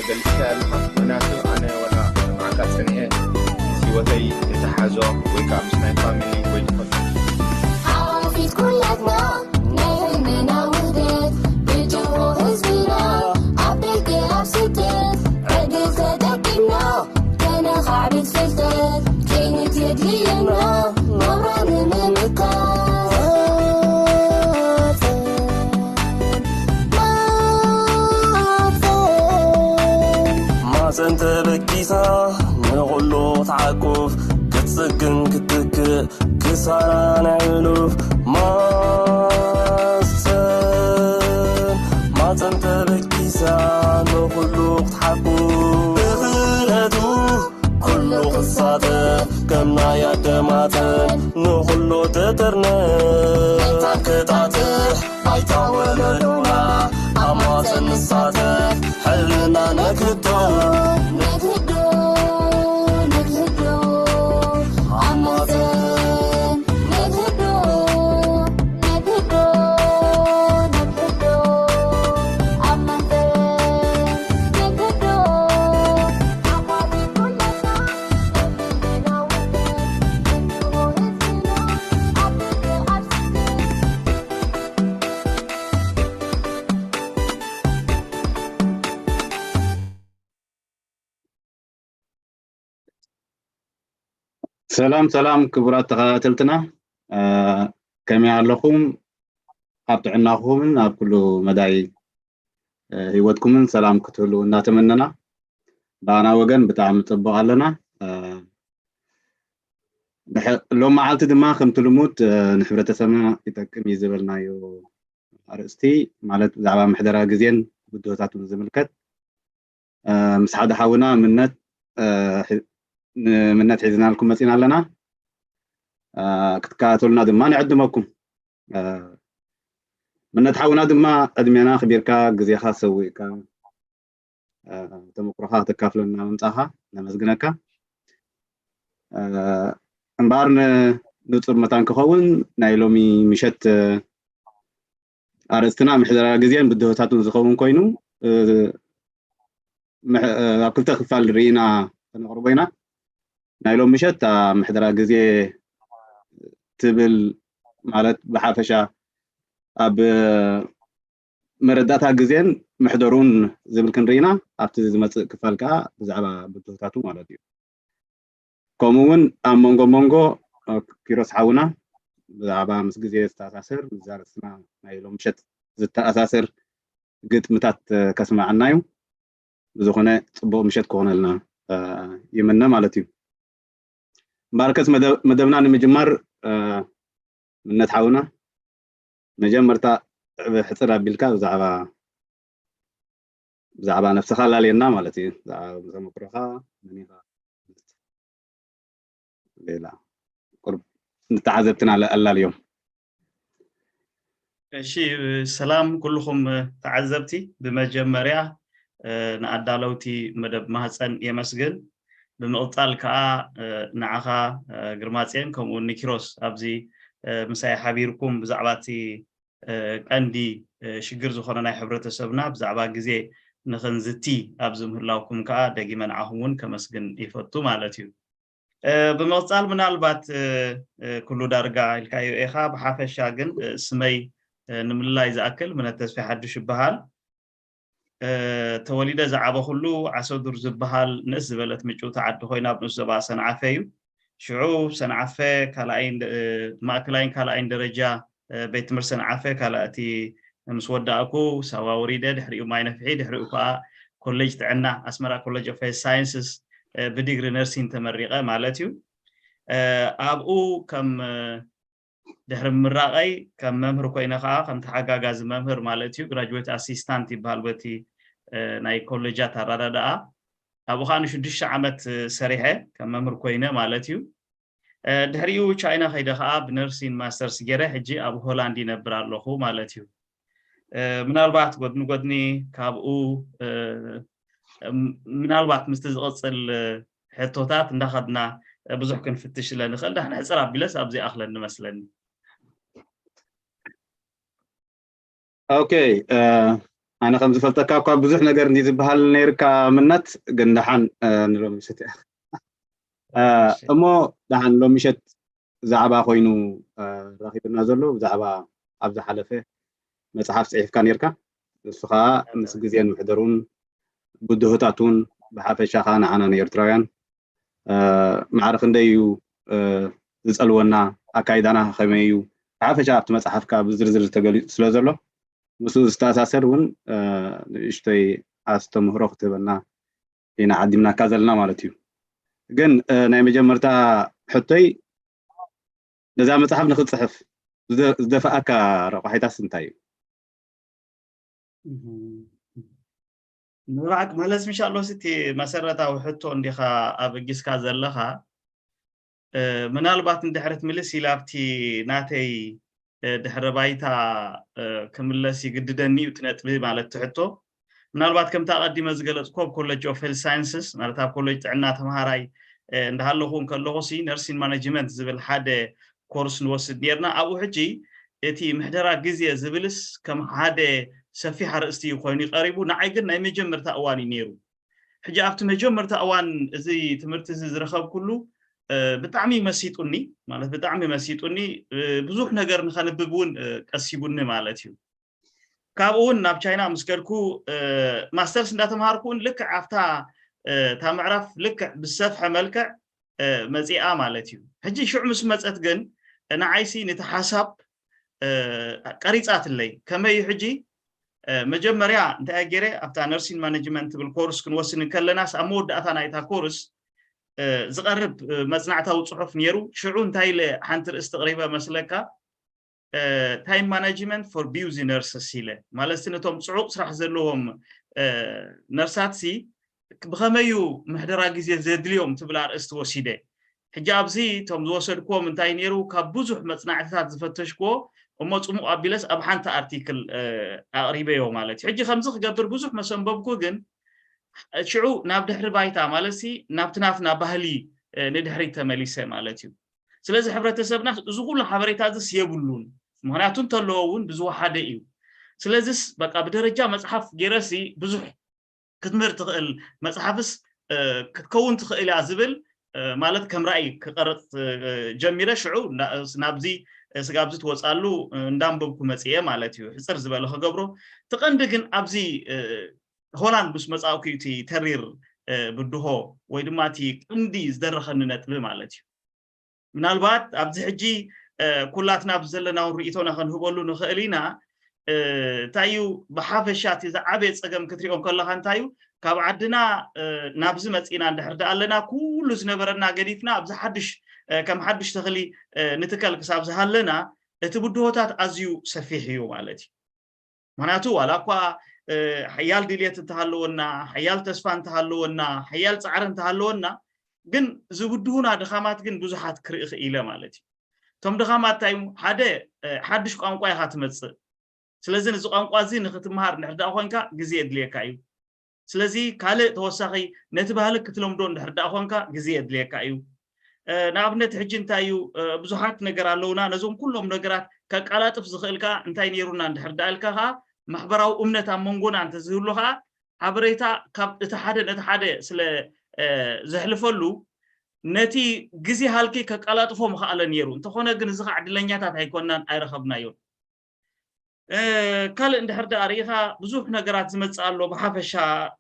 ገሊጽካ ኣለኻ። ምኽንያቱ ኣነ ወላ ሰምዓካ ጸኒሐ ምስ ህይወተይ የተሓዞ ወይ ከዓ ምስ ናይ ፋሚሊ ወይ ዝኾነ ዓፊት ኩላትና ናይ ህልምና ውህደት ብጅሆ ህዝብና ኣብ ደገ ኣብ ስደት ዕድል ተጠቂምና ከነኻዕብት ፍልጠት ከይንት የድልየና ናብራ ንምምካት ማፀን ተበጊሳ ንኹሉ ክትዓቁፍ ክትፅግን ክትትክእ ክሳራ ናይ ሕሉፍ ማፀን ማፀን ተበጊሳ ንኹሉ ክትሓቁፍ ብኽእለቱ ኩሉ ክሳተፍ ከም ናይ ኣደማተን ንኹሉ ትጥርነፍ ክጣጥሕ ኣይታ ወለዶና ኣብ ማፀን ንሳተፍ ሕልና ነክዶ ነክዶ ነክዶ ኣብ ማፀን ነክዶ ነክዶ ነክዶ ኣብ ማፀን ነክዶ ኣማሪ ኩለና ሰላም ሰላም ክቡራት ተኸታተልትና፣ ከመይ ኣለኹም? ኣብ ጥዕናኹምን ኣብ ኩሉ መዳይ ህይወትኩምን ሰላም ክትህሉ እናተመነና፣ ብኣና ወገን ብጣዕሚ ጽቡቕ ኣለና። ሎም መዓልቲ ድማ ከምቲ ልሙድ ንሕብረተሰብና ይጠቅም እዩ ዝበልናዮ ኣርእስቲ፣ ማለት ብዛዕባ ምሕደራ ግዜን ብድሆታቱን ዝምልከት ምስ ሓደ ሓውና ምነት ንምነት ሒዝናልኩም መፂና ኣለና። ክትከታተሉና ድማ ንዕድመኩም። ምነት ሓውና ድማ ዕድሜና ክቢርካ ግዜኻ ሰዊእካ ተመክሮኻ ክተካፍለና ምምፃኻ ነመስግነካ። እምበኣር ንፁር መታን ክኸውን ናይ ሎሚ ምሸት ኣርእስትና ምሕደራ ግዜን ብድሆታቱን ዝኸውን ኮይኑ ኣብ ክልተ ክፋል ርኢና ከነቕርቦ ኢና። ናይ ሎም ምሸት ምሕደራ ግዜ ትብል ማለት ብሓፈሻ ኣብ መረዳእታ ግዜን መሕደሩን ዝብል ክንርኢና ኣብቲ ዝመፅእ ክፋል ከዓ ብዛዕባ ብድሆታቱ ማለት እዩ። ከምኡ እውን ኣብ መንጎ መንጎ ኪሮስ ሓውና ብዛዕባ ምስ ግዜ ዝተኣሳሰር ምስዛ ርእስና ናይ ሎም ምሸት ዝተኣሳሰር ግጥምታት ከስማዓና እዩ። ብዝኾነ ፅቡቕ ምሸት ክኾነልና ይምነ ማለት እዩ። እምበኣርከስ መደብና ንምጅማር ምነት ሓውና መጀመርታ ሕፅር ኣቢልካ ብዛዕባ ብዛዕባ ነብስኻ ኣላልየና ማለት እዩ። ብዛዕባ ተመክሮኻ መን ኢኻ? ሌላ ቁርብ ንተዓዘብትና ኣላልዮም። እሺ፣ ሰላም ኩልኹም ተዓዘብቲ። ብመጀመርያ ንኣዳለውቲ መደብ ማህፀን የመስግን። ብምቕፃል ከዓ ንዓኻ ግርማፅዮን ከምኡ እውን ንኪሮስ ኣብዚ ምሳይ ሓቢርኩም ብዛዕባ እቲ ቀንዲ ሽግር ዝኾነ ናይ ሕብረተሰብና ብዛዕባ ግዜ ንኽንዝቲ ኣብዚ ምህላውኩም ከዓ ደጊመ ንዓኹም እውን ከመስግን ይፈቱ ማለት እዩ። ብምቕፃል ምናልባት ኩሉ ዳርጋ ኢልካዮ ኢኻ፣ ብሓፈሻ ግን ስመይ ንምልላይ ዝኣክል ምነት ተስፋ ሓዱሽ ይበሃል። ተወሊደ ዝዓበኹሉ ዓሰዱር ዝበሃል ንእስ ዝበለት ምጭውቲ ዓዲ ኮይና ኣብ ንኡስ ዞባ ሰንዓፈ እዩ። ሽዑ ሰንዓፈ ካልኣይን ማእከላይን ካልኣይን ደረጃ ቤት ትምህርቲ ሰንዓፈ ካልኣቲ ምስ ወዳእኩ ሳዋ ወሪደ፣ ድሕሪኡ ማይ ነፍሒ፣ ድሕሪኡ ከዓ ኮሌጅ ጥዕና ኣስመራ ኮሌጅ ኦፍ ሄልዝ ሳይንስስ ብዲግሪ ነርሲን ተመሪቐ ማለት እዩ። ኣብኡ ከም ድሕሪ ምራቐይ ከም መምህር ኮይነ ከዓ ከም ተሓጋጋዚ መምህር ማለት እዩ፣ ግራጅዌት ኣሲስታንት ይበሃል በቲ ናይ ኮሌጃት ኣረዳድኣ። ኣብኡ ከዓ ንሽዱሽተ ዓመት ሰሪሐ ከም መምህር ኮይነ ማለት እዩ። ድሕሪኡ ቻይና ከይደ ከዓ ብነርሲን ማስተርስ ገይረ ሕጂ ኣብ ሆላንድ ይነብር ኣለኹ ማለት እዩ። ምናልባት ጎድኒ ጎድኒ ካብኡ ምናልባት ምስቲ ዝቕፅል ሕቶታት እንዳኸድና ብዙሕ ክንፍትሽ ስለ ንኽእል ዳሕና ሕፅር ኣቢለስ ኣብዚ ኣኽለን ንመስለኒ። ኦኬ፣ ኣነ ከም ዝፈልጠካ እኳ ብዙሕ ነገር እንዲ ዝበሃል ነይርካ ምናት፣ ግን ደሓን፣ እ፣ ንሎሚ ምሸት እያ። እ፣ እሺ። እሞ ደሓን ሎሚ ምሸት ዛዕባ ኮይኑ፣ እ፣ ራኺብና ዘሎ ብዛዕባ ኣብ ዝሓለፈ መጽሓፍ ጽሒፍካ ነይርካ። እሱ ኸኣ ምስ ግዜን ምሕደሩን ብድሆታቱን ብሓፈሻ ኸኣ ንዓና ንኤርትራውያን፣ እ፣ ማዕረ ክንደይ እዩ፣ እ፣ ዝጸልወና፣ ኣካይዳና ከመይ እዩ፣ ብሓፈሻ ኣብቲ መጽሓፍካ ብዝርዝር ተገሊጹ ስለ ዘሎ፣ ምስኡ ዝተኣሳሰር እውን፣ እ፣ ንእሽተይ ኣስተምህሮ ክትህበና ኢና ዓዲምናካ ዘለና ማለት እዩ። ግን፣ እ፣ ናይ መጀመርታ ሕቶይ፣ ነዛ መጽሓፍ ንኽትጽሕፍ ዝደ-፣ ዝደፍኣካ ረቋሒታስ እንታይ እዩ? እም፣ ንባዕክ ማለት ምሻ ኣሎስ እቲ መሰረታዊ ሕቶ እንዲኻ ኣብ እጊስካ ዘለኻ፣ እ፣ ምናልባት ንድሕረት ምልስ ኢለ ኣብቲ ናተይ፣ እ፣ ድሕረ ባይታ፣ እ፣ ክምለስ ይግድደኒ እዩ እቲ ነጥቢ ማለት እቲ ሕቶ። ምናልባት ከምቲ ኣቐዲመ ዝገለጽኩ ኣብ ኮሌጅ ኦፍ ሄልት ሳይንስስ ማለት ኣብ ኮሌጅ ጥዕና ተምሃራይ፣ እ፣ እንዳሃለኹ እንከለኹ ሲ ነርሲን ማኔጅመንት ዝብል ሓደ ኮርስ ንወስድ ነርና። ኣብኡ ሕጂ እቲ ምሕደራ ግዜ ዝብልስ ከም ሓደ ሰፊሕ ኣርእስቲ እዩ ኮይኑ ቀሪቡ። ንዓይ ግን ናይ መጀመርታ እዋን እዩ ነይሩ። ሕጂ ኣብቲ መጀመርታ እዋን እዚ ትምህርቲ እዚ ዝረኸብኩሉ፣ እ፣ ብጣዕሚ መሲጡኒ፣ ማለት ብጣዕሚ መሲጡኒ፣ እ፣ ብዙሕ ነገር ንኸንብብ እውን፣ እ፣ ቀሲቡኒ ማለት እዩ። ካብኡ እውን ናብ ቻይና ምስ ከድኩ፣ እ፣ ማስተርስ እንዳተምሃርኩ እውን ልክዕ ኣብታ፣ እ፣ እታ ምዕራፍ ልክዕ ብዝሰፍሐ መልክዕ፣ እ፣ መጺኣ ማለት እዩ። ሕጂ ሽዑ ምስ መጸት ግን ንዓይሲ ነቲ ሓሳብ፣ እ፣ ቀሪጻትለይ። ከመይ እዩ ሕጂ? እ፣ መጀመርያ እንታይ ገይረ ኣብታ ነርሲን ማኔጅመንት ትብል ኮርስ ክንወስድ እንከለናስ ኣብ መወዳእታ ናይታ ኮርስ፣ እ፣ ዝቐርብ፣ እ፣ መጽናዕታዊ ጽሑፍ ነይሩ። ሽዑ እንታይ ኢለ ሓንቲ ርእስቲ ኣቕሪበ መስለካ? እ፣ ታይም ማኔጅመንት ፎር ቢዚ ነርስስ ኢለ። ማለት ነቶም ጽዑቕ ስራሕ ዘለዎም፣ እ፣ ነርሳትሲ ብኸመይ እዩ ምሕደራ ግዜ ዘድልዮም ትብል ኣርእስቲ ወሲደ። ሕጂ ኣብዚ እቶም ዝወሰድኩዎም እንታይ ነይሩ፣ ካብ ብዙሕ መጽናዕትታት ዝፈተሽኩዎ እሞ ጽሙቕ ኣቢለስ ኣብ ሓንቲ ኣርቲክል፣ እ፣ ኣቕሪበዮ ማለት እዩ። ሕጂ ከምዚ ክገብር ብዙሕ መሰንበብኩ፣ ግን ሽዑ ናብ ድሕሪ ባይታ ማለትሲ ናብቲ ናትና ባህሊ፣ እ፣ ንድሕሪት ተመሊሰ ማለት እዩ። ስለዚ ሕብረተሰብና እዚ ኩሉ ሓበሬታ እዚስ የብሉን። ምኽንያቱ እንተለዎ እውን ብዝወሓደ እዩ። ስለዚስ በቃ ብደረጃ መጽሓፍ ገይረሲ ብዙሕ ክትምህር ትኽእል መጽሓፍስ፣ እ፣ ክትከውን ትኽእል እያ ዝብል፣ እ፣ ማለት ከም ራእይ ክቐርጽ፣ እ፣ ጀሚረ። ሽዑ ና-፣ ናብዚ ስጋብዚ ትወጻሉ፣ እ፣ እንዳንበብኩ መጽየ ማለት እዩ። ሕጽር ዝበለ ክገብሮ። እቲ ቀንዲ ግን ኣብዚ፣ እ፣ ሆላንድ ምስ መጻእኩ እዩ እቲ ተሪር፣ እ፣ ብድሆ ወይ ድማ እቲ ቀንዲ ዝደረኸኒ ነጥቢ ማለት እዩ። ምናልባት ኣብዚ ሕጂ፣ እ፣ ኩላትና ኣብዚ ዘለና እውን ርእይቶና ክንህበሉ ንኽእል ኢና። እ፣ እንታይ እዩ ብሓፈሻ እቲ ዝዓበየ ጸገም ክትሪኦ ከለኻ እንታይ እዩ? ካብ ዓድና፣ እ፣ ናብዚ መጺእና እንድሕር ደኣ ኣለና፣ ኩሉ ዝነበረና ገዲፍና ኣብዚ ሓድሽ፣ እ፣ ከም ሓድሽ ተኽሊ፣ እ፣ ንትከል ክሳብ ዝሃለና እቲ ብድሆታት ኣዝዩ ሰፊሕ እዩ ማለት እዩ። ምኽንያቱ ዋላ እኳ፣ እ፣ ሓያል ድልየት እንተሃለወና፣ ሓያል ተስፋ እንተሃለወና፣ ሓያል ጻዕሪ እንተሃለወና፣ ግን ዝብድሁና ድኻማት ግን ብዙሓት ክርኢ ክኢለ ማለት እዩ። እቶም ድኻማት እንታይ እዮም? ሓደ፣ እ፣ ሓድሽ ቋንቋ ኢኻ ትመጽእ። ስለዚ ነዚ ቋንቋ እዚ ንኽትምሃር እንድሕር ደኣ ኮይንካ ግዜ የድልየካ እዩ። ስለዚ ካልእ ተወሳኺ ነቲ ባህሊ ክትለምዶ እንድሕር ደኣ ኮንካ ግዜ የድልየካ እዩ። እ፣ ንኣብነት ሕጂ እንታይ እዩ፣ እ፣ ብዙሓት ነገር ኣለውና። ነዞም ኩሎም ነገራት ከቃላጥፍ ዝኽእል ከኣ እንታይ ነይሩና እንድሕር ደኣ ኢልካ ከኣ ማሕበራዊ እምነት ኣብ መንጎና እንተዝህሉ ከኣ ሓበሬታ ካብ እቲ ሓደ ነቲ ሓደ ስለ፣ እ፣ ዘሕልፈሉ ነቲ ግዜ ሃልኪ ከቃላጥፎ ምኽኣለ ነይሩ። እንተኾነ ግን እዚ ከኣ ዕድለኛታት ኣይኮናን፣ ኣይረኸብናዮን። እ፣ ካልእ እንድሕር ደኣ ርኢኻ ብዙሕ ነገራት ዝመጽእ ኣሎ። ብሓፈሻ፣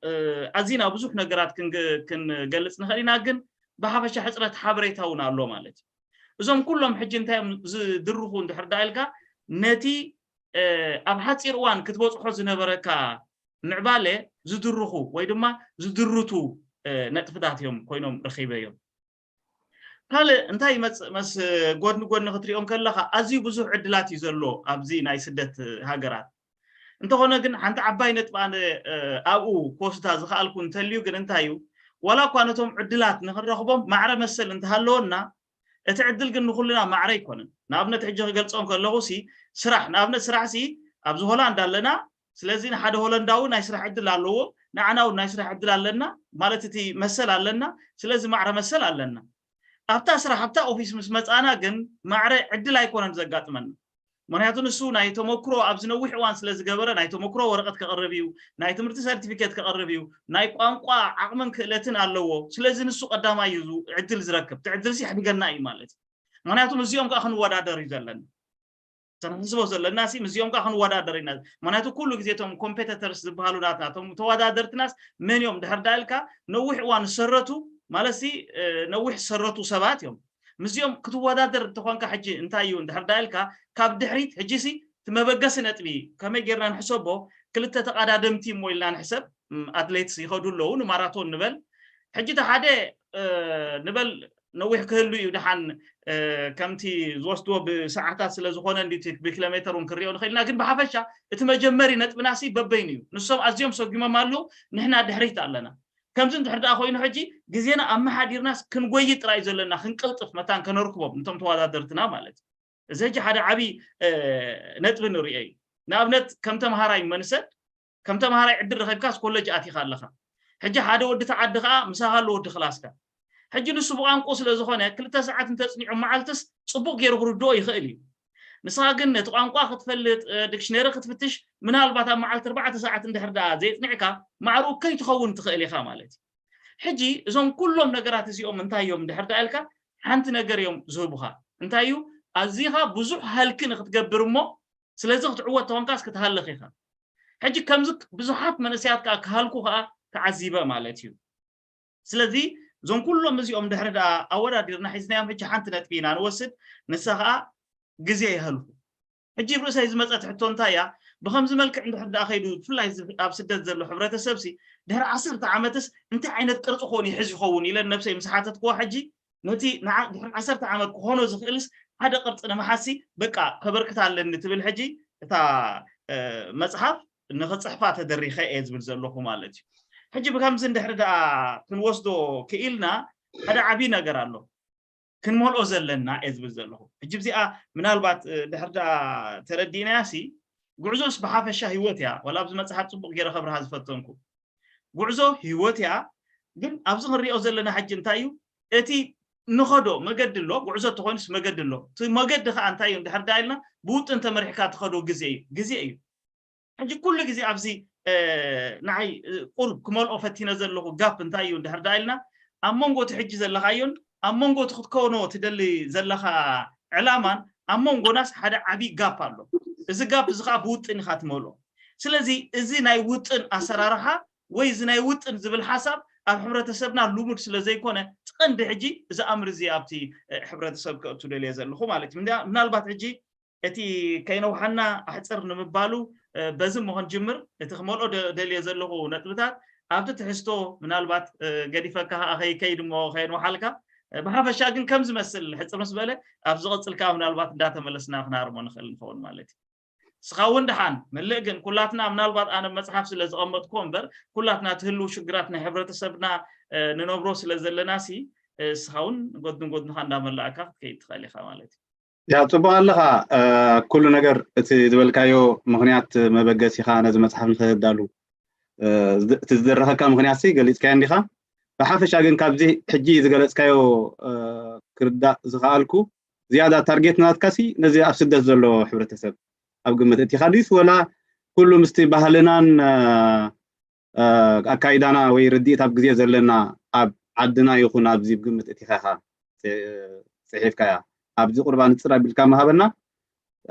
እ፣ ኣዚና ብዙሕ ነገራት ክንግ-፣ ክንገልጽ ንኽእል ኢና፣ ግን ብሓፈሻ ሕጽረት ሓበሬታ እውን ኣሎ ማለት እዩ። እዞም ኩሎም ሕጂ እንታይ እዮም ዝድርኹ እንድሕር ደኣ ኢልካ፣ ነቲ፣ እ፣ ኣብ ሓጺር እዋን ክትበጽሖ ዝነበረካ ምዕባለ ዝድርኹ ወይ ድማ ዝድርቱ፣ እ፣ ነጥፍታት እዮም ኮይኖም ረኺበዮም። ካልእ እንታይ ይመጽእ መስ-፣ ጎድኒ ጎድኒ ክትሪኦ እንከለኻ ኣዝዩ ብዙሕ ዕድላት እዩ ዘሎ ኣብዚ ናይ ስደት ሃገራት። እንተኾነ ግን ሓንቲ ዓባይ ነጥቢ ኣነ፣ እ፣ ኣብኡ ክወስዳ ዝኸኣልኩ እንተልዩ ግን እንታይ እዩ፣ ዋላ እኳ ነቶም ዕድላት ንኽንረኽቦም ማዕረ መሰል እንተሃለወና፣ እቲ ዕድል ግን ንኹልና ማዕረ ኣይኮነን። ንኣብነት ሕጂ ክገልጾ እንከለኹ ሲ ስራሕ፣ ንኣብነት ስራሕ ሲ ኣብዚ ሆላንድ ኣለና፣ ስለዚ ንሓደ ሆለንዳዊ ናይ ስራሕ ዕድል ኣለዎ፣ ንዓና እውን ናይ ስራሕ ዕድል ኣለና፣ ማለት እቲ መሰል ኣለና። ስለዚ ማዕረ መሰል ኣለና። ኣብታ ስራሕ፣ ኣብታ ኦፊስ ምስ መጻና ግን ማዕረ ዕድል ኣይኮነን ዘጋጥመና። ምክንያቱ ንሱ ናይ ተመክሮ ኣብዚ ነዊሕ እዋን ስለ ዝገበረ ናይ ተመክሮ ወረቐት ከቕርብ እዩ፣ ናይ ትምህርቲ ሰርቲፊኬት ከቕርብ እዩ፣ ናይ ቋንቋ ዓቕምን ክእለትን ኣለዎ። ስለዚ ንሱ ቀዳማይ እዩ ዕድል ዝረክብ። እቲ ዕድል ሲ ሕድገና እዩ ማለት እዩ። ምክንያቱ ምስዚኦም ከዓ ክንወዳደር እዩ ዘለና። ተንሕስቦ ዘለና ሲ ምስዚኦም ከዓ ክንወዳደር ኢና። ምክንያቱ ኩሉ ግዜ እቶም ኮምፔተተርስ ዝበሃሉ ናትና እቶም ተወዳደርትናስ መን እዮም ድሕር ዳልካ ነዊሕ እዋን ዝሰረቱ ማለት ሲ ነዊሕ ዝሰረቱ ሰባት እዮም። ምስዚኦም ክትወዳደር እንተኾንካ ሕጂ እንታይ እዩ እንድሕር ዳልካ ካብ ድሕሪት ሕጂ ሲ እቲ መበገሲ ነጥቢ ከመይ ጌርና ንሕሰቦ? ክልተ ተቐዳደምቲ እሞ ኢልና ንሕሰብ። ኣትሌትስ ይኸዱ ኣለዉ ንማራቶን ንበል። ሕጂ እቲ ሓደ ንበል ነዊሕ ክህሉ እዩ ድሓን ከምቲ ዝወስድዎ ብሰዓታት ስለ ዝኾነ እንዲ ብኪሎሜተር እውን ክሪኦ ንኽእል ኢና። ግን ብሓፈሻ እቲ መጀመሪ ነጥብና ሲ በበይኑ እዩ። ንሶም ኣዝዮም ሰጒሞም ኣለዉ፣ ንሕና ድሕሪት ኣለና። ከምዚ እንድሕር ደኣ ኮይኑ ሕጂ ግዜና ኣመሓዲርናስ ክንጎይ ጥራይ እዩ ዘለና፣ ክንቅልጥፍ መታን ከነርክቦም እንቶም ተወዳደርትና ማለት እዩ። እዚ ሕጂ ሓደ ዓብዪ ነጥቢ ንሪኦ እዩ። ንኣብነት ከም ተምሃራይ መንሰድ ከም ተምሃራይ ዕድል ረኺብካስ ኮለጅ ኣቲኻ ኣለኻ። ሕጂ ሓደ ወዲ ተዓዲ ከዓ ምሳኻ ኣሎ ወዲ ክላስካ። ሕጂ ንሱ ብቋንቁ ስለ ዝኾነ ክልተ ሰዓት እንተፅኒዑ መዓልትስ ፅቡቕ ገይሩ ክርድኦ ይኽእል እዩ። ንስኻ ግን ነቲ ቋንቋ ክትፈልጥ ዲክሽነሪ ክትፍትሽ ምናልባት ኣብ መዓልቲ ኣርባዕተ ሰዓት እንድሕር ደኣ ዘይፅኒዕካ ማዕርኡ ከይትኸውን ትኽእል ኢኻ ማለት እዩ። ሕጂ እዞም ኩሎም ነገራት እዚኦም እንታይ እዮም እንድሕር ደኣ ኢልካ ሓንቲ ነገር እዮም ዝህቡኻ። እንታይ እዩ ኣዚኻ ብዙሕ ሃልኪ ንክትገብር እሞ ስለዚ ክትዕወት ተኾንካስ ክትሃልኽ ኢኻ። ሕጂ ከምዚ ብዙሓት መንእሰያት ከዓ ክሃልኩ ከዓ ተዓዚበ ማለት እዩ። ስለዚ እዞም ኩሎም እዚኦም ድሕሪ ደኣ ኣወዳዲርና ሒዝናዮም ሕጂ ሓንቲ ነጥቢ ኢና ንወስድ፣ ንሳ ከዓ ግዜ የህልኩ። ሕጂ ብርእሰይ ዝመፀት ሕቶ እንታይ እያ? ብከምዚ መልክዕ እንድሕር ደኣ ከይዱ ብፍላይ ኣብ ስደት ዘሎ ሕብረተሰብ ሲ ድሕሪ ዓሰርተ ዓመትስ እንታይ ዓይነት ቅርፂ ኮን ይሕዝ ይኸውን ኢለን ነብሰይ ምስ ሓተትክዋ ሕጂ ነቲ ንዓ ድሕሪ ዓሰርተ ዓመት ክኾኖ ዝኽእልስ ሓደ ቅርፂ ንምሓዝሲ በቃ ከበርክት ኣለኒ ትብል ሕጂ እታ መፅሓፍ ንኽፅሕፋ ተደሪኸ እየ ዝብል ዘለኹ ማለት እዩ። ሕጂ ብከምዚ እንድሕሪ ደኣ ክንወስዶ ክኢልና ሓደ ዓብዪ ነገር ኣሎ ክንመልኦ ዘለና እየ ዝብል ዘለኹ። ሕጂ እዚኣ ምናልባት ድሕሪ ደኣ ተረዲእናያ ሲ ጉዕዞስ ብሓፈሻ ህይወት እያ። ዋላ ኣብዚ መፅሓፍ ፅቡቕ ገይረ ከብርሃ ዝፈተንኩ ጉዕዞ ህይወት እያ። ግን ኣብዚ ክንሪኦ ዘለና ሕጂ እንታይ እዩ እቲ ንኸዶ መገዲ ኣሎ፣ ጉዕዞ ተኾይኑስ መገዲ ኣሎ። እቲ መገዲ ከዓ እንታይ እዩ እንድሕር ደኣ ኢልና ብውጥን ተመሪሕካ ትኸዶ ግዜ እዩ ግዜ እዩ። ሕጂ ኩሉ ግዜ ኣብዚ ንዓይ ቁሩብ ክመልኦ ፈቲነ ዘለኹ ጋፕ እንታይ እዩ እንድሕር ደኣ ኢልና ኣብ መንጎ እቲ ሕጂ ዘለኻዮን ኣብ መንጎ እቲ ክትከውኖ ትደሊ ዘለኻ ዕላማን ኣብ መንጎናስ ሓደ ዓብዪ ጋፕ ኣሎ። እዚ ጋፕ እዚ ከዓ ብውጥን ኢኻ ትመልኦ። ስለዚ እዚ ናይ ውጥን ኣሰራርሓ ወይ እዚ ናይ ውጥን ዝብል ሓሳብ ኣብ ሕብረተሰብና ልሙድ ስለ ዘይኮነ እቲ ቀንዲ ሕጂ እዚ ኣምር እዚ ኣብቲ ሕብረተሰብ ከእቱ ደልየ ዘለኹ ማለት እዩ። ምናልባት ሕጂ እቲ ከይነውሓና ኣሕፅር ንምባሉ በዚ እሞ ክንጅምር እቲ ክመልኦ ደልየ ዘለኹ ነጥብታት ኣብቲ ትሕዝቶ ምናልባት ገዲፈካ ከዓ ከይከይድ እሞ ከየንውሓልካ ብሓፈሻ ግን ከም ዝመስል ሕፅር ምስ በለ ኣብ ዝቐፅል ከዓ ምናልባት እንዳተመለስና ክንሃርሞ ንኽእል ንኸውን ማለት እዩ። ንስኻ እውን ደሓን መልእ ግን ኩላትና ምናልባት ኣነ መፅሓፍ ስለ ዝቐመጥኩ እምበር ኩላትና ትህልው ሽግራት ናይ ሕብረተሰብና ንነብሮ ስለ ዘለና ሲ ንስኻ እውን ጎድኒ ጎድንኻ እንዳመላእካ ክትከይድ ትኽእል ኢኻ ማለት እዩ። ያ ፅቡቅ ኣለኻ። ኩሉ ነገር እቲ ዝበልካዮ ምክንያት መበገሲኻ ነዚ መፅሓፍ ንክህዳሉ እቲ ዝደረኸካ ምክንያት ሲ ገሊፅካዮ እንዲኻ። ብሓፈሻ ግን ካብዚ ሕጂ ዝገለፅካዮ ክርዳእ ዝኸኣልኩ ዝያዳ ታርጌት ናትካ ሲ ነዚ ኣብ ስደት ዘሎ ሕብረተሰብ ኣብ ግምት እቲኻ ድዩስ ወላ ኩሉ ምስቲ ባህልናን ኣካይዳና ወይ ርድኢት ኣብ ግዜ ዘለና ኣብ ዓድና ይኹን ኣብዚ ግምት እቲኻ ኢኻ ፅሒፍካያ ኣብዚ ቁርባ ንፅር ኣቢልካ ምሃበና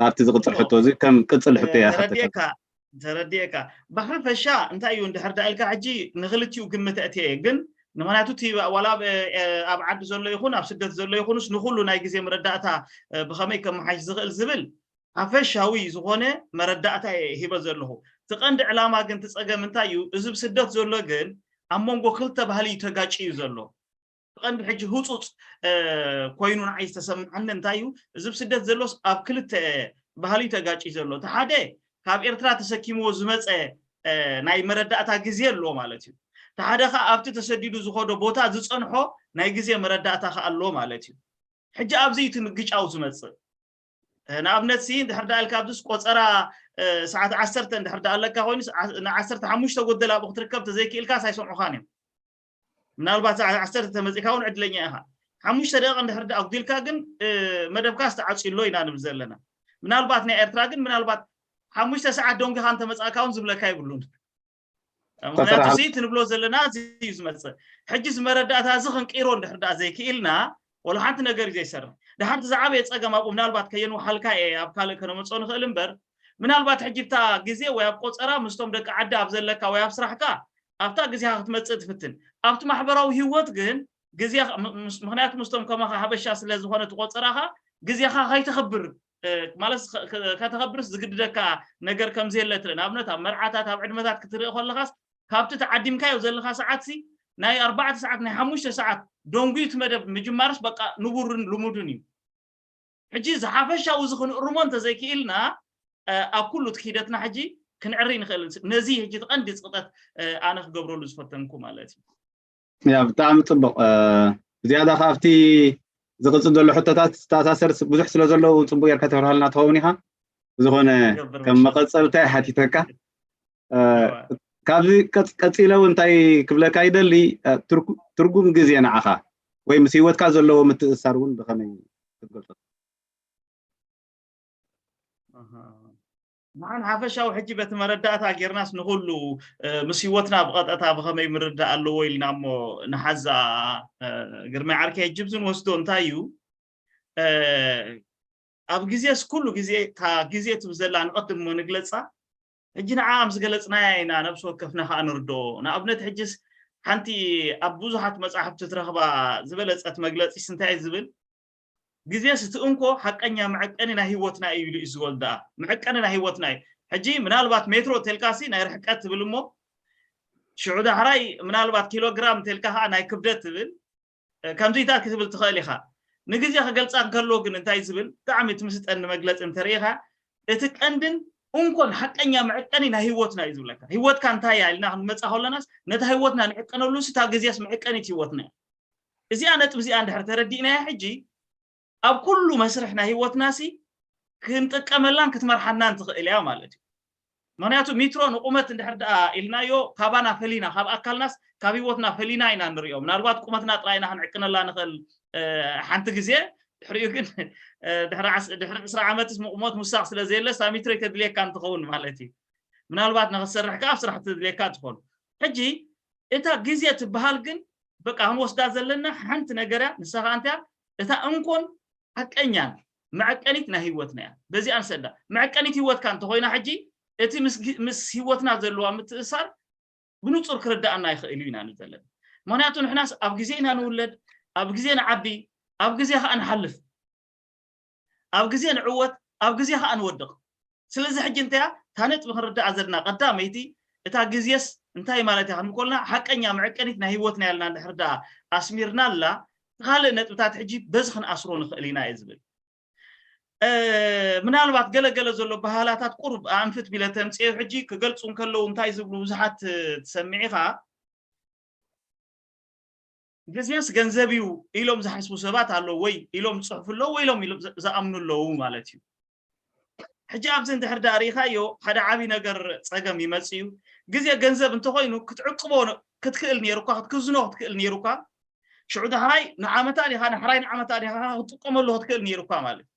ኣብቲ ዝቕፅል ሕቶ እዚ ከም ቅፅል ሕቶ እያ ተረዲእካ ተረዲእካ ብሓፈሻ እንታይ እዩ እንድሕር ዳ ኢልካ ሕጂ ንክልቲኡ ግምት እትየ ግን ንምክንያቱ እቲ ዋላ ኣብ ዓዲ ዘሎ ይኹን ኣብ ስደት ዘሎ ይኹንስ ንኩሉ ናይ ግዜ መረዳእታ ብኸመይ ከመሓሽ ዝኽእል ዝብል ሓፈሻዊ ዝኾነ መረዳእታ እየ ሂበ ዘለኹ። እቲ ቀንዲ ዕላማ ግን እቲ ጸገም እንታይ እዩ? እዚ ብስደት ዘሎ ግን ኣብ መንጎ ክልተ ባህሊ እዩ ተጋጭዩ ዘሎ። እቲ ቀንዲ ሕጂ ህጹጽ ኮይኑ ንዓይ ዝተሰምዓኒ እንታይ እዩ? እዚ ብስደት ዘሎስ ኣብ ክልተ ባህሊ ተጋጭዩ ዘሎ። እቲ ሓደ ካብ ኤርትራ ተሰኪምዎ ዝመጸ ናይ መረዳእታ ግዜ ኣሎ ማለት እዩ። እቲ ሓደ ኸዓ ኣብቲ ተሰዲዱ ዝኸዶ ቦታ ዝጸንሖ ናይ ግዜ መረዳእታ ኸዓ ኣሎ ማለት እዩ። ሕጂ ኣብዚ እቲ ምግጫው ዝመጽእ ንኣብነት ሲ እንድሕር ዳ ኢልካ ኣብዚስ ቆፀራ ሰዓት ዓሰርተ እንድሕር ዳ ኣለካ ኮይኑ ንዓሰርተ ሓሙሽተ ጎደል ኣብኡ ክትርከብ ተዘይክኢልካስ ኣይሰምዑኻን እዮም። ምናልባት ሰዓት ዓሰርተ ተመፂእካ እውን ዕድለኛ ኢኻ። ሓሙሽተ ደቂቕ እንድሕር ዳ ኣጉዲልካ ግን መደብካስ ተዓፅዩ ኣሎ ኢና ንብል ዘለና። ምናልባት ናይ ኤርትራ ግን ምናልባት ሓሙሽተ ሰዓት ደንጉኻ እንተመጻእካ እውን ዝብለካ ይብሉን። ምክንያቱ እዚ ትንብሎ ዘለና እዚ እዩ ዝመጽእ። ሕጂ እዚ መረዳእታ እዚ ክንቅይሮ እንድሕር ደኣ ዘይክኢልና ወላ ሓንቲ ነገር እዩ ዘይሰርሕ። ድሓንቲ ዝዓበየ ጸገም ኣብኡ ምናልባት ከየንውሓልካ እየ ኣብ ካልእ ከነመጽኦ ንኽእል እምበር ምናልባት ሕጂ ብታ ግዜ ወይ ኣብ ቆጸራ ምስቶም ደቂ ዓዲ ኣብ ዘለካ ወይ ኣብ ስራሕካ ኣብታ ግዜኻ ክትመጽእ ትፍትን። ኣብቲ ማሕበራዊ ህይወት ግን ግዜ ምክንያቱ ምስቶም ከማኻ ሓበሻ ስለ ዝኾነ ትቆጸራኻ ግዜኻ ከይተኽብር ማለት ከተኸብርስ ዝግድደካ ነገር ከም ዘየለ ትርኢ ንኣብነት ኣብ መርዓታት ኣብ ዕድመታት ክትርኢ ከለኻስ ካብቲ ተዓዲምካዮ ዘለኻ ሰዓትሲ ናይ ኣርባዕተ ሰዓት ናይ ሓሙሽተ ሰዓት ደንጉዩ እቲ መደብ ምጅማርስ በቃ ንቡርን ልሙድን እዩ ሕጂ ዝሓፈሻዊ እዚ ክንእርሞ እንተዘይክኢልና ኣብ ኩሉ እቲ ክሂደትና ሕጂ ክንዕሪ ንኽእል ነዚ ሕጂ ትቐንዲ ፅቕጠት ኣነ ክገብረሉ ዝፈተንኩ ማለት እዩ ያ ብጣዕሚ ፅቡቕ ዝያዳ ካብቲ ዝቕፅል ዘሎ ሕቶታት ዝተኣሳሰር ብዙሕ ስለ ዘለዉ ፅቡቅ ጌርካ ተብርሃልና ትኸውን ኢኻ ብዝኾነ ከም መቐፀልታ ሓቲተካ ካብዚ ቀፂለ እውን እንታይ ክብለካ ይደሊ ትርጉም ግዜ ንዓኻ ወይ ምስ ህይወትካ ዘለዎ ምትእሳር እውን ብኸመይ ክትገልፆ ንሓን ሓፈሻዊ ሕጂ በቲ መረዳእታ ጌርናስ ንኩሉ ምስ ህይወትና ብቐጠታ ብኸመይ ምርዳእ ኣለዎ ኢልና እሞ ንሓዛ ግርማይ ዓርከይ ሕጂ ብዚ ንወስዶ እንታይ እዩ ኣብ ግዜስ ኩሉ ግዜ እታ ግዜ ትብ ዘላ ንቐድም እሞ ንግለፃ ሕጂ ንዓ ምስ ገለፅናያ ኢና ነብሲ ወከፍና ከዓ ንርድኦ ንኣብነት ሕጅስ ሓንቲ ኣብ ብዙሓት መፅሓፍቲ ትረኽባ ዝበለፀት መግለፂስ እንታይ ዝብል ግዜስ እቲ እንኮ ሓቀኛ መዐቀኒ ናይ ህይወትና እዩ ኢሉ እዩ ዝወልድኣ መዐቀኒ ናይ ህይወትና እዩ ሕጂ ምናልባት ሜትሮ ተልካሲ ናይ ርሕቀት ትብል እሞ ሽዑ ዳሕራይ ምናልባት ኪሎግራም ተልካ ከዓ ናይ ክብደት ትብል ከምዚታት ክትብል ትኽእል ኢኻ ንግዜ ክገልፃ እንከሎ ግን እንታይ ዝብል ብጣዕሚ ትምስጠኒ መግለፂ እንተርኢኻ እቲ ቀንድን እንኮን ሓቀኛ መዐቀኒ ናይ ህይወትና እዩ ዝብለካ ህይወትካ እንታይ እያ ኢልና ክንመፃ ከለናስ ነታ ህይወትና ንዕቀነሉ ስታ ግዜስ መዐቀኒት ህይወትና እያ እዚኣ ነጥብ እዚኣ እንድሕር ተረዲእናያ ሕጂ ኣብ ኩሉ መስርሕ ናይ ህይወትና ሲ ክንጥቀመላን ክትመርሓናን ትኽእል እያ ማለት እዩ ምክንያቱ ሚትሮ ንቁመት እንድሕር ደኣ ኢልናዮ ካባና ፈሊና ካብ ኣካልናስ ካብ ህይወትና ፈሊና ኢና ንሪኦ ምናልባት ቁመትና ጥራይና ክንዕቅነላ ንኽእል ሓንቲ ግዜ ድሕሪኡ ግን ድሕሪ ዕስራ ዓመትስ ምቁሞት ምሳቕ ስለ ዘየለስ ኣብ ሚትሮ ተድልየካ እንትኸውን ማለት እዩ ምናልባት ንክትሰርሕ ከዓ ኣብ ስራሕ ተድልየካ ትኾን ሕጂ እታ ግዜ ትበሃል ግን በቃ ክንወስዳ ዘለና ሓንቲ ነገር እያ ንሳ ከዓ እንታይ እታ እንኮን ሓቀኛን መዐቀኒት ናይ ህይወትና እያ በዚኣ ንሰዳ መዐቀኒት ህይወትካ እንተኮይና ሕጂ እቲ ምስ ህይወትና ዘለዋ ምትእሳር ብንፁር ክርዳኣና ይኽእል እዩ ኢና ንብል ዘለና ምክንያቱ ንሕናስ ኣብ ግዜ ኢና ንውለድ ኣብ ግዜ ንዓቢ ኣብ ግዜ ከዓ ንሓልፍ ኣብ ግዜ ንዕወት ኣብ ግዜ ከዓ ንወድቕ ስለዚ ሕጂ እንተያ እታ ነጥቢ ክንርዳኣ ዘለና ቀዳመይቲ እታ ግዜስ እንታይ ማለት እያ ክንብል ከለና ሓቀኛ መዐቀኒት ናይ ህይወትና ያልና እንድሕር ደኣ ኣስሚርናላ ካልእ ነጥብታት ሕጂ በዚ ክንኣስሮ ንኽእል ኢና እየ ዝብል ምናልባት ገለገለ ዘሎ ባህላታት ቁሩብ ኣንፍት ቢለ ተምፅኦ ሕጂ ክገልፁ እንከለዉ እንታይ ዝብሉ ብዙሓት ትሰምዒኻ ግዜስ ገንዘብ እዩ ኢሎም ዝሓስቡ ሰባት ኣለዉ ወይ ኢሎም ዝፅሕፉ ኣለዉ ወይ ኢሎም ዝኣምኑ ኣለዉ ማለት እዩ ሕጂ ኣብዚ እንድሕር ዳኣ ርኢኻዮ ሓደ ዓብዪ ነገር ፀገም ይመፅእ እዩ ግዜ ገንዘብ እንተኮይኑ ክትዕቅቦ ክትክእል ነይሩካ ክትክዝኖ ክትክእል ነይሩካ ሽዑ ዳሕራይ ንዓመታ ዲኻ ንሕራይ ንዓመታ ዲኻ ክትጥቀመሉ ክትክእል ነይሩካ ማለት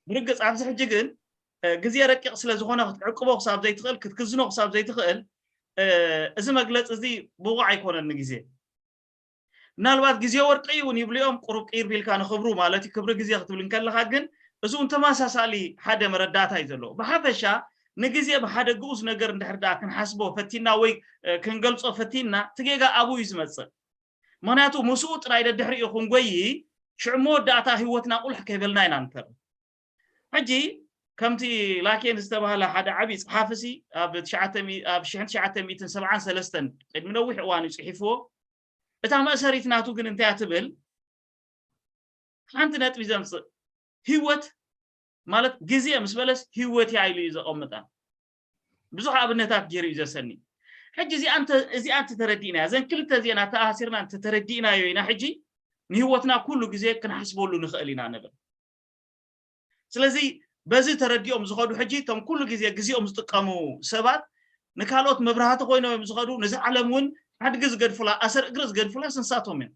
ብርግፅ ኣብዚ ሕጂ ግን ግዜ ረቂቕ ስለ ዝኾነ ክትዕቅቦ ክሳብ ዘይትኽእል ክትክዝኖ ክሳብ ዘይትኽእል እዚ መግለፂ እዚ ብቑዕ ኣይኮነን ንግዜ ምናልባት ግዜ ወርቂ እውን ይብልኦም ቁሩብ ቅይር ቢልካ ንክብሩ ማለት እዩ ክብሪ ግዜ ክትብል እንከለካ ግን እዚ እውን ተመሳሳሊ ሓደ መረዳእታ እዩ ዘለዎ ብሓፈሻ ንግዜ ብሓደ ግኡዝ ነገር እንድሕር ደኣ ክንሓስቦ ፈቲና ወይ ክንገልፆ ፈቲና ትጌጋ ኣብኡ እዩ ዝመፅእ ምክንያቱ ምስኡ ጥራይ ደድሕሪኡ ክንጎይ ሽዑ መወዳእታ ህይወትና ቁልሕ ከይበልና ኢና ንተርፍ ሕጂ ከምቲ ላኬን ዝተባህለ ሓደ ዓብዪ ፀሓፍሲ ኣብ ኣብ ሽሕን ትሽዓተ ሚእትን ሰብዓን ሰለስተን ቅድሚ ነዊሕ እዋን እዩ ፅሒፍዎ እታ መእሰሪት ናቱ ግን እንታይ ትብል ሓንቲ ነጥቢ ዘምፅእ ህይወት ማለት ግዜ ምስ በለስ ህይወት እያ ኢሉ እዩ ዘቐምጣ ብዙሕ ኣብነታት ገይሩ እዩ ዘሰኒ ሕጂ እዚኣ እንተተረዲእናያ እዘን ክልተ እዚአን ኣተኣሳሲርና እንተተረዲእናዮ ኢና ሕጂ ንህይወትና ኩሉ ግዜ ክንሓስበሉ ንኽእል ኢና ንብል ስለዚ በዚ ተረዲኦም ዝኸዱ ሕጂ እቶም ኩሉ ግዜ ግዜኦም ዝጥቀሙ ሰባት ንካልኦት መብራህቲ ኮይኖም እዮም ዝኸዱ ነዚ ዓለም እውን ሓድጊ ዝገድፉላ ኣሰር እግሪ ዝገድፉላ ስንሳቶም እዮም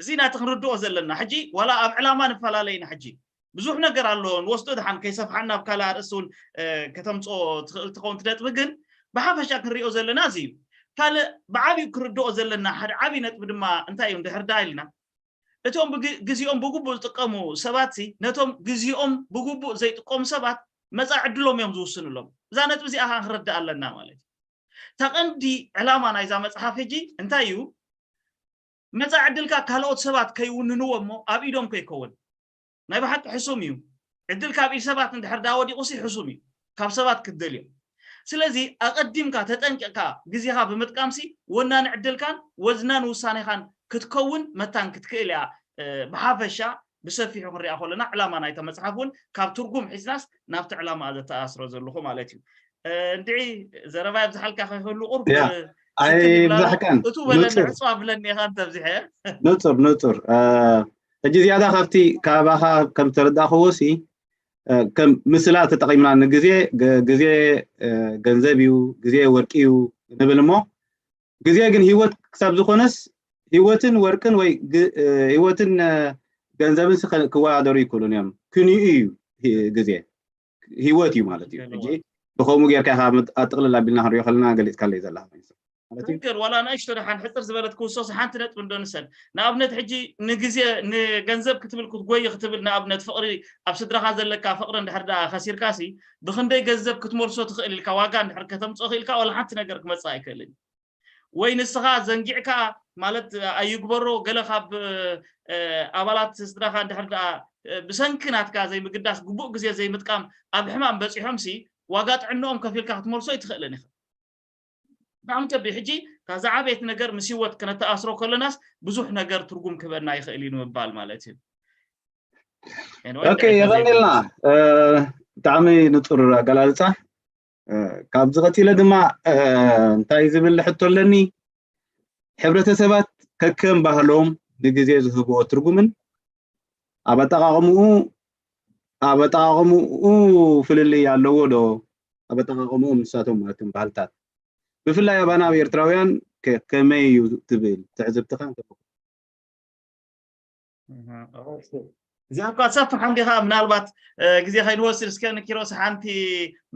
እዚ ናቲ ክንርድኦ ዘለና ሕጂ ዋላ ኣብ ዕላማ ንፈላለ ኢና ሕጂ ብዙሕ ነገር ኣሎ ንወስዶ ድሓን ከይሰፍሓና ኣብ ካልእ ኣርእስቲ እውን ከተምፅኦ ትኽእል ትኸውን ትነጥቢ። ግን ብሓፈሻ ክንሪኦ ዘለና እዚ እዩ። ካልእ ብዓብዩ ክንርድኦ ዘለና ሓደ ዓብዪ ነጥቢ ድማ እንታይ እዩ እንድሕር ዳ ኢልና፣ እቶም ግዜኦም ብግቡእ ዝጥቀሙ ሰባት ሲ ነቶም ግዜኦም ብግቡእ ዘይጥቀሙ ሰባት መፃኢ ዕድሎም እዮም ዝውስንሎም። እዛ ነጥቢ እዚኣ ከዓ ክንረድእ ኣለና ማለት እዩ። እታ ቀንዲ ዕላማ ናይዛ መፅሓፍ ሕጂ እንታይ እዩ? መፃኢ ዕድልካ ካልኦት ሰባት ከይውንንዎ እሞ ኣብ ኢዶም ከይከውን። ናይ ብሓቂ ሕሱም እዩ። ዕድልካ ኣብ ኢድ ሰባት እንድሕር ዳ ወዲቑ ሲ ሕሱም እዩ ካብ ሰባት ክትደልዮ። ስለዚ ኣቐዲምካ ተጠንቂቕካ ግዜኻ ብምጥቃምሲ ወናኒ ዕድልካን ወዝናን ውሳኔኻን ክትከውን መታን ክትክእል እያ። ብሓፈሻ ብሰፊሑ ክንሪኣ ከለና ዕላማ ናይታ መፅሓፍ እውን ካብ ትርጉም ሒዝናስ ናብቲ ዕላማ ዘተኣስሮ ዘለኹ ማለት እዩ። እንድዒ ዘረባ የብዝሓልካ ከይህሉ ቁርብ ኣይብዛሕካን እቱ በለኒ ዕፅዋ ብለኒ ኢኻ እንተብዚሐ ንፁር ንፁር ሕጂ ዝያዳ ካብቲ ካባኻ ከም ተረዳእኽዎ ሲ ከም ምስላ ተጠቒምና ንግዜ ግዜ ገንዘብ እዩ፣ ግዜ ወርቂ እዩ ንብል እሞ ግዜ ግን ህይወት ክሳብ ዝኾነስ ህይወትን ወርቅን ወይ ህይወትን ገንዘብን ክወዳደሩ ይክእሉን እዮም። ክንኡ እዩ ግዜ ህይወት እዩ ማለት እዩ። ሕጂ ብከምኡ ጌርካ ኢኻ ኣጥቕልል ኣቢልና ክንሪኦ ከለና ገሊፅካለይ ዘለኻ ማለት እዩ። ትክክል። ዋላ ንእሽቶ ደሓን ሕፅር ዝበለት ክውሰስ ሓንቲ ነጥቢ እንዶ ንሰን ንኣብነት ሕጂ ንግዜ ንገንዘብ ክትብል ክትጎይ ክትብል ንኣብነት ፍቕሪ ኣብ ስድራኻ ዘለካ ፍቕሪ እንድሕር ደኣ ከሲርካ ሲ ብክንደይ ገንዘብ ክትመልሶ ትኽእል ኢልካ ዋጋ እንድሕር ከተምፅኦ ክኢልካ ዋላ ሓንቲ ነገር ክመፅእ ኣይክእልን። ወይ ንስኻ ዘንጊዕካ ማለት ኣይግበሮ ገለ ካብ ኣባላት ስድራኻ እንድሕር ደኣ ብሰንኪ ናትካ ዘይምግዳስ ግቡእ ግዜ ዘይምጥቃም ኣብ ሕማም በፂሖም ሲ ዋጋ ጥዕንኦም ከፊልካ ክትመልሶ ኣይትኽእልን ኢኻ። ብጣዕሚ ከቢድ። ሕጂ እታ ዝዓበየት ነገር ምስ ህይወት ክነተኣስሮ ከለናስ ብዙሕ ነገር ትርጉም ክህበና ይኽእል እዩ ንምባል ማለት እዩ። ኦኬ፣ የቐንየልና። ብጣዕሚ ንፁር ኣገላልፃ። ካብዚ ቀፂለ ድማ እንታይ ዝብል ሕቶ ኣለኒ? ሕብረተሰባት ከከም ባህሎም ንግዜ ዝህብዎ ትርጉምን ኣብ ኣጠቓቕምኡ ኣብ ኣጠቓቕምኡ ፍልልይ ኣለዎ ዶ? ኣብ ኣጠቓቕምኦም ንሳቶም ማለት እዮም ባህልታት ብፍላይ ኣባና ኣብ ኤርትራውያን ከመይ እዩ ትብል ትዕዝብትኻ? እዚኣ እኳ ሰፍሕ እንዲኻ ምናልባት ግዜ ከይንወስድ እስከ ንኪሮስ ሓንቲ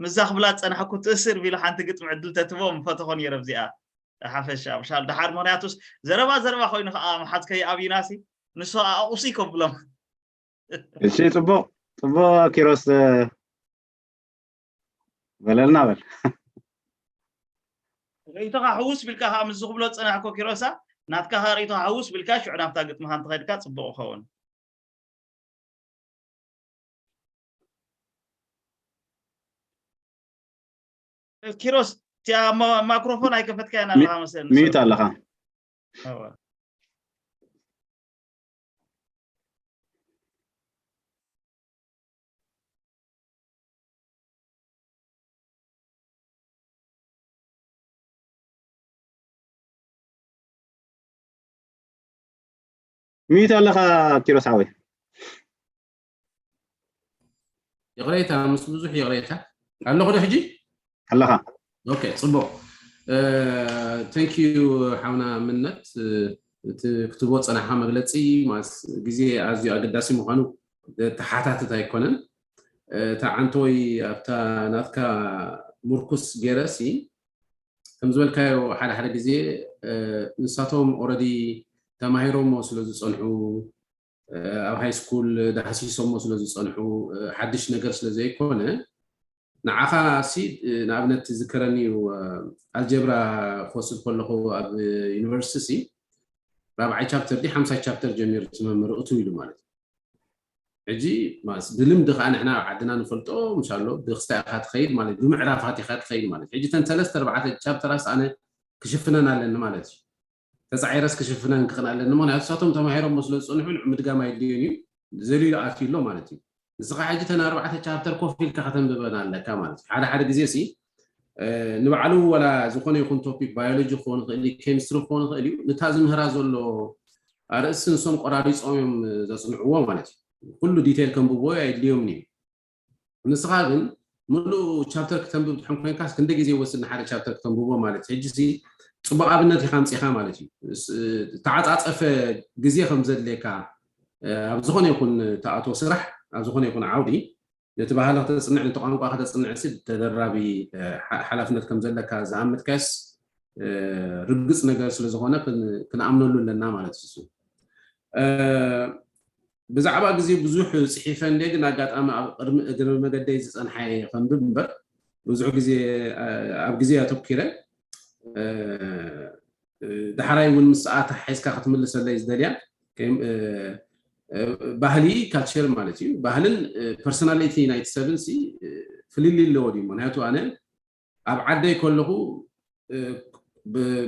ምዛ ክብላ ዝፀናሕኩ ትእስር ቢሉ ሓንቲ ግጥሚ ዕድል ተትቦ ምፈተኾ ነይረ። ኣብዚኣ ሓፈሻ ምሻል ደሓር ምክንያቱስ ዘረባ ዘረባ ኮይኑ ከዓ መሓዝከይ ኣብይናሲ ንሱ ኣቁሲ ከብሎም። እሺ፣ ፅቡቅ ፅቡቅ ኪሮስ በለልና በል። ርእይቶኻ ሕውስ ቢልካ ከዓ ምስ ዝኽብሎ ዝፀናሕኮ ኪሮሳ ናትካ ከዓ ርእይቶኻ ሕውስ ቢልካ ሽዑ ናብታ ግጥምኻ እንተኸድካ ፅቡቅ ይኸውን። ኪሮስ እቲኣ ማክሮፎን ኣይከፈትካያን ኣለኻ መሰለኒ። ሚዩት ኣለኻ። ሚዩት ኣለኻ ኪሮስ ሓወይ። ይቕሬታ፣ ምስ ብዙሕ ይቕሬታ። ኣለኹ ዶ ሕጂ? ኣለኻ። ኦኬ፣ ጽቡቕ። Thank you ሓውና ምነት፣ እቲ ክትቦ ጸናሕካ መግለጺ ማስ ግዜ ኣዝዩ ኣገዳሲ ምዃኑ ተሓታትት ኣይኮነን። እታ ዓንተወይ ኣብታ ናትካ ምርኩስ ገይረሲ ከም ዝበልካዮ ሓደ ሓደ ግዜ ንሳቶም ኦረዲ ተማሂሮሞ ስለ ዝጸንሑ ኣብ ሃይ ስኩል ዳህሲሶሞ ስለ ዝጸንሑ ሓድሽ ነገር ስለ ዘይኮነ ንዓኻ ሲ ንኣብነት ዝከረኒ እዩ። ኣልጀብራ ክወስድ ከለኹ ኣብ ዩኒቨርሲቲ ሲ ራብዓይ ቻፕተር ዲ ሓምሳይ ቻፕተር ጀሚሩ እቲ መምህር እቱ ኢሉ ማለት እዩ። ሕጂ ማስ ብልምዲ ከዓ ንሕና ኣብ ዓድና ንፈልጦ ምሻሎ ብክስታይ ኢኻ ትኸይድ ማለት ብምዕራፋት ኢኻ ትኸይድ ማለት ሕጂ ተን ሰለስተ ኣርባዕተ ቻፕተራስ ኣነ ክሽፍነን ኣለኒ ማለት እዩ። ተፃዒረስ ክሽፍነን ክኽእል ኣለኒ ምክንያቱ ንሳቶም ተማሂሮሞ ስለ ዝፀንሑ ንዑ ምድጋም ኣይድልዮን እዩ። ዘልዩ ኣትዩ ኣሎ ማለት እዩ። ንስኻ ሕጂ ተን ኣርባዕተ ቻፕተር ኮፍ ኢልካ ከተንብበን ኣለካ ማለት እዩ። ሓደ ሓደ ግዜ ሲ ንባዕሉ ወላ ዝኾነ ይኹን ቶፒክ ባዮሎጂ ክኸውን ይኽእል እዩ፣ ኬሚስትሪ ክኸውን ይኽእል እዩ። ንታ ዝምህራ ዘሎ ኣርእስቲ ንሶም ቆራሪፆም እዮም ዘፅንዕዎ ማለት እዩ። ኩሉ ዲቴይል ከንብብዎ ኣየድልዮምን እዩ። ንስኻ ግን ምሉእ ቻፕተር ክተንብብ ድሕን ኮይንካስ ክንደይ ግዜ ይወስድ ንሓደ ቻፕተር ክተንብቦ ማለት እዩ። ሕጂ ሲ ፅቡቕ ኣብነት ኢኻ ኣምፂኻ ማለት እዩ። ዝተዓፃፀፈ ግዜ ከም ዘድልየካ ኣብ ዝኾነ ይኹን ተኣትዎ ስራሕ ኣብ ዝኾነ ይኹን ዓውዲ ነቲ ባህሊ ከተጽንዕ፣ ነቲ ቋንቋ ከተጽንዕ ሲ ተደራቢ ሓላፍነት ከም ዘለካ ዝኣምትካስ ርግጽ ነገር ስለ ዝኾነ ክንኣምነሉ ኣለና ማለት እዩ። ብዛዕባ ግዜ ብዙሕ ጽሒፈ እንደ ግን ኣጋጣሚ ኣብ ቅድሚ እግሪ መገደይ ዝጸንሓ ከንብብ እምበር ብዙሕ ግዜ ኣብ ግዜ ኣተኪረ ዳሕራይ እውን ምስ ሰዓት ሓይዝካ ክትምልሰለይ ዝደልያ ባህሊ ካልቸር ማለት እዩ። ባህልን ፐርሶናሊቲ ናይቲ ሰብን ፍልልይ ኣለዎ ድዩ? ምክንያቱ ኣነ ኣብ ዓደይ ከለኹ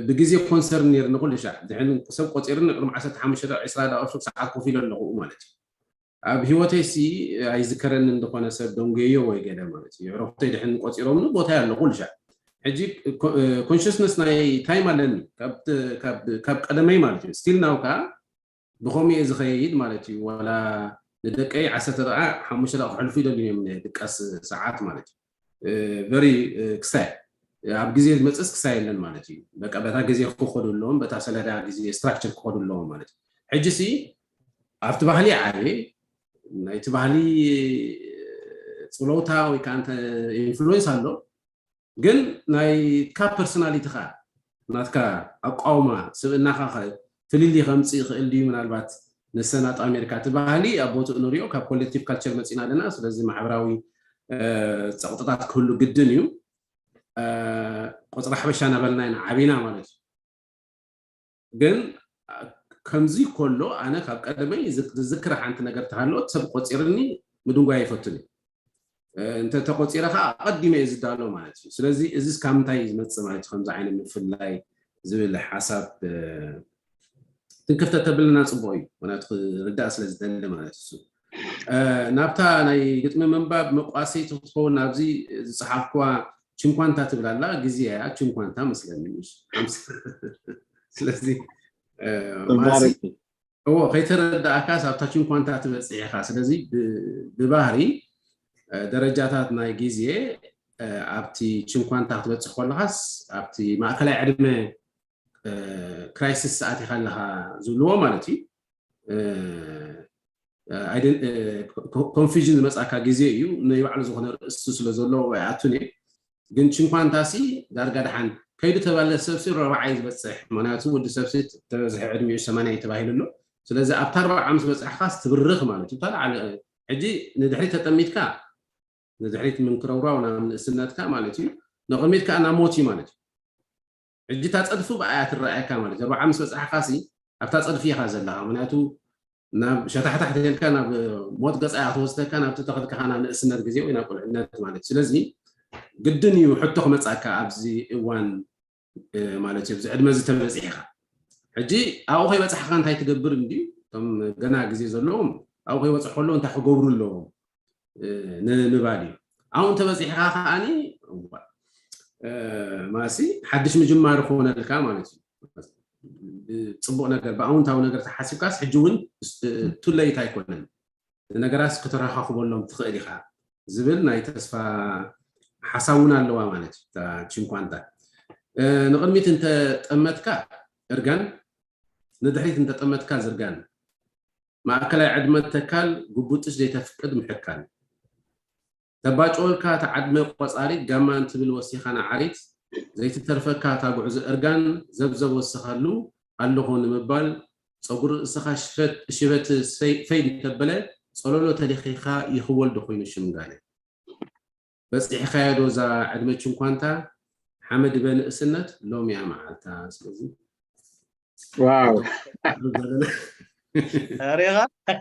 ብግዜ ኮንሰርን ነይርኒ ኩሉ ሻዕ ድሕን ሰብ ቆፂርኒ ቅድሚ ዓሰርተ ሓሙሽተ ዕስራ ደቂቕ ሰዓት ኮፍ ኢለ ኣለኹ ማለት እዩ። ኣብ ህይወተይ ሲ ኣይዝከረኒ እንደኾነ ሰብ ደንጎዮ ወይ ገለ ማለት እዩ። ዕረፍተይ ድሕን ቆፂሮምኒ ቦታ ኣለኹ ኩሉ ሻዕ። ሕጂ ኮንሽስነስ ናይ ታይም ኣለኒ ካብ ቀደመይ ማለት እዩ። ስቲል ናው ከዓ ብኸምኡ እየ ዝኸይድ ማለት እዩ። ዋላ ንደቀይ ዓሰርተ ደቂቃ ሓሙሽተ ደቂቃ ክሕልፉ ይደልዩ እዮም ድቃስ ሰዓት ማለት እዩ። ቨሪ ክሳይ ኣብ ግዜ ዝመፅስ ክሳይ የለን ማለት እዩ። በቃ በታ ግዜ ክኸዱ ኣለዎም፣ በታ ሰለዳ ግዜ ስትራክቸር ክኸዱ ኣለዎም ማለት እዩ። ሕጂ ሲ ኣብቲ ባህሊ ዓብየ ናይቲ ባህሊ ፅለውታ ወይ ከዓ ኢንፍሉዌንስ ኣሎ። ግን ናይ ካብ ፐርሶናሊቲ ካ ናትካ ኣቋውማ ስብእናኻ ፍልልይ ከምፅእ ይኽእል ድዩ? ምናልባት ንሰናጥ ኣሜሪካ እቲ ባህሊ ኣብ ቦትኡ ንሪኦ ካብ ኮሌክቲቭ ካልቸር መፂና ኣለና። ስለዚ ማሕበራዊ ፀቕጥታት ክህሉ ግድን እዩ። ቆፅሪ ሓበሻ እናበልና ኢና ዓቢና ማለት እዩ። ግን ከምዚ ከሎ ኣነ ካብ ቀደመይ ዝዝክረ ሓንቲ ነገር ተሃለወት ሰብ ቆፂርኒ ምድንጓይ ኣይፈቱን እዩ። እንተ ተቆፂረ ከዓ ኣቐዲመ እየ ዝዳሎ ማለት እዩ። ስለዚ እዚ ካብ ምንታይ እዩ ዝመፅእ ማለት እዩ? ከምዚ ዓይነት ምፍላይ ዝብል ሓሳብ ትንክፍተ ተብልና ፅቡቅ እዩ። ምክንያቱ ክርዳእ ስለ ዝደሊ ማለት እዩ። ናብታ ናይ ግጥሚ ምንባብ መቋሰይቲ ክትኸውን ናብዚ ዝፀሓፍኩዋ ችንኳንታ ትብል ኣላ። ግዜ እያ ችንኳንታ መስለኒ። ስለዚ እዎ ከይተረዳእካስ ኣብታ ችንኳንታ ትበፅሕ ኢኻ። ስለዚ ብባህሪ ደረጃታት ናይ ግዜ ኣብቲ ችንኳንታ ክትበፅሕ ከለኻስ ኣብቲ ማእከላይ ዕድመ ክራይሲስ ኣቲኻ ኣለኻ ዝብልዎ ማለት እዩ። ኮንፊዥን ዝመፅኣካ ግዜ እዩ። ናይ ባዕሉ ዝኾነ ርእሲ ስለ ዘለዎ ኣይኣቱን እየ። ግን ችንኳንታሲ ዳርጋ ደሓን ከይዱ ተባለ ሰብሲ ረብዓይ ዝበፅሕ። ምክንያቱ ወዲ ሰብሲ ተበዝሐ ዕድሚኡ ሰማንያ እዩ ተባሂሉ ኣሎ። ስለዚ ኣብታ ኣርባዓ ምስ በፃሕካስ ትብርኽ ማለት እዩ። ተላዓለ ሕጂ ንድሕሪት ተጠሚትካ ንድሕሪት ምንክረውራው ናብ ንእስነትካ ማለት እዩ። ንቕድሚት ከዓ ናብ ሞት እዩ ማለት እዩ። ሕጂ እታ ፀድፊ ብኣያ ትረኣየካ ማለት እዩ። ኣርባዓ ምስ በፃሕካሲ ኣብታ ፀድፊ ኢኻ ዘለኻ። ምክንያቱ ናብ ሸታሕታሕ ተልካ ናብ ሞት ገፃ ክትወስደካ ናብቲ ተኸድካኻ ናብ ንእስነት ግዜ ወይ ናብ ቁልዕነት ማለት እዩ። ስለዚ ግድን እዩ ሕቶ ክመፃካ ኣብዚ እዋን ማለት እዩ። ኣብዚ ዕድመ እዚ ተበፂሕኻ ሕጂ ኣብኡ ከይበፃሕካ እንታይ ትገብር እንድዩ? እቶም ገና ግዜ ዘለዎም ኣብኡ ከይበፅሑ ከለዉ እንታይ ክገብሩ ኣለዎም ንምባል እዩ። ኣብኡ እንተበፂሕካ ከዓኒ ማሲ ሓድሽ ምጅማር ክኾነልካ ማለት እዩ። ፅቡቅ ነገር ብኣውንታዊ ነገር ተሓሲብካስ ሕጂ እውን ቱለይት ኣይኮነን። ነገራስ ክተረኻኽበሎም ትኽእል ኢኻ ዝብል ናይ ተስፋ ሓሳብ እውን ኣለዋ ማለት እዩ። ችንኳንታ ንቅድሚት እንተጠመትካ እርጋን፣ ንድሕሪት እንተጠመትካ ዝርጋን፣ ማእከላይ ዕድመ ተካል ጉቡጥሽ ዘይተፍቅድ ምሕካል። ተባጭወልካ ተዓድመ ቆፃሪት ጋማ እንትብል ወሲኻ ንዓሪት ዘይትተርፈካ እታ ጉዕዞ እርጋን ዘብዘብ ወስኻሉ ኣለኹ ንምባል ፀጉሪ ርእስኻ ሽበት ፈይድ እንተበለ ፀለሎ ተሊኺኻ ይኽወል ዶ ኮይኑ ሽምጋለ። በፂሕኻዮ ዶ እዛ ዕድመ ችንኳንታ ሓመድ በንእስነት ሎሚያ መዓልታ። ስለዚ ዋው ሪኻ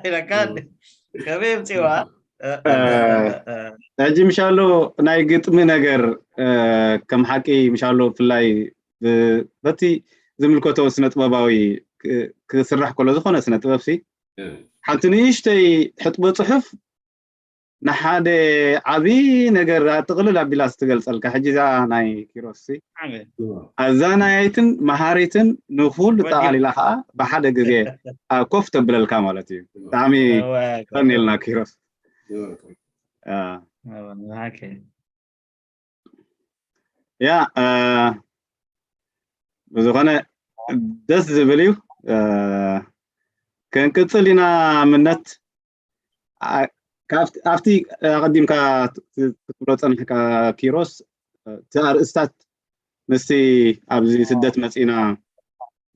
ኢለካ ከመይ የምፅዋ ሕጂ ምሻሎ ናይ ግጥሚ ነገር ከም ሓቂ ምሻሎ ብፍላይ በቲ ዝምልከቶ ስነ ጥበባዊ ክስራሕ ከሎ ዝኾነ ስነ ጥበብ ሲ ሓንቲ ንእሽተይ ሕጥበ ፅሑፍ ንሓደ ዓብዪ ነገር ጥቕልል ኣቢላ ትገልፀልካ። ሕጂ እዛ ናይ ኪሮስ ሲ ኣዛናያይትን መሃሪትን ንኩሉ ጠቓሊላ ከዓ ብሓደ ግዜ ኮፍ ተብለልካ ማለት እዩ። ብጣዕሚ ቀኒልና ኪሮስ። ያ ብዝኾነ ደስ ዝብል እዩ። ክንቅፅል ኢና ምነት። ኣብቲ ኣቐዲምካ ክትብሎ ጸኒሕካ ኪሮስ፣ እቲ ኣርእስታት ምስቲ ኣብዚ ስደት መጺና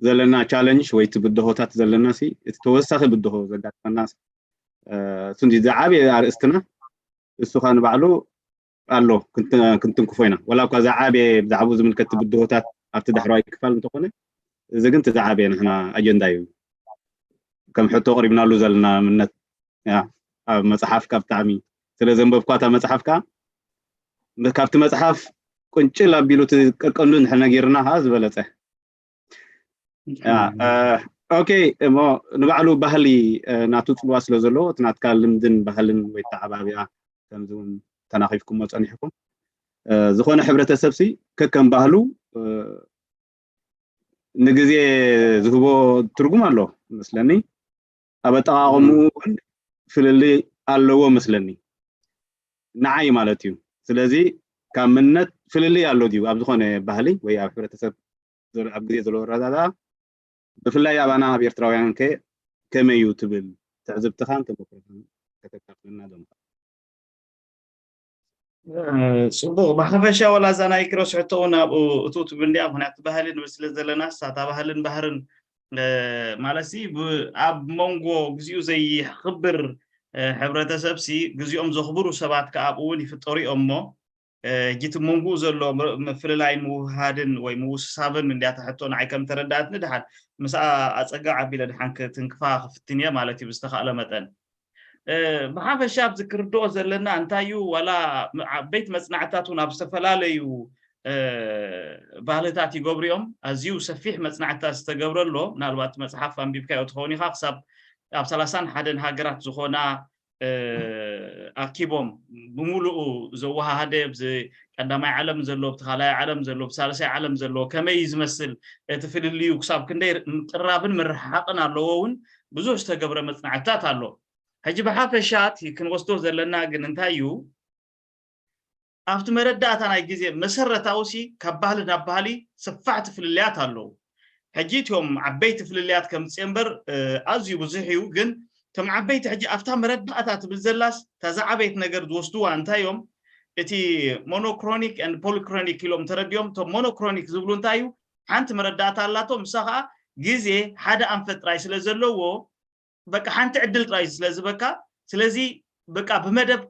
ዘለና ቻለንጅ ወይ እቲ ብድሆታት ዘለና ሲ እቲ ተወሳኺ ብድሆ ዘጋጥመና እሱን ዝዓበየ ኣርእስትና እሱኻ ንባዕሉ ኣሎ ክንትንክፎ ኢና። ወላ እኳ ዝዓበየ ብዛዕባኡ ዝምልከት ብድሆታት ኣብቲ ዳሕረዋይ ክፋል እንተኾነ፣ እዚ ግን እቲ ዝዓበየ ንሕና ኣጀንዳ እዩ። ከም ሕቶ ኣቕሪብናሉ ዘለና እምነት ኣብ መጽሓፍካ ብጣዕሚ ስለ ዘንበብኳ እታ መጽሓፍካ ካብቲ መጽሓፍ ቁንጭል ኣቢሉ እቲ ቀቀንዱ እንድሕር ነጊርና ከዓ ዝበለጸ። ኦኬ፣ እሞ ንባዕሉ ባህሊ ናቱ ጽልዋ ስለ ዘለዎ እቲ ናትካ ልምድን ባህልን ወይ ተዓባቢያ ከምዚ እውን ተናኺፍኩሞ ጸኒሕኩም ዝኾነ ሕብረተሰብ ሲ ከከም ባህሉ ንግዜ ዝህቦ ትርጉም ኣሎ መስለኒ። ኣብ ኣጠቓቕምኡ እውን ፍልልይ ኣለዎ መስለኒ፣ ንዓይ ማለት እዩ። ስለዚ ካብ መንነት ፍልልይ ኣሎ ድዩ ኣብ ዝኾነ ባህሊ ወይ ኣብ ሕብረተሰብ ዘሎ ኣብ ግዜ ዘሎ ኣረዳድኣ፣ ብፍላይ ኣባና ኣብ ኤርትራውያን ከ ከመይ እዩ ትብል ትዕዝብትኻን ተመክሮኻን ከተካፍለና ዶ ምኽኣል? ጽቡቕ። ብሓፈሻ ዋላ እዛ ናይ ክሮስ ሕቶ እውን ኣብኡ እቱ ትብል እንዲያ። ምክንያቱ ባህሊ ንብል ስለ ዘለና እሳታ ባህልን ባህርን ማለት ሲ ኣብ መንጎ ግዚኡ ዘይክብር ሕብረተሰብ ሲ ግዚኦም ዘኽብሩ ሰባት ከ ኣብኡ እውን ይፍጠሩ እዮም እሞ ሕጂ እቲ መንጎኡ ዘሎ ምፍልላይን ምውህሃድን ወይ ምውስሳብን እንዲያ ተሕቶ ንዓይ ከም ተረዳእትኒ ድሓን ምስኣ ኣጸጋ ዓቢለ ድሓን ክትንክፋ ክፍትን እየ ማለት እዩ ብዝተኻእለ መጠን። ብሓፈሻ ኣብዚ ክርድኦ ዘለና እንታይ እዩ ዋላ ዓበይቲ መጽናዕትታት እውን ኣብ ዝተፈላለዩ ባህልታት ይገብሩ እዮም። ኣዝዩ ሰፊሕ መጽናዕትታት ዝተገብረሎ ምናልባት መጽሓፍ ኣንቢብካዮ ትኸውን ኢኻ ክሳብ ኣብ ሰላሳን ሓደን ሃገራት ዝኾና ኣኪቦም ብምሉኡ ዘወሃሃደ ብዚ ቀዳማይ ዓለም ዘሎ ብቲ ካልኣይ ዓለም ዘሎ ብሳልሳይ ዓለም ዘሎ ከመይ እዩ ዝመስል እቲ ፍልልዩ ክሳብ ክንደይ ምቅራብን ምርሕሓቅን ኣለዎ እውን ብዙሕ ዝተገብረ መጽናዕትታት ኣሎ። ሕጂ ብሓፈሻ እቲ ክንወስዶ ዘለና ግን እንታይ እዩ ኣብቲ መረዳእታ ናይ ግዜ መሰረታዊ ሲ ካብ ባህሊ ናብ ባህሊ ሰፋሕቲ ፍልልያት ኣለዉ። ሕጂ እቲኦም ዓበይቲ ፍልልያት ከምፅእ እምበር ኣዝዩ ብዙሕ እዩ። ግን እቶም ዓበይቲ ሕጂ ኣብታ መረዳእታ ትብል ዘላስ እታ ዝዓበየት ነገር ዝወስድዋ እንታይ እዮም? እቲ ሞኖክሮኒክ ን ፖሊክሮኒክ ኢሎም ተረዲኦም። እቶም ሞኖክሮኒክ ዝብሉ እንታይ እዩ? ሓንቲ መረዳእታ ኣላቶ። ምሳ ከዓ ግዜ ሓደ ኣንፈት ጥራይ ስለ ዘለዎ በቃ ሓንቲ ዕድል ጥራይ ስለ ዝበካ ስለዚ በቃ ብመደብ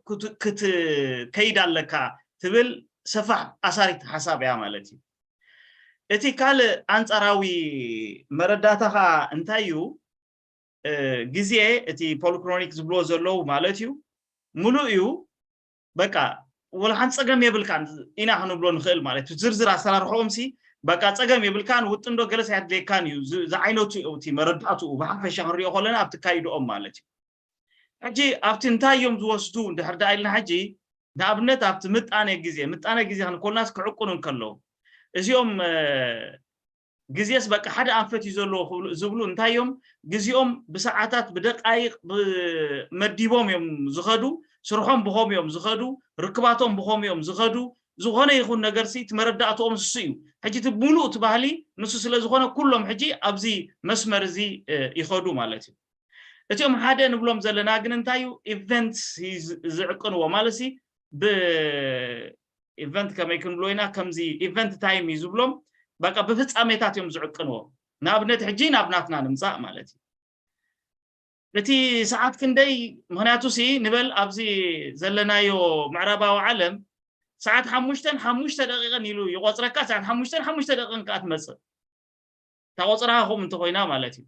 ክትከይድ ኣለካ ትብል ሰፋሕ ኣሳሪት ሓሳብ እያ ማለት እዩ። እቲ ካልእ ኣንጻራዊ መረዳእታ ከዓ እንታይ እዩ? ግዜ እቲ ፖሊክሮኒክ ዝብልዎ ዘለዉ ማለት እዩ ምሉእ እዩ። በቃ ወላ ሓንቲ ጸገም የብልካን ኢና ክንብሎ ንኽእል ማለት እዩ። ዝርዝር ኣሰራርሖኦም ሲ በቃ ጸገም የብልካን ውጥን ዶ ገለስ ኣየድልየካን እዩ ዝዓይነቱ እቲ መረዳእትኡ ብሓፈሻ ክንሪኦ ከለና ኣብቲ ካይድኦም ማለት እዩ። ሕጂ ኣብቲ እንታይ እዮም ዝወስዱ እንድሕር ደኣ ኢልና ሕጂ ንኣብነት ኣብቲ ምጣኔ ግዜ ምጣኔ ግዜ ክንኮልናስ ክዕቁኑ እንከለዉ እዚኦም ግዜስ በቃ ሓደ ኣንፈት እዩ ዘለዎ ዝብሉ እንታይ እዮም ግዜኦም ብሰዓታት ብደቃይቅ መዲቦም እዮም ዝኸዱ ስርሖም ብኸም እዮም ዝኸዱ ርክባቶም ብኸም እዮም ዝኸዱ ዝኾነ ይኹን ነገር ሲ እቲ መረዳእትኦም ንሱ እዩ ሕጂ እቲ ሙሉእ እቲ ባህሊ ንሱ ስለ ዝኾነ ኩሎም ሕጂ ኣብዚ መስመር እዚ ይኸዱ ማለት እዩ እቲኦም ሓደ ንብሎም ዘለና ግን እንታይ እዩ ኢቨንት ዝዕቅንዎ ማለት ሲ ብ ኢቨንት ከመይ ክንብሎ ኢና ከምዚ ኢቨንት ታይም እዩ ዝብሎም በቃ ብፍፃሜታት እዮም ዝዕቅንዎ ንኣብነት ሕጂ ናብ ናትና ንምፃእ ማለት እዩ እቲ ሰዓት ክንደይ ምክንያቱ ሲ ንበል ኣብዚ ዘለናዮ ምዕራባዊ ዓለም ሰዓት ሓሙሽተን ሓሙሽተ ደቂቅን ኢሉ ይቆፅረካ ሰዓት ሓሙሽተን ሓሙሽተ ደቂቅን ከዓ ትመፅእ እታ ቆፅራ ከምኡ እንተኮይና ማለት እዩ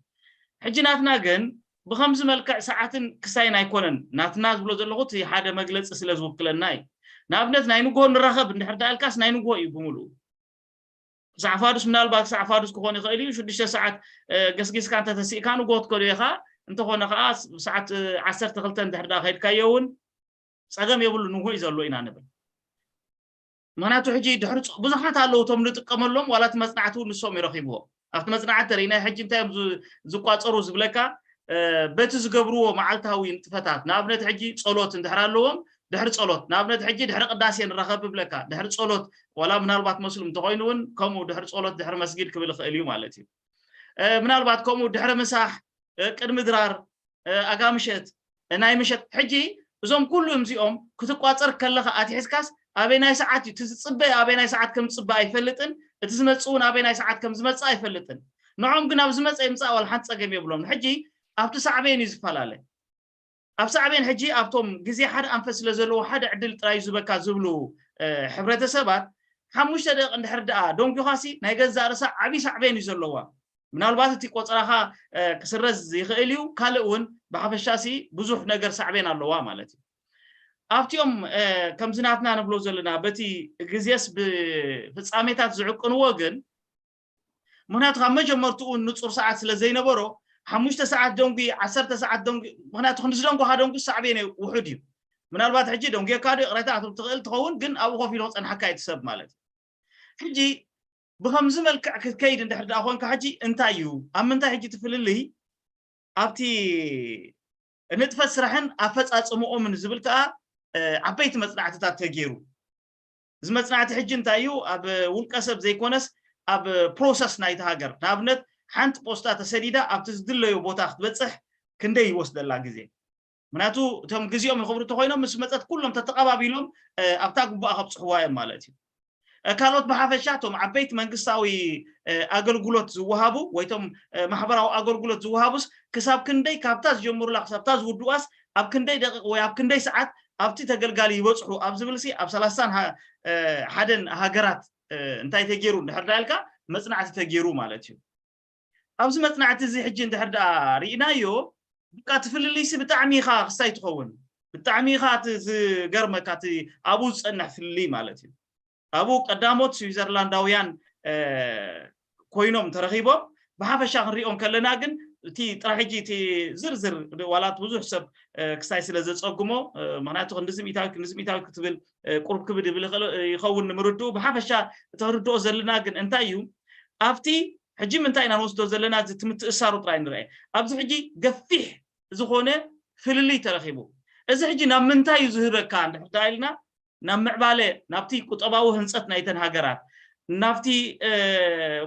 ሕጂ ናትና ግን ብከምዚ መልክዕ ሰዓትን ክሳይን ኣይኮነን ናትና ዝብሎ ዘለኹ እቲ ሓደ መግለፂ ስለ ዝውክለና እዩ ንኣብነት ናይ ንግሆ ንራኸብ እንድሕር ዳኣልካስ ናይ ንግሆ እዩ ብምሉኡ ክሳዕ ፋዱስ ምናልባት ክሳዕ ፋዱስ ክኾን ይኽእል እዩ ሽዱሽተ ሰዓት ገስጊስካ እንተተሲእካ ንግሆ ትከዶ ኢኻ እንተኾነ ከዓ ሰዓት ዓሰርተ ክልተ እንድሕር ዳ ከይድካዮ እውን ፀገም የብሉ ንጉ እዩ ዘሎ ኢና ንብል ምክንያቱ ሕጂ ድሕሪ ብዙሓት ኣለዉ እቶም ንጥቀመሎም ዋላ እቲ መፅናዕቲ እውን ንሶም ይረኪብዎ ኣብቲ መፅናዕቲ ተሪእናይ ሕጂ እንታይ እዮም ዝቋፀሩ ዝብለካ በቲ ዝገብርዎ መዓልታዊ ንጥፈታት ንኣብነት ሕጂ ፀሎት እንድሕር ኣለዎም ድሕሪ ፀሎት ንኣብነት ሕጂ ድሕሪ ቅዳሴ ንራኸብ ብብለካ ድሕሪ ፀሎት ዋላ ምናልባት መስሉ እንተኮይኑ እውን ከምኡ ድሕሪ ፀሎት ድሕሪ መስጊድ ክብል ይኽእል እዩ ማለት እዩ ምናልባት ከምኡ ድሕሪ ምሳሕ ቅድሚ ድራር ኣጋ ምሸት ናይ ምሸት ሕጂ እዞም ኩሉ እዚኦም ክትቋፀር ከለኻ ኣትሒዝካስ ኣበናይ ሰዓት እዩ እቲ ዝፅበ ኣበናይ ሰዓት ከም ዝፅበ ኣይፈልጥን፣ እቲ ዝመፅእ እውን ኣበናይ ሰዓት ከም ዝመፅእ ኣይፈልጥን። ንዖም ግን ኣብ ዝመፀ ይምፃእ ዋላ ሓንቲ ፀገም የብሎም። ሕጂ ኣብቲ ሳዕቤን እዩ ዝፈላለ። ኣብ ሳዕቤን ሕጂ ኣብቶም ግዜ ሓደ ኣንፈት ስለ ዘለዎ ሓደ ዕድል ጥራይ እዩ ዝበካ ዝብሉ ሕብረተሰባት ሓሙሽተ ደቂ እንድሕር ደኣ ደንጉኻሲ ናይ ገዛእ ርእሳ ዓብዪ ሳዕቤን እዩ ዘለዋ። ምናልባት እቲ ቆፅራኻ ክስረዝ ይኽእል እዩ። ካልእ እውን ብሓፈሻሲ ብዙሕ ነገር ሳዕቤን ኣለዋ ማለት እዩ። ኣብቲኦም ከምዚ ናትና ንብሎ ዘለና በቲ ግዜስ ብፍፃሜታት ዝዕቅንዎ ግን ምክንያቱ ካብ መጀመርትኡ ንፁር ሰዓት ስለ ዘይነበሮ ሓሙሽተ ሰዓት ደንጉ ዓሰርተ ሰዓት ደንጉ ምክንያቱ ክንዲ ዝደንጎኻ ደንጉ ሳዕቤን ውሑድ እዩ። ምናልባት ሕጂ ደንጉየካ ዶ ይቕረታ ክትብል ትኽእል ትኸውን፣ ግን ኣብኡ ኮፍ ኢሉ ክፀንሓካ እዩ እቲ ሰብ ማለት እዩ። ሕጂ ብኸምዚ መልክዕ ክትከይድ እንድሕር ደኣ ኮንካ ሕጂ እንታይ እዩ ኣብ ምንታይ ሕጂ ትፍልልይ ኣብቲ ንጥፈት ስራሕን ኣፈፃፅምኦምን ዝብል ከዓ ዓበይቲ መፅናዕትታት ተገይሩ። እዚ መፅናዕቲ ሕጂ እንታይ እዩ ኣብ ውልቀ ሰብ ዘይኮነስ ኣብ ፕሮሰስ ናይቲ ሃገር ንኣብነት ሓንቲ ፖስታ ተሰዲዳ ኣብቲ ዝድለዮ ቦታ ክትበፅሕ ክንደይ ይወስደላ ግዜ? ምክንያቱ እቶም ግዜኦም ይኽብሩ እንተኮይኖም ምስ መፀት ኩሎም ተተቐባቢሎም ኣብታ ግቡኣ ከብፅሕዋ እዮም ማለት እዩ። ካልኦት ብሓፈሻ እቶም ዓበይቲ መንግስታዊ ኣገልግሎት ዝወሃቡ ወይቶም ማሕበራዊ ኣገልግሎት ዝወሃቡስ ክሳብ ክንደይ ካብታ ዝጀምሩላ ክሳብታ ዝውድዋስ ኣብ ክንደይ ደቂቕ ወይ ኣብ ክንደይ ሰዓት ኣብቲ ተገልጋሊ ይበፅሑ ኣብ ዝብል ሲ ኣብ ሰላሳን ሓደን ሃገራት እንታይ ተገይሩ እንድሕር ዳልካ መፅናዕቲ ተገይሩ ማለት እዩ። ኣብዚ መፅናዕቲ እዚ ሕጂ እንድሕር ደኣ ርኢናዮ ብቃ እቲ ፍልልይሲ ብጣዕሚ ኢኻ ክስታይ ትኸውን። ብጣዕሚ ኢኻ እቲ ዝገርመካ እቲ ኣብኡ ዝፀንሕ ፍልልይ ማለት እዩ። ኣብኡ ቀዳሞት ስዊዘርላንዳውያን ኮይኖም ተረኺቦም ብሓፈሻ ክንሪኦ ከለና ግን እቲ ጥራሕ ሕጂ እቲ ዝርዝር ዋላት ብዙሕ ሰብ ክሳይ ስለ ዘፀጉሞ ምክንያቱ ክንዲዚ ሚእታዊት ክንዲዚ ሚእታዊት ክትብል ቁርብ ክብድ ይብል ይኸውን ንምርድኡ ብሓፈሻ ተርድኦ ዘለና ግን እንታይ እዩ ኣብቲ ሕጂ ምንታይ ኢና ንወስዶ ዘለና እዚ ትምትእሳሩ ጥራይ ንርአ ኣብዚ ሕጂ ገፊሕ ዝኾነ ፍልልይ ተረኺቡ እዚ ሕጂ ናብ ምንታይ እዩ ዝህበካ እንድሕር ኢልና ናብ ምዕባለ ናብቲ ቁጠባዊ ህንፀት ናይተን ሃገራት ናብቲ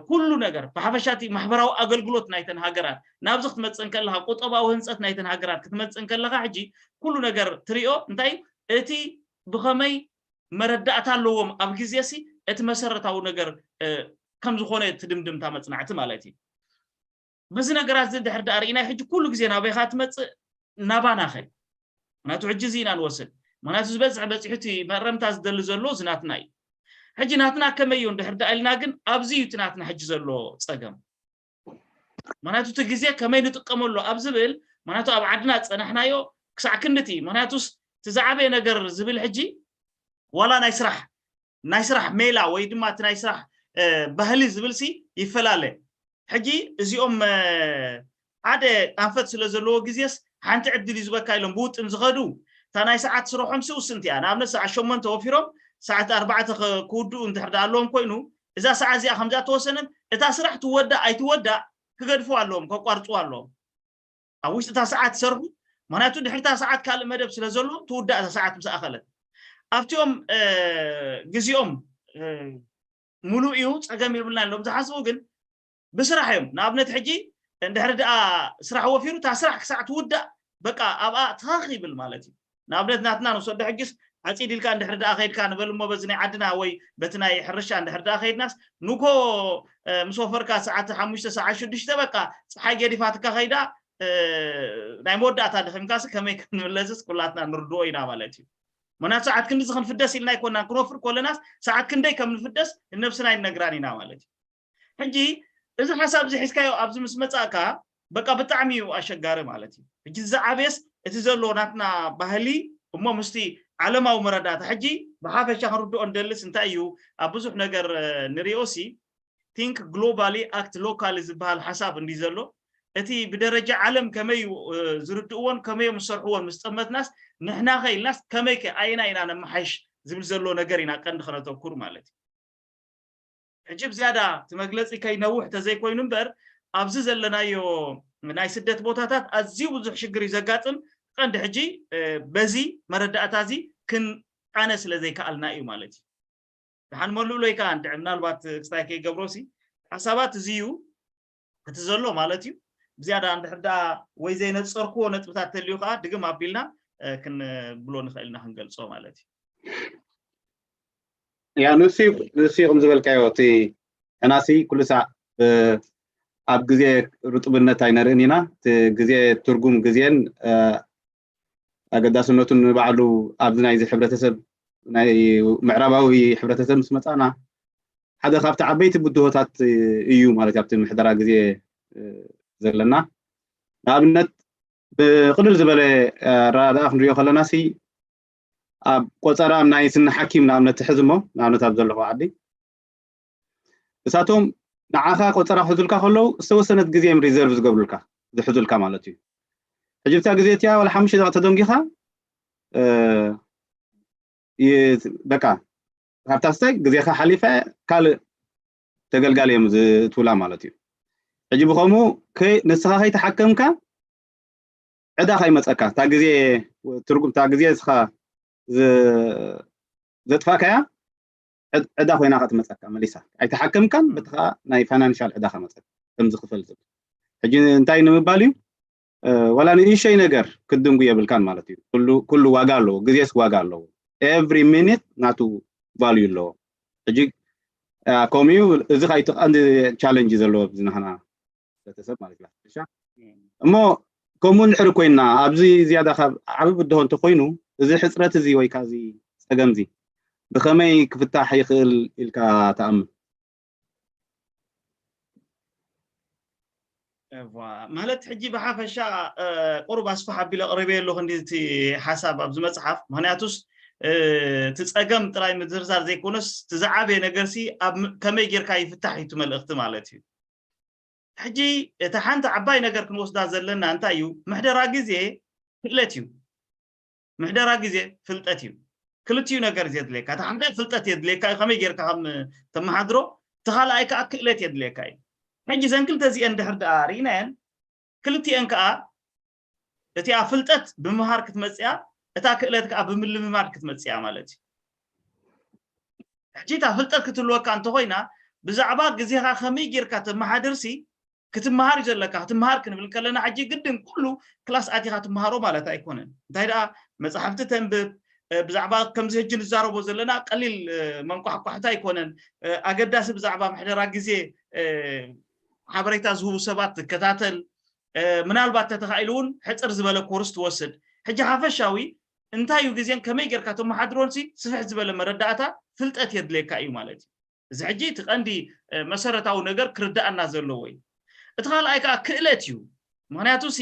ኩሉ ነገር ብሓፈሻቲ ማሕበራዊ ኣገልግሎት ናይተን ሃገራት ናብዚ ክትመፅእ ከለካ ቁጠባዊ ህንፀት ናይተን ሃገራት ክትመፅእ ከለካ ሕጂ ኩሉ ነገር ትሪኦ እንታይ እቲ ብኸመይ መረዳእታ ኣለዎም ኣብ ግዜ ሲ እቲ መሰረታዊ ነገር ከም ዝኾነ ትድምድምታ መፅናዕቲ ማለት እዩ። በዚ ነገራት እዚ ድሕር ዳኣ ርኢና ሕጂ ኩሉ ግዜ ናበይኻ ትመፅእ ናባና ኸ ምክንያቱ ሕጂ እዚ ኢና ንወስድ ምክንያቱ ዝበፅሕ በፂሑ እቲ መእረምታ ዝደሊ ዘሎ እዚ ናትና እዩ። ሕጂ ናትና ከመይ እዩ እንድሕር ዳኣ ኢልና ግን ኣብዚ እዩ እቲ ናትና ሕጂ ዘሎ ፀገም ምክንያቱ እቲ ግዜ ከመይ ንጥቀመሉ ኣብ ዝብል ምክንያቱ ኣብ ዓድና ዝፀናሕናዮ ክሳዕ ክንድቲ ምክንያቱስ እቲ ዝዓበየ ነገር ዝብል ሕጂ ዋላ ናይ ስራሕ ናይ ስራሕ ሜላ ወይ ድማ እቲ ናይ ስራሕ ባህሊ ዝብልሲ ይፈላለ ሕጂ እዚኦም ሓደ ኣንፈት ስለ ዘለዎ ግዜስ ሓንቲ ዕድል እዩ ዝበካ ኢሎም ብውጥን ዝኸዱ እታ ናይ ሰዓት ስርሖም ሲ ውስንቲ እያ ንኣብነት ሰዓት ሸሞንተ ወፊሮም ሰዓት ኣርባዕተ ክውድኡ እንድሕር ዳ ኣለዎም ኮይኑ እዛ ሰዓት እዚኣ ከምዛ ተወሰነት እታ ስራሕ ትወዳእ ኣይትወዳእ ክገድፉ ኣለዎም ከቋርፅዋ ኣለዎም ኣብ ውሽጢ እታ ሰዓት ይሰርሑ ምክንያቱ ድሕሪ እታ ሰዓት ካልእ መደብ ስለ ዘሎ ትውዳእ እታ ሰዓት ምስ ኣኸለት ኣብቲኦም ግዜኦም ሙሉእ እዩ ፀገም የብልና ኢሎም ዝሓስቡ ግን ብስራሕ እዮም ንኣብነት ሕጂ እንድሕሪ ደኣ ስራሕ ወፊሩ እታ ስራሕ ክሳዕ ትውዳእ በቃ ኣብኣ ትኸኽ ይብል ማለት እዩ ንኣብነት ናትና ንወሰዶ ሕጊስ ዓፂድ ኢልካ እንድሕሪ ደኣ ከይድካ ንበል እሞ በዚ ናይ ዓድና ወይ በቲ ናይ ሕርሻ እንድሕሪ ደኣ ከይድናስ ንኮ ምስ ወፈርካ ሰዓት ሓሙሽተ ሰዓት ሽዱሽተ በቃ ፀሓይ ገዲፋትካ ከይዳ ናይ መወዳእታ ደኺምካስ ከመይ ክንምለስስ ኩላትና ንርድኦ ኢና ማለት እዩ ምክንያቱ ሰዓት ክንድዚ ክንፍደስ ኢልና ኣይኮናን ክንወፍር ኮለናስ ሰዓት ክንደይ ከም ንፍደስ ንነብስና ይነግራን ኢና ማለት እዩ ሕጂ እዚ ሓሳብ እዚ ሒዝካዮ ኣብዚ ምስ መፃእካ በቃ ብጣዕሚ እዩ ኣሸጋሪ ማለት እዩ ሕጂ ዝዓበየስ እቲ ዘሎ ናትና ባህሊ እሞ ምስቲ ዓለማዊ መረዳእታ ሕጂ ብሓፈሻ ክንርድኦ እንደልስ እንታይ እዩ ኣብ ብዙሕ ነገር ንሪኦ ሲ think globally act locally ዝበሃል ሓሳብ እንዲ ዘሎ እቲ ብደረጃ ዓለም ከመይ ዝርድእዎን ከመይ ዝሰርሕዎን ምስ ጠመትናስ ንሕና ከ ኢልናስ ከመይ ከ ኣየና ኢና ነመሓይሽ ዝብል ዘሎ ነገር ኢና ቀንዲ ክነተኩር ማለት እዩ ሕጂ ብዝያዳ እቲ መግለፂ ከይነውሕ ተዘይኮይኑ እምበር ኣብዚ ዘለናዮ ናይ ስደት ቦታታት ኣዝዩ ብዙሕ ሽግር እዩ ዘጋጥም ቀንዲ ሕጂ በዚ መረዳእታ እዚ ክንቃነ ስለ ዘይከኣልና እዩ ማለት እዩ ድሓን መሉእ ሎይ ከዓ እንድዕ ምናልባት ክስታይ ከይገብሮ ሲ ሓሳባት እዚ እዩ እቲ ዘሎ ማለት እዩ ብዝያዳ እንድሕር ደኣ ወይ ዘይነፀርክዎ ነጥብታት ተልዩ ከዓ ድግም ኣቢልና ክንብሎ ንኽእል ኢና ክንገልጾ ማለት እዩ። ያ ንሱ ንሱ ከም ዝበልካዮ እቲ ሕናሲ ኩሉ ሳዕ ኣብ ግዜ ርጡብነት ኣይነርእን ኢና። እቲ ግዜ ትርጉም ግዜን ኣገዳስነቱን ንባዕሉ ኣብዚ ናይዚ ሕብረተሰብ ናይ ምዕራባዊ ሕብረተሰብ ምስ መፃና ሓደ ካብቲ ዓበይቲ ብድሆታት እዩ ማለት ኣብቲ ምሕደራ ግዜ ዘለና ንኣብነት ብቅልል ዝበለ ኣረዳድኣ ክንሪኦ ከለና ሲ ኣብ ቆፀራ ናይ ስኒ ሓኪም ንኣብነት ትሕዝ እሞ ንኣብነት ኣብ ዘለኹ ዓዲ እሳቶም ንዓኻ ቆፀራ ክሕዙልካ ከለዉ ዝተወሰነት ግዜ እዮም ሪዘርቭ ዝገብሩልካ ዝሕዙልካ ማለት እዩ ሕጂ ብታ ግዜ እቲያ ዋላ ሓሙሽተ ደቂ ተደንጊኻ በቃ ካብታ ስታይ ግዜኻ ሓሊፈ ካልእ ተገልጋሊ እዮም ዝእትውላ ማለት እዩ ሕጂ ብኸምኡ ንስኻ ከይተሓከምካ ዕዳ ከይመፀካ እታ ግዜ ትርጉም እታ ግዜ እስኻ ዘጥፋእካያ ዕዳ ኮይና ከትመፀካ መሊሳ ኣይተሓከምካን በቲ ከዓ ናይ ፋይናንሻል ዕዳ ከመፀካ ከምዝኽፈል ዝብል ሕጂ እንታይ ንምባል እዩ ዋላ ንእሸይ ነገር ክትድንጉ የብልካን ማለት እዩ ኩሉ ዋጋ ኣለዎ ግዜስ ዋጋ ኣለዎ every minute ናቱ value ኣለዎ ሕጂ ከምኡ እዩ እዚ ከዓ ቀንዲ ቻለንጅ ዘለዎ ዝናህና ቤተሰብ ማለት እዩ እሞ ከምኡ እንድሕር ኮይና ኣብዚ ዝያዳ ካብ ዓቢ ብድሆ እንተኮይኑ እዚ ሕፅረት እዚ ወይ ከዓ እዚ ፀገም እዚ ብከመይ ክፍታሕ ይኽእል ኢልካ ትኣምን ማለት ሕጂ ብሓፈሻ ቁሩብ ኣስፋሕ ኣቢለ ቅሪበ ኣለኹ እንዲ እቲ ሓሳብ ኣብዚ መፅሓፍ ምክንያቱስ እቲ ፀገም ጥራይ ምዝርዛር ዘይኮነስ እቲ ዝዓበየ ነገርሲ ከመይ ጌርካ ይፍታሕ እዩ እቲ መልእክቲ ማለት እዩ ሕጂ እታ ሓንቲ ዓባይ ነገር ክንወስዳ ዘለና እንታይ እዩ ምሕደራ ግዜ ክእለት እዩ ምሕደራ ግዜ ፍልጠት እዩ ክልቲኡ ነገር የድልየካ እቲ ሓደ ፍልጠት የድልየካ እዩ ከመይ ጌርካ ከም ተመሓድሮ እቲ ካልኣይ ከዓ ክእለት የድልየካ እዩ ሕጂ ዘን ክልተ እዚአን ድሕር ደኣ ርኢናየን ክልቲአን ከዓ እቲኣ ፍልጠት ብምሃር ክትመፅያ እታ ክእለት ከዓ ብምልምማድ ክትመፅያ ማለት እዩ ሕጂ እታ ፍልጠት ክትህልወካ እንተኮይና ብዛዕባ ግዜካ ከመይ ጌርካ ተመሓድርሲ ክትመሃር እዩ ዘለካ ክትመሃር ክንብል ከለና ሕጂ ግድን ኩሉ ክላስ ኣቲካ ትመሃሮ ማለት ኣይኮነን እንታይ ደኣ መፅሓፍቲ ተንብብ ብዛዕባ ከምዚ ሕጂ ንዛረቦ ዘለና ቀሊል መንቋሕቋሕታ ኣይኮነን ኣገዳሲ ብዛዕባ ምሕደራ ግዜ ሓበሬታ ዝህቡ ሰባት ትከታተል ምናልባት ተተኻኢሉ እውን ሕፅር ዝበለ ኮርስ ትወስድ ሕጂ ሓፈሻዊ እንታይ እዩ ግዜን ከመይ ጌርካ ተመሓድሮን ሲ ስፍሕ ዝበለ መረዳእታ ፍልጠት የድልየካ እዩ ማለት እዩ እዚ ሕጂ እቲ ቀንዲ መሰረታዊ ነገር ክርዳእና ዘለዎ እዩ እቲ ካልኣይ ከዓ ክእለት እዩ ምክንያቱ ሲ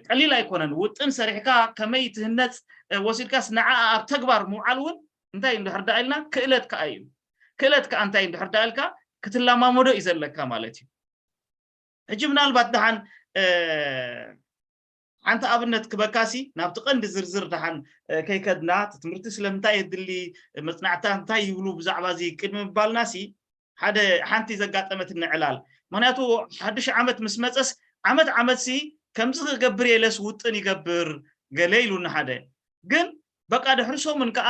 ቀሊል ኣይኮነን ውጥን ሰሪሕካ ከመይ ትህነፅ ወሲድካስ ንዓ ኣብ ተግባር ምውዓል እውን እንታይ እንድሕር ዳ ኢልና ክእለት ከዓ እዩ ክእለት ከዓ እንታይ እንድሕር ዳ ኢልካ ክትለማመዶ እዩ ዘለካ ማለት እዩ ሕጂ ምናልባት ደሓን ሓንቲ ኣብነት ክበካሲ ናብቲ ቀንዲ ዝርዝር ደሓን ከይከድና እቲ ትምህርቲ ስለምንታይ የድሊ መፅናዕታ እንታይ ይብሉ ብዛዕባ እዚ ቅድሚ ምባልና ሲ ሓደ ሓንቲ ዘጋጠመትኒ ዕላል ምክንያቱ ሓዱሽ ዓመት ምስ መፀስ ዓመት ዓመት ሲ ከምዚ ክገብር የለስ ውጥን ይገብር ገለ ኢሉኒ ሓደ ግን በቃ ድሕሪ ሰሙን ከዓ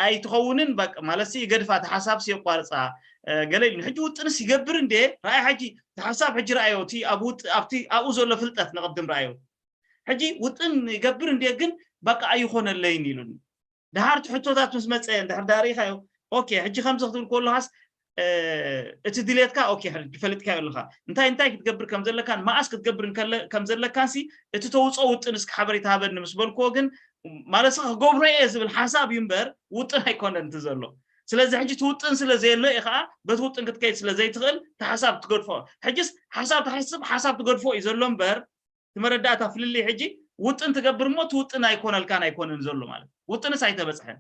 ኣይትኸውንን ማለት ይገድፋ እቲ ሓሳብ የቋርፃ ገለ ኢሉ ሕጂ ውጥንስ ይገብር እንዴ ረኣይ ሕጂ እቲ ሓሳብ ሕጂ ረኣዮ እቲ ኣብቲ ኣብኡ ዘሎ ፍልጠት ንቅድም ረኣዮ ሕጂ ውጥን ይገብር እንዴ ግን በቃ ኣይኾነለይን ኢሉኒ ድሓርቲ ሕቶታት ምስ መፀ እንድሕር ዳርኢኻዮ ኦኬ ሕጂ ከምዚ ክትብል ከለካስ እቲ ድሌትካ ኦኬ ፈለጥካዮ ኣለካ እንታይ እንታይ ክትገብር ከም ዘለካን መኣስ ክትገብር ከም ዘለካን ሲ እቲ ተውፅኦ ውጥን እስኪ ሓበሬታ ሃበኒ ምስ በልክዎ ግን ማለት ክገብሮ እየ ዝብል ሓሳብ እዩ እምበር ውጥን ኣይኮነን እቲ ዘሎ ስለዚ ሕጂ እቲ ውጥን ስለ ዘየሎ እዩ ከዓ በቲ ውጥን ክትከይድ ስለ ዘይትኽእል እቲ ሓሳብ ትገድፎ ሕጅስ ሓሳብ ትሓስብ ሓሳብ ትገድፎ እዩ ዘሎ እምበር እቲ መረዳእታ ፍልልይ ሕጂ ውጥን ትገብር እሞ እቲ ውጥን ኣይኮነልካን ኣይኮነን ዘሎ ማለት ውጥንስ ኣይተበፅሐን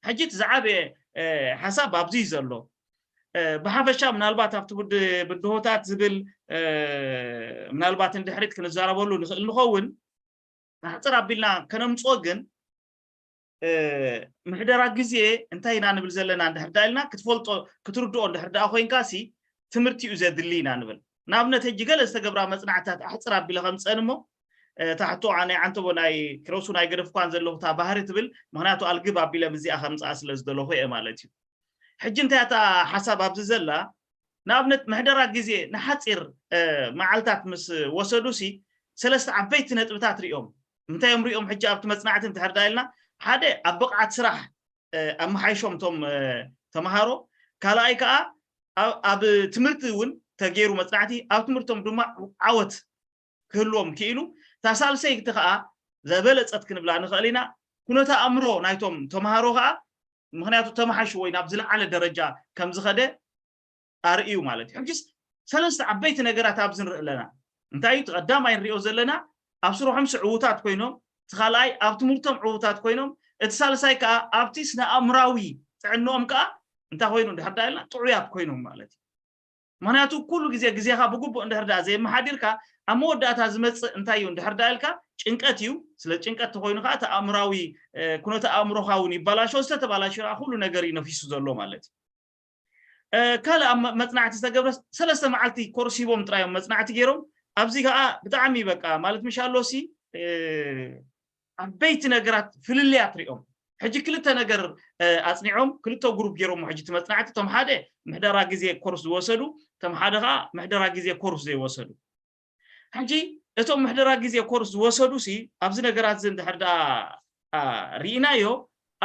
ሕጂ እቲ ዝዓበየ ሓሳብ ኣብዚ እዩ ዘሎ ብሓፈሻ ምናልባት ኣብቲ ብድሆታት ዝብል ምናልባት እንድሕሪት ክንዛረበሉ ንኽእል ንኸውን ኣሕፅር ኣቢልና ከነምፅኦ ግን ምሕደራ ግዜ እንታይ ኢና ንብል ዘለና እንድሕር ዳ ኢልና ክትፈልጦ ክትርድኦ እንድሕር ዳ ኮይንካ ሲ ትምህርቲ እዩ ዘድሊ ኢና ንብል ንኣብነት ሕጂ ገለ ዝተገብራ መፅናዕትታት ኣሕፅር ኣቢለ ከምፀን እሞ ታሕቶ ናይ ዓንተቦ ናይ ክረሱ ናይ ገደፍኳን ዘለኹ እታ ባህሪ ትብል ምክንያቱ ኣልግብ ኣቢለ ብዚኣ ከምፅኣ ስለ ዝደለኹ እየ ማለት እዩ ሕጂ እንታይ እታ ሓሳብ ኣብዚ ዘላ ንኣብነት ምሕደራ ግዜ ንሓፂር መዓልታት ምስ ወሰዱ ሲ ሰለስተ ዓበይቲ ነጥብታት ሪኦም እንታይ እዮም ሪኦም ሕጂ ኣብቲ መፅናዕቲ እንድሕር ዳ ኢልና፣ ሓደ ኣብ ብቕዓት ስራሕ ኣመሓይሾም እቶም ተምሃሮ፣ ካልኣይ ከዓ ኣብ ትምህርቲ እውን ተገይሩ መፅናዕቲ ኣብ ትምህርቶም ድማ ዓወት ክህልዎም ክኢሉ፣ እታ ሳልሰይቲ ከዓ ዘበለፀት ክንብላ ንኽእል ኢና። ኩነተ ኣእምሮ ናይቶም ተምሃሮ ከዓ፣ ምክንያቱ ተመሓይሹ ወይ ናብ ዝለዓለ ደረጃ ከም ዝኸደ ኣርእዩ ማለት እዩ። ሕጅስ ሰለስተ ዓበይቲ ነገራት ኣብዚ ንርኢ ኣለና። እንታይ እዩ? እቲ ቀዳማይ ንሪኦ ዘለና፣ ኣብ ስርሖም ዕዉታት ኮይኖም፣ እቲ ካልኣይ ኣብ ትምህርቶም ዕዉታት ኮይኖም፣ እቲ ሳልሳይ ከዓ ኣብቲ ስነ ኣእምራዊ ጥዕንኦም ከዓ እንታይ ኮይኑ እንድሕር ዳ ኢልና ጥዑያት ኮይኖም ማለት እዩ። ምክንያቱ ኩሉ ግዜ ግዜኻ ብግቡእ እንድሕር ዳ ዘየመሓዲርካ፣ ኣብ መወዳእታ ዝመፅእ እንታይ እዩ እንድሕር ዳ ኢልካ ጭንቀት እዩ። ስለ ጭንቀት ተኮይኑ ከዓ እቲ ኣእምራዊ ኩነተ ኣእምሮኻ እውን ይበላሾ፣ ዝተተባላሾ ከዓ ኩሉ ነገር እዩ ነፊሱ ዘሎ ማለት እዩ። ካልእ ኣብ መፅናዕቲ ዝተገብረ ሰለስተ መዓልቲ ኮርስ ሂቦም ጥራዮም መፅናዕቲ ገይሮም። ኣብዚ ከዓ ብጣዕሚ በቃ ማለት ምሽ ኣሎ ሲ ዓበይቲ ነገራት ፍልልያት ሪኦም ሕጂ ክልተ ነገር ኣፅኒዖም ክልተ ግሩፕ ገይሮም ሕጂ እቲ መፅናዕቲ እቶም ሓደ ምሕደራ ግዜ ኮርስ ዝወሰዱ እቶም ሓደ ከዓ ምሕደራ ግዜ ኮርስ ዘይወሰዱ። ሕጂ እቶም ምሕደራ ግዜ ኮርስ ዝወሰዱ ሲ ኣብዚ ነገራት እዚ እንድሕር ዳ ርኢናዮ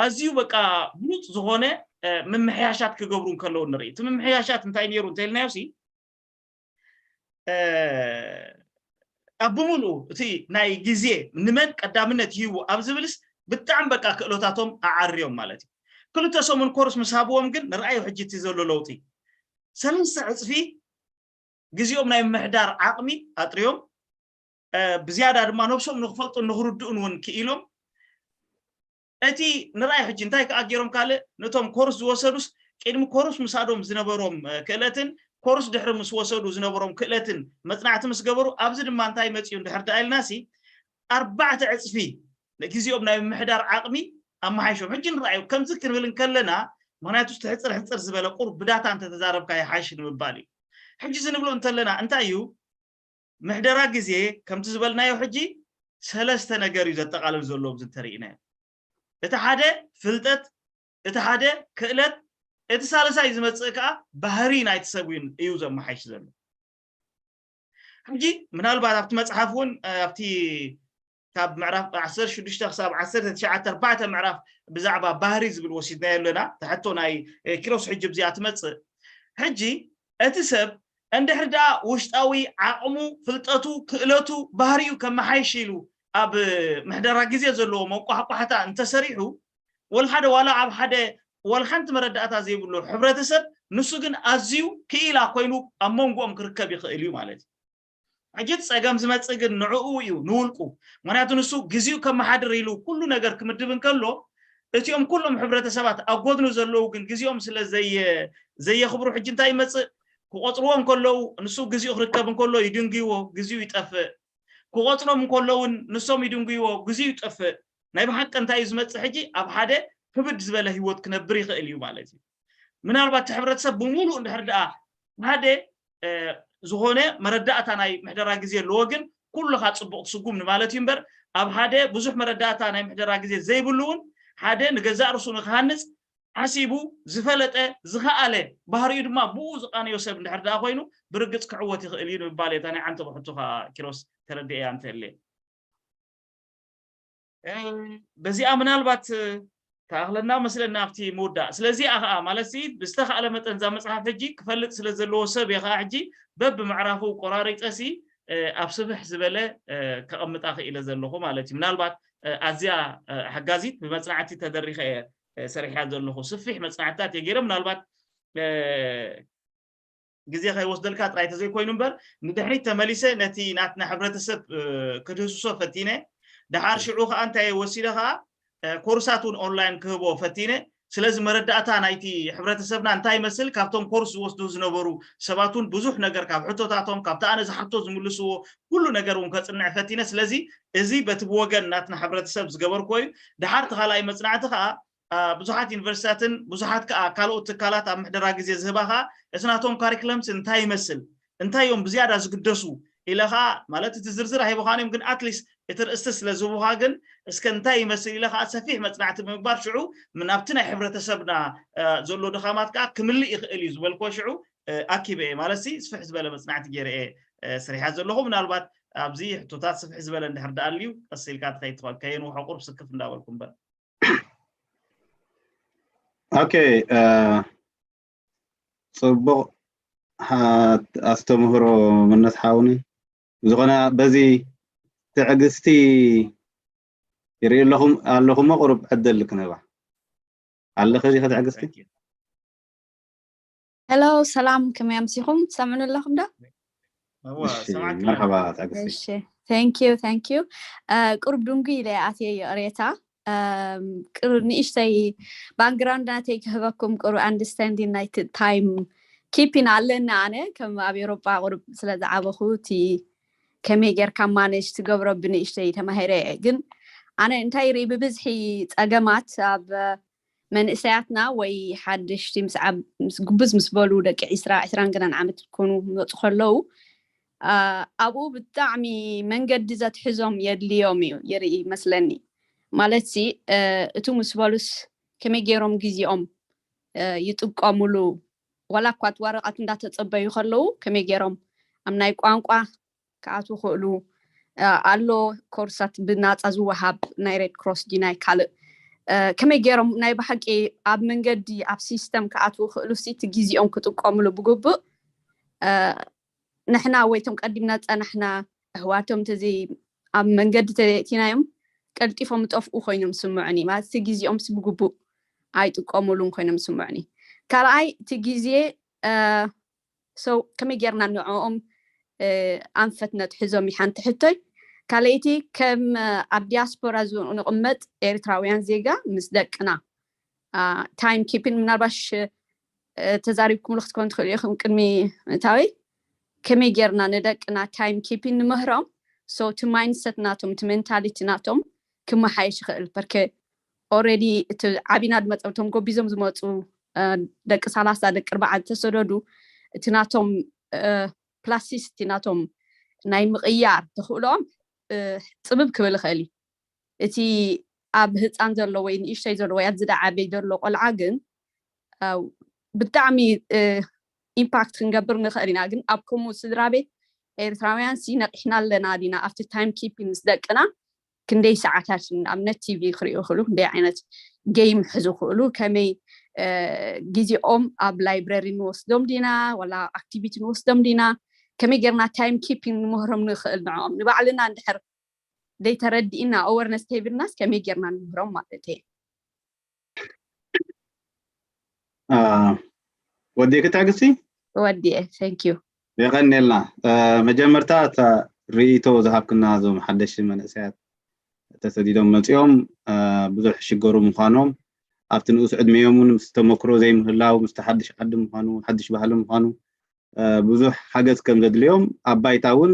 ኣዝዩ በቃ ብሉፅ ዝኾነ ምምሕያሻት ክገብሩ እንከለዉ ንርኢ። እቲ ምምሕያሻት እንታይ ነይሩ እንተኢልናዮ ሲ ኣብ ብምሉኡ እቲ ናይ ግዜ ንመን ቀዳምነት ይህቡ ኣብ ዝብልስ ብጣዕሚ በቃ ክእሎታቶም ኣዓርዮም ማለት እዩ። ክልተ ሰሙን ኮርስ ምስ ሃብዎም ግን ንርኣዩ ሕጂ እቲ ዘሎ ለውጢ ሰለስተ ዕፅፊ ግዜኦም ናይ ምሕዳር ዓቕሚ ኣጥርዮም ብዝያዳ ድማ ነብሶም ንክፈልጡ ንክርድኡን እውን ክኢሎም እቲ ንርኣይ ሕጂ እንታይ ከዓ ገይሮም ካልእ ነቶም ኮርስ ዝወሰዱስ ቅድሚ ኮርስ ምሳዶም ዝነበሮም ክእለትን ኮርስ ድሕሪ ምስ ወሰዱ ዝነበሮም ክእለትን መፅናዕቲ ምስ ገበሩ ኣብዚ ድማ እንታይ መፅኡ እንድሕር ዳ ኢልና ሲ ኣርባዕተ ዕፅፊ ግዜኦም ናይ ምሕዳር ዓቕሚ ኣመሓይሾም ሕጂ ንርኣዩ ከምዚ ክንብል እንከለና ምክንያቱ እቲ ሕፅር ሕፅር ዝበለ ቁር ብዳታ እንተተዛረብካ ይሓይሽ ንምባል እዩ። ሕጂ ዝንብሎ እንተለና እንታይ እዩ ምሕደራ ግዜ ከምቲ ዝበልናዮ ሕጂ ሰለስተ ነገር እዩ ዘጠቓልል ዘሎ ኣብዚ እንተርኢናዮ እቲ ሓደ ፍልጠት እቲ ሓደ ክእለት እቲ ሳልሳይ ዝመፅእ ከዓ ባህሪ ናይቲ ሰብ እዩ ዘመሓይሽ ዘሎ። ሕጂ ምናልባት ኣብቲ መፅሓፍ እውን ኣብቲ ካብ ምዕራፍ ዓሰርተ ሽዱሽተ ክሳብ ዓሰርተ ትሽዓተ ኣርባዕተ ምዕራፍ ብዛዕባ ባህሪ ዝብል ወሲድናዮ ኣለና። ትሕቶ ናይ ኪሮስ ሕጂ ብዚኣ ትመፅእ። ሕጂ እቲ ሰብ እንድሕር ደኣ ውሽጣዊ ዓቕሙ፣ ፍልጠቱ፣ ክእለቱ፣ ባህሪኡ ከመሓይሽ ኢሉ ኣብ ምሕደራ ግዜ ዘለዎ መንቋሕቋሕታ እንተሰሪሑ ወላ ሓደ ዋላ ኣብ ሓደ ወላ ሓንቲ መረዳእታ ዘይብሉ ሕብረተሰብ ንሱ ግን ኣዝዩ ክኢላ ኮይኑ ኣብ መንጎኦም ክርከብ ይኽእል እዩ ማለት እዩ። ሕጂ እቲ ፀገም ዝመፅእ ግን ንዕኡ እዩ ንውልቁ። ምክንያቱ ንሱ ግዜኡ ከመሓድር ኢሉ ኩሉ ነገር ክምድብ እንከሎ እቲኦም ኩሎም ሕብረተሰባት ኣብ ጎድኑ ዘለዉ ግን ግዜኦም ስለ ዘየ ዘየኽብሩ ሕጂ እንታይ ይመፅእ ክቆፅርዎ እንከለዉ ንሱ ግዜኡ ክርከብ እንከሎ ይድንግይዎ ግዜኡ ይጠፍእ ክቆፅሮም እንከሎ እውን ንሶም ይድንግይዎ ግዜኡ ይጠፍእ ናይ ብሓቂ እንታይ እዩ ዝመፅእ ሕጂ ኣብ ሓደ ክብድ ዝበለ ህይወት ክነብር ይኽእል እዩ ማለት እዩ ምናልባት እቲ ሕብረተሰብ ብምሉእ እንድሕር ደኣ ሓደ ዝኾነ መረዳእታ ናይ ምሕደራ ግዜ ኣለዎ ግን ኩልኻ ፅቡቕ ትስጉም ንማለት እዩ እምበር ኣብ ሓደ ብዙሕ መረዳእታ ናይ ምሕደራ ግዜ ዘይብሉ እውን ሓደ ንገዛእ ርሱ ንክሃንፅ ሓሲቡ ዝፈለጠ ዝኸኣለ ባህሪኡ ድማ ብኡ ዝቃነዮ ሰብ እንድሕር ደኣ ኮይኑ ብርግፅ ክዕወት ይኽእል እዩ ንምባል እየ እታ ናይ ዓንተ ብሕቱኻ ኪሮስ ተረድኤያ እንተለ በዚኣ ምናልባት ተኣኽለና መስለና ኣብቲ ምውዳእ ስለዚኣ ከዓ ማለት ብዝተኻእለ መጠን እዛ መፅሓፍ ሕጂ ክፈልጥ ስለ ዘለዎ ሰብ እየ ከዓ ሕጂ በብምዕራፉ ቆራሪፀ ሲ ኣብ ስፍሕ ዝበለ ከቐምጣ ክኢለ ዘለኹ ማለት እዩ ምናልባት ኣዝያ ሓጋዚት ብመፅናዕቲ ተደሪኸ እየ ሰሪሕያ ዘለኹ ስፊሕ መፅናዕትታት እየ ገይረ ምናልባት ግዜ ከይወስደልካ ጥራይ ተዘይኮይኑ እምበር ንድሕሪት ተመሊሰ ነቲ ናትና ሕብረተሰብ ክድህስሶ ፈቲነ ደሓር ሽዑ ከዓ እንታይ ወሲደ ከዓ ኮርሳት እውን ኦንላይን ክህቦ ፈቲነ ስለዚ መረዳእታ ናይቲ ሕብረተሰብና እንታይ ይመስል ካብቶም ኮርስ ዝወስዱ ዝነበሩ ሰባት እውን ብዙሕ ነገር ካብ ሕቶታቶም ካብቲ ኣነ ዝሓቶ ዝምልስዎ ኩሉ ነገር እውን ከፅንዕ ፈቲነ ስለዚ እዚ በቲ ብወገን ናትና ሕብረተሰብ ዝገበርክዎ እዩ ድሓር ተኻልኣይ መፅናዕቲ ከዓ ብዙሓት ዩኒቨርሲታትን ብዙሓት ከዓ ካልኦት ትካላት ኣብ ምሕደራ ግዜ ዝህባ ከዓ እቲ ናቶም ካሪክለምስ እንታይ ይመስል እንታይ እዮም ብዝያዳ ዝግደሱ ኢለ ከዓ ማለት እቲ ዝርዝር ኣይቦኻን እዮም ግን ኣትሊስት እቲ ርእስቲ ስለ ዝህቡኻ ግን እስከ እንታይ ይመስል ኢለ ከዓ ሰፊሕ መፅናዕቲ ብምግባር ሽዑ ናብቲ ናይ ሕብረተሰብና ዘሎ ድኻማት ከዓ ክምልእ ይኽእል እዩ ዝበልኮ ሽዑ ኣኪበ እየ ማለት ሲ ስፍሕ ዝበለ መፅናዕቲ ገይረ እየ ስሪሓ ዘለኹ ምናልባት ኣብዚ ሕቶታት ስፍሕ ዝበለ እንድሕር ደኣልዩ ቀስ ኢልካ ትኸይድ ትኾን ከየንውሖ ቁርብ ስክፍ እንዳበልኩ እምበር። ኦኬ፣ ፅቡቕ ኣስተምህሮ ምነት ሓውኒ። ዝኾነ በዚ ትዕግስቲ ይርኢ ኣለኹም ኣለኹሞ ቁሩብ ዕድል ክንህባ ኣለኸ እዚ ትዕግስቲ። ሄሎ፣ ሰላም፣ ከመይ ኣምሲኹም? ትሰምዑ ኣለኹም ዶ? መርሓባ ትዕግስቲ። Thank you, thank you. ቁሩብ ድንጉ ኢለ ኣትየ ይቕሬታ። ንእሽተይ ባክግራውንድ ናተይ ክህበኩም፣ ቁሩብ ኣንደርስታንዲንግ ናይቲ ታይም ኪፒንግ ኣለኒ። ኣነ ከም ኣብ ኤውሮጳ ቁሩብ ስለ ዝዓበኹ እቲ ከመይ ጌርካ ማኔጅ ትገብሮ ብንእሽተይ ተማሂረ እየ። ግን ኣነ እንታይ ይርኢ፣ ብብዝሒ ጸገማት ኣብ መንእሰያትና ወይ ሓደሽቲ ምስ ዓብ- ምስ ጉብዝ ምስ በሉ ደቂ ዒስራ ዒስራን ገለን ዓመት ክኾኑ ዝመፁ ከለዉ፣ አ፣ ኣብኡ ብጣዕሚ መንገዲ ዘትሕዞም የድልዮም እዩ ይርኢ ይመስለኒ። ማለት ሲ እቲ ምስ በሉስ ከመይ ገይሮም ግዜኦም ይጥቀምሉ፣ ዋላ እኳ እቲ ወረቐት እንዳተፀበዩ ከለዉ ከመይ ገይሮም ኣብ ናይ ቋንቋ ክኣትዉ ክእሉ ኣሎ። ኮርሳት ብናፃ ዝወሃብ ናይ ሬድ ክሮስ ዲ ናይ ካልእ ከመይ ገይሮም ናይ ብሓቂ ኣብ መንገዲ ኣብ ሲስተም ክኣትዉ ክእሉ ሲ እቲ ግዜኦም ክጥቀምሉ ብግቡእ ንሕና ወይ እቶም ቀዲምና ዝፀናሕና ኣሕዋቶም ተዘይ ኣብ መንገዲ ተዘይእቲናዮም ቀልጢፎም ዝጠፍኡ ኮይኖም ስምዑኒ። ማለት እቲ ግዜኦም ሲ ብግቡእ ኣይጥቀምሉን ኮይኖም ስምዑኒ። ካልኣይ እቲ ግዜ ሰው ከመይ ጌርና ንዕኦም ኣንፈት ነትሕዞም እዩ ሓንቲ ሕቶይ። ካልኣይቲ ከም ኣብ ዲያስፖራ ንቕመጥ ኤርትራውያን ዜጋ ምስ ደቅና ታይም ኪፒንግ ምናልባሽ ተዛሪብኩምሉ ክትኮን ትኽእሉ ኢኹም ቅድሚ ምእታወይ ከመይ ጌርና ንደቅና ታይም ኪፒንግ ንምህሮም። So እቲ ማይንድሰት ናቶም እቲ ሜንታሊቲ ናቶም ክመሓየሽ ይኽእል። በርከ ኦረዲ እቲ ዓቢና ዝመፀ እቶም ጎቢዞም ዝመፁ ደቂ ሰላሳ ደቂ ኣርባዓ ዝተሰደዱ እቲ ናቶም ፕላስቲሲቲ ናቶም ናይ ምቕያር ተኽእሎኦም ፅብብ ክብል ይኽእል እዩ። እቲ ኣብ ህፃን ዘሎ ወይ ንእሽተይ ዘሎ ወይ ኣብዚ ደዓበይ ዘሎ ቆልዓ ግን ብጣዕሚ ኢምፓክት ክንገብር ንኽእል ኢና። ግን ኣብ ከምኡ ስድራ ቤት ኤርትራውያን ሲ ነቂሕና ኣለና ዲና ኣብቲ ታይም ኪፒንግ ምስ ደቅና ክንደይ ሰዓታት ንኣብነት ቲቪ ክርእዩ ይኽእሉ፣ ክንደይ ዓይነት ጌም ክሕዙ ይኽእሉ፣ ከመይ ግዜኦም ኣብ ላይብረሪ ንወስዶም ዲና ዋላ ኣክቲቪቲ ንወስዶም ዲና፣ ከመይ ጌርና ታይም ኪፒንግ ንምህሮም ንኽእል ንዕኦም ንባዕልና እንድሕር ዘይተረዲእና ኣወርነስ ተሂብናስ ከመይ ጌርና ንምህሮም ማለት እየ። ወዲእኪ ትዕግስቲ? ወዲኤ። Thank you። የቐንየልና። መጀመርታ እታ ርእይቶ ዝሃብክና እዞም ሓደሽቲ መንእሰያት ተሰዲዶም መፂኦም ብዙሕ ሽገሩ ምዃኖም ኣብቲ ንኡስ ዕድሜኦም እውን ምስ ተመክሮ ዘይምህላው ምስቲ ሓድሽ ዓዲ ምዃኑ ሓድሽ ባህሊ ምዃኑ ብዙሕ ሓገዝ ከም ዘድልዮም ኣብ ባይታ እውን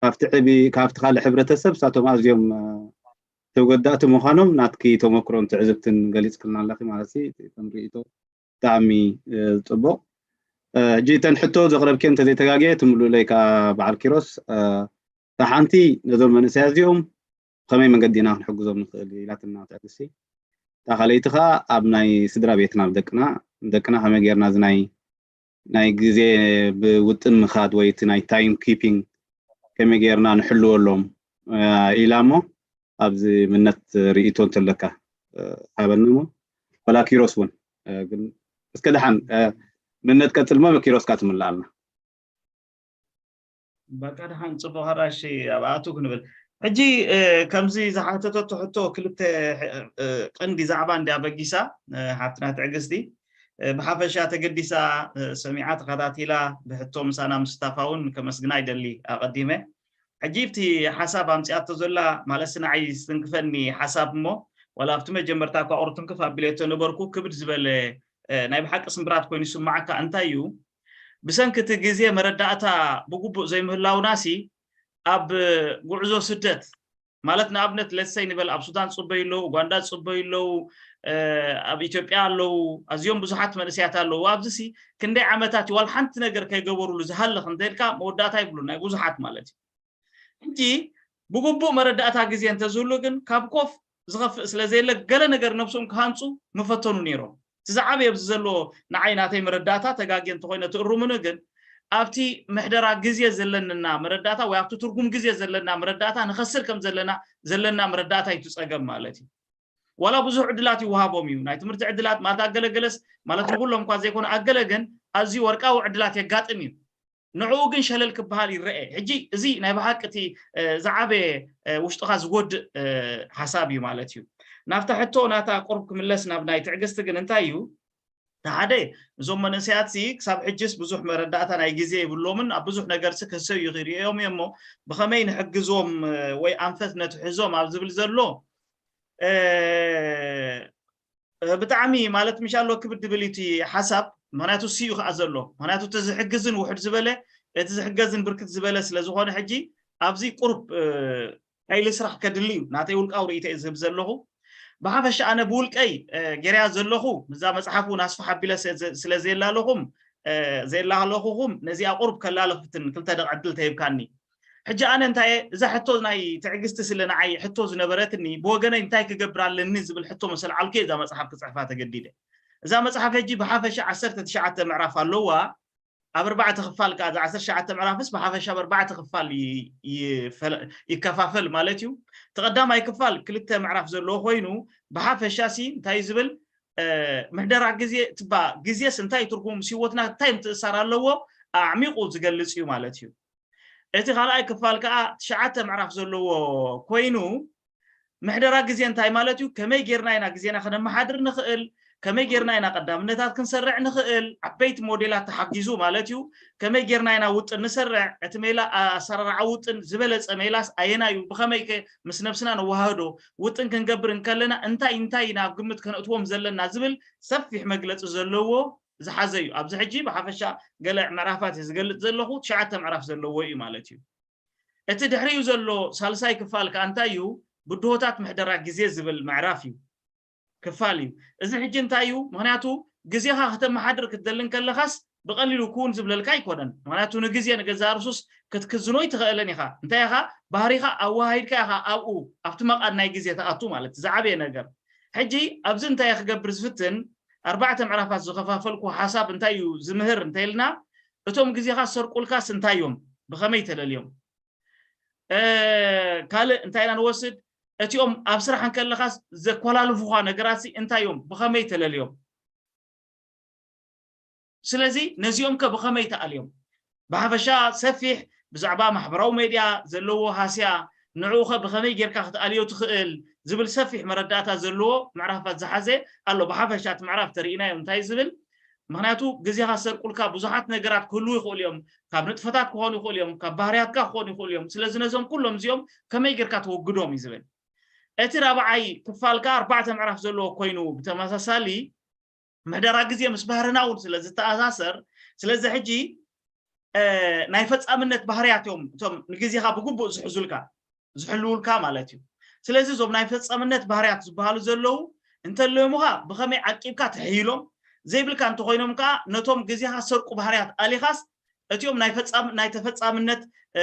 ካብቲ ዕቢ ካብቲ ካልእ ሕብረተሰብ እሳቶም ኣዝዮም ተጎዳእቲ ምዃኖም ናትኪ ተመክሮን ትዕዝብትን ገሊፅክልና ኣለኺ ማለት እቶም ርእይቶ ብጣዕሚ ፅቡቕ። ሕጂ እተን ሕቶ ዘቕረብክዮ እንተዘይተጋግየ ትምልኡለይ ከዓ በዓል ኪሮስ እታ ሓንቲ ነዞም መንእሰያት እዚኦም ብኸመይ መንገዲ ኢና ክንሕግዞም ንኽእል ኢላትና ትዕግስቲ። እታ ካልኣይቲ ከዓ ኣብ ናይ ስድራ ቤትና ኣብ ደቅና ደቅና ከመይ ጌርና እዚ ናይ ናይ ግዜ ብውጥን ምኻድ ወይ እቲ ናይ ታይም ኪፒንግ ከመይ ጌርና ንሕልወሎም ኢላ እሞ ኣብዚ ምነት ርእይቶ እንተለካ ሃበኒ እሞ ወላ ኪሮስ እውን ግን እስከ ደሓን ምነት ቀጽል እሞ ኪሮስ ካ ትምልኣልና። በቃ ደሓን ጽቡቕ ሕራሽ ኣብኣቱ ክንብል ሕጂ ከምዚ ዝሓተተቶ ሕቶ ክልተ ቀንዲ ዛዕባ እንዲ ኣበጊሳ ሓፍትና ትዕግስቲ ብሓፈሻ ተገዲሳ ሰሚዓ ተኸታቲላ ብሕቶ ምሳና ምስታፋ እውን ከመስግና ይደሊ ኣቐዲመ። ሕጂ ብቲ ሓሳብ ኣምፂኣቶ ዘላ ማለት ንዓይ ዝትንክፈኒ ሓሳብ እሞ ዋላ ኣብቲ መጀመርታ እኳ ቁርብ ትንክፍ ኣቢለቶ ነበርኩ ክብድ ዝበለ ናይ ብሓቂ ስምብራት ኮይኑ ይስማዓካ እንታይ እዩ ብሰንኪ እቲ ግዜ መረዳእታ ብግቡእ ዘይምህላውና ሲ ኣብ ጉዕዞ ስደት ማለት ንኣብነት ለትሰይ ንበል ኣብ ሱዳን ዝፅበዩ ኣለዉ ኡጋንዳ ዝፅበዩ ኣለዉ ኣብ ኢትዮጵያ ኣለዉ ኣዝዮም ብዙሓት መንእሰያት ኣለዉ ኣብዚ ሲ ክንደይ ዓመታት እዩ ዋላ ሓንቲ ነገር ከይገበሩሉ ዝሃልኽ እንተልካ መወዳእታ ይብሉ ናይ ብዙሓት ማለት እዩ ሕጂ ብግቡእ መረዳእታ ግዜ እንተዝህሉ ግን ካብ ኮፍ ዝኸፍእ ስለ ዘየለ ገለ ነገር ነብሶም ክሃንፁ ምፈተኑ ነይሮም እቲ ዝዓበየ ኣብዚ ዘሎ ንዓይ ናተይ መረዳእታ ተጋግየ እንተኮይነ ትእርሙኒ ግን ኣብቲ ምሕደራ ግዜ ዘለንና መረዳእታ ወይ ኣብቲ ትርጉም ግዜ ዘለና መረዳእታ ንኸስር ከም ዘለና ዘለና መረዳእታ እዩ እቲ ጸገም ማለት እዩ። ዋላ ብዙሕ ዕድላት ይወሃቦም እዩ፣ ናይ ትምህርቲ ዕድላት ማለት ኣገለገለስ ማለት ንኩሎም እኳ ዘይኮነ ኣገለ ግን ኣዝዩ ወርቃዊ ዕድላት የጋጥም እዩ። ንዕኡ ግን ሸለል ክበሃል ይረአ። ሕጂ እዚ ናይ ብሓቂ እቲ ዝዓበየ ውሽጥኻ ዝጎድእ ሓሳብ እዩ ማለት እዩ። ናብታ ሕቶ ናታ ቁርብ ክምለስ ናብ ናይ ትዕግስቲ ግን እንታይ እዩ? ሓደ እዞም መንእሰያት ሲ ክሳብ ሕጅስ ብዙሕ መረዳእታ ናይ ግዜ ይብሎምን ኣብ ብዙሕ ነገር ሲ ክሰዩ ይኽእሉ እዮም እሞ ብኸመይ ንሕግዞም ወይ ኣንፈት ነትሕዞም ኣብ ዝብል ዘሎ ብጣዕሚ ማለት ምሻሎ ክብድ ድብል እቲ ሓሳብ። ምክንያቱ ሲዩ ከዓ ዘሎ ምክንያቱ እቲ ዝሕግዝን ውሕድ ዝበለ እቲ ዝሕገዝን ብርክት ዝበለ ስለዝኾነ ሕጂ ኣብዚ ቁርብ ሓይሊ ስራሕ ከድሊ እዩ ናተይ ውልቃዊ ርእይተ ዝህብ ዘለኹ። ብሓፈሻ ኣነ ብውልቀይ ገርያ ዘለኹ ምዛ መፅሓፍ እውን ኣስፋሕ ኣቢለ ስለዘየላለኹም ዘየላለኹኹም ነዚኣ ቁርብ ከላለኽፍትን ክልተ ደቂ ዕድል ተሂብካኒ። ሕጂ ኣነ እንታይ እዛ ሕቶ ናይ ትዕግስቲ ስለ ንዓይ ሕቶ ዝነበረትኒ ብወገነይ እንታይ ክገብር ኣለኒ ዝብል ሕቶ መሰል ዓልኩ እዛ መፅሓፍ ክፅሕፋ ተገዲደ። እዛ መፅሓፍ ሕጂ ብሓፈሻ ዓሰርተ ትሽዓተ ምዕራፍ ኣለዋ። ኣብ ኣርባዕተ ክፋል ከዓ እዛ ዓሰርተ ትሽዓተ ምዕራፍስ ብሓፈሻ ኣብ ኣርባዕተ ክፋል ይከፋፈል ማለት እዩ። እቲ ቀዳማይ ክፋል ክልተ ምዕራፍ ዘለዎ ኮይኑ ብሓፈሻ ሲ እንታይ ዝብል ምሕደራ ግዜ ትባ ግዜስ እንታይ ትርጉም ምስ ህይወትና እንታይ ምትእሳር ኣለዎ ኣዕሚቑ ዝገልጽ እዩ ማለት እዩ። እቲ ካልኣይ ክፋል ከዓ ትሽዓተ ምዕራፍ ዘለዎ ኮይኑ ምሕደራ ግዜ እንታይ ማለት እዩ? ከመይ ጌርና ኢና ግዜና ከነመሓድር ንኽእል? ከመይ ጌርና ኢና ቀዳምነታት ክንሰርዕ ንኽእል? ዓበይቲ ሞዴላት ተሓጊዙ ማለት እዩ። ከመይ ጌርና ኢና ውጥን ንሰርዕ? እቲ ሜላ ኣሰራርዓ ውጥን ዝበለጸ ሜላስ ኣየና እዩ? ብኸመይ ከ ምስ ነብስና ነወሃህዶ? ውጥን ክንገብር እንከለና እንታይ እንታይ ኢና ኣብ ግምት ከነእትዎም ዘለና ዝብል ሰፊሕ መግለጺ ዘለዎ ዝሓዘ እዩ። ኣብዚ ሕጂ ብሓፈሻ ገለ ምዕራፋት ዝገልጽ ዘለኹ ትሽዓተ ምዕራፍ ዘለዎ እዩ ማለት እዩ። እቲ ድሕሪኡ ዘሎ ሳልሳይ ክፋል ከኣ እንታይ እዩ? ብድሆታት ምሕደራ ግዜ ዝብል ምዕራፍ እዩ ክፋል እዩ። እዚ ሕጂ እንታይ እዩ? ምክንያቱ ግዜኻ ከተመሓድር ክትደሊ እንከለኻስ ብቐሊሉ ክውን ዝብለልካ ኣይኮነን። ምክንያቱ ንግዜ ንገዛ ርሱስ ክትክዝኖ ይትኽእልን ኢኻ። እንታይ ኢኻ? ባህሪኻ ኣወሃሂድካ ኢኻ ኣብኡ ኣብቲ መቓን ናይ ግዜ ትኣቱ ማለት ዝዓበየ ነገር። ሕጂ ኣብዚ እንታይ ክገብር ዝፍትን ኣርባዕተ ምዕራፋት ዝኸፋፈልኩ ሓሳብ እንታይ እዩ ዝምህር እንተኢልና እቶም ግዜኻ ዝሰርቁልካስ እንታይ እዮም ብኸመይ ተለልዮም ካልእ እንታይ ኢና ንወስድ እቲኦም ኣብ ስራሕ እንከለኻስ ዘኮላልፉኻ ነገራት እንታይ እዮም ብኸመይ ተለልዮም ስለዚ ነዚኦም ከ ብኸመይ ተኣልዮም ብሓፈሻ ሰፊሕ ብዛዕባ ማሕበራዊ ሜድያ ዘለዎ ሃስያ ንዕኡ ከ ብኸመይ ጌርካ ክትኣልዮ ትኽእል ዝብል ሰፊሕ መረዳእታ ዘለዎ ምዕራፋት ዝሓዘ ኣሎ። ብሓፈሻ እቲ ምዕራፍ ተርእናዮ እንታይ ዝብል ምክንያቱ ግዜኻ ዝሰርቁልካ ብዙሓት ነገራት ክህልዉ ይኽእሉ እዮም። ካብ ንጥፈታት ክኾኑ ይኽእሉ እዮም፣ ካብ ባህርያትካ ክኾኑ ይኽእሉ እዮም። ስለዚ ነዞም ኩሎም እዚኦም ከመይ ጌርካ ተወግዶም እዩ ዝብል። እቲ ራብዓይ ክፋል ከኣ ኣርባዕተ ምዕራፍ ዘለዎ ኮይኑ ብተመሳሳሊ ምሕደራ ግዜ ምስ ባህርና እውን ስለ ዝተኣሳሰር ስለዚ ሕጂ ናይ ፈጻምነት ባህርያት እዮም እቶም ንግዜኻ ብግቡእ ዝሕዙልካ ዝሕልውልካ ማለት እዩ። ስለዚ እዞም ናይ ፈጻምነት ባህርያት ዝበሃሉ ዘለዉ እንተለዮምኻ ብኸመይ ዓቂብካ ተሕይሎም ዘይብልካ እንተኾይኖም ከዓ ነቶም ግዜኻ ዝሰርቁ ባህርያት ኣሊኻስ እቲኦም ናይ ፈጻም ናይ ተፈጻምነት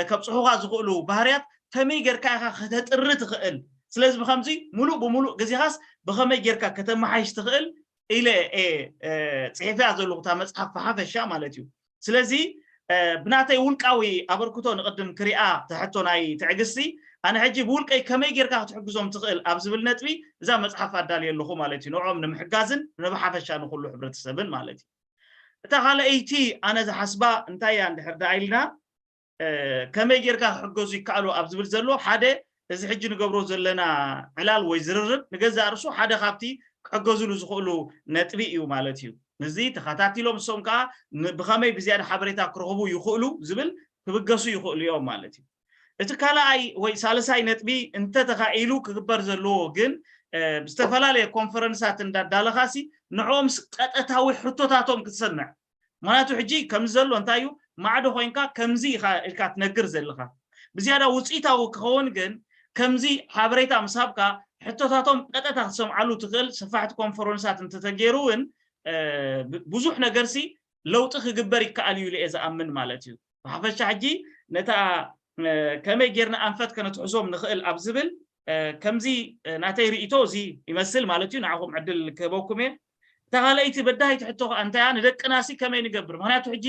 ከብፅሑኻ ዝኽእሉ ባህርያት ከመይ ጌርካ ኢኻ ከተጥሪ ትኽእል። ስለዚ ብከምዚ ሙሉእ ብሙሉእ ግዜኻስ ብኸመይ ጌርካ ከተመሓይሽ ትኽእል ኢለ ጽሒፈያ ዘለኹ እታ መፅሓፍ ብሓፈሻ ማለት እዩ። ስለዚ ብናተይ ውልቃዊ ኣበርክቶ ንቅድም ክሪኣ ተሕቶ ናይ ትዕግስቲ ኣነ ሕጂ ብውልቀይ ከመይ ጌርካ ክትሕግዞም ትኽእል ኣብ ዝብል ነጥቢ እዛ መፅሓፍ ኣዳልየ ኣለኹ ማለት እዩ። ንዕኦም ንምሕጋዝን ንብሓፈሻ ንኩሉ ሕብረተሰብን ማለት እዩ። እታ ካልኣይቲ ኣነ ዝሓስባ እንታይ እያ እንድሕር ደኣ ኢልና ከመይ ጌርካ ክሕገዙ ይከኣሉ ኣብ ዝብል ዘሎ ሓደ እዚ ሕጂ ንገብሮ ዘለና ዕላል ወይ ዝርርብ ንገዛእ ርሱ ሓደ ካብቲ ክሕገዝሉ ዝኽእሉ ነጥቢ እዩ ማለት እዩ። ንዚ ተኸታቲሎም እሶም ከዓ ብኸመይ ብዝያዳ ሓበሬታ ክረኽቡ ይኽእሉ ዝብል ክብገሱ ይኽእሉ እዮም ማለት እዩ። እቲ ካልኣይ ወይ ሳልሳይ ነጥቢ እንተተኻኢሉ ክግበር ዘለዎ ግን ብዝተፈላለየ ኮንፈረንሳት እንዳዳለኻሲ ንዕኦም ቀጠታዊ ሕቶታቶም ክትሰምዕ ምክንያቱ ሕጂ ከምዚ ዘሎ እንታይ እዩ ማዕዶ ኮይንካ ከምዚ ኢኻ ኢልካ ትነግር ዘለኻ ብዝያዳ ውፅኢታዊ ክኸውን ግን ከምዚ ሓበሬታ ምስ ሃብካ ሕቶታቶም ቀጠታ ክትሰምዓሉ ትኽእል ሰፋሕቲ ኮንፈረንሳት እንተተገይሩ እውን ብዙሕ ነገርሲ ለውጢ ክግበር ይከኣል እዩ ኢለ እየ ዝኣምን ማለት እዩ። ብሓፈሻ ሕጂ ነታ ከመይ ጌርና ኣንፈት ከነትሕዞም ንኽእል ኣብ ዝብል ከምዚ ናተይ ርእይቶ እዚ ይመስል ማለት እዩ። ንዓኹም ዕድል ክህበኩም እየ። እታ ካልኣይቲ በዳሂት ሕቶ ከዓ እንታይ እያ ንደቅናሲ ከመይ ንገብር ምክንያቱ ሕጂ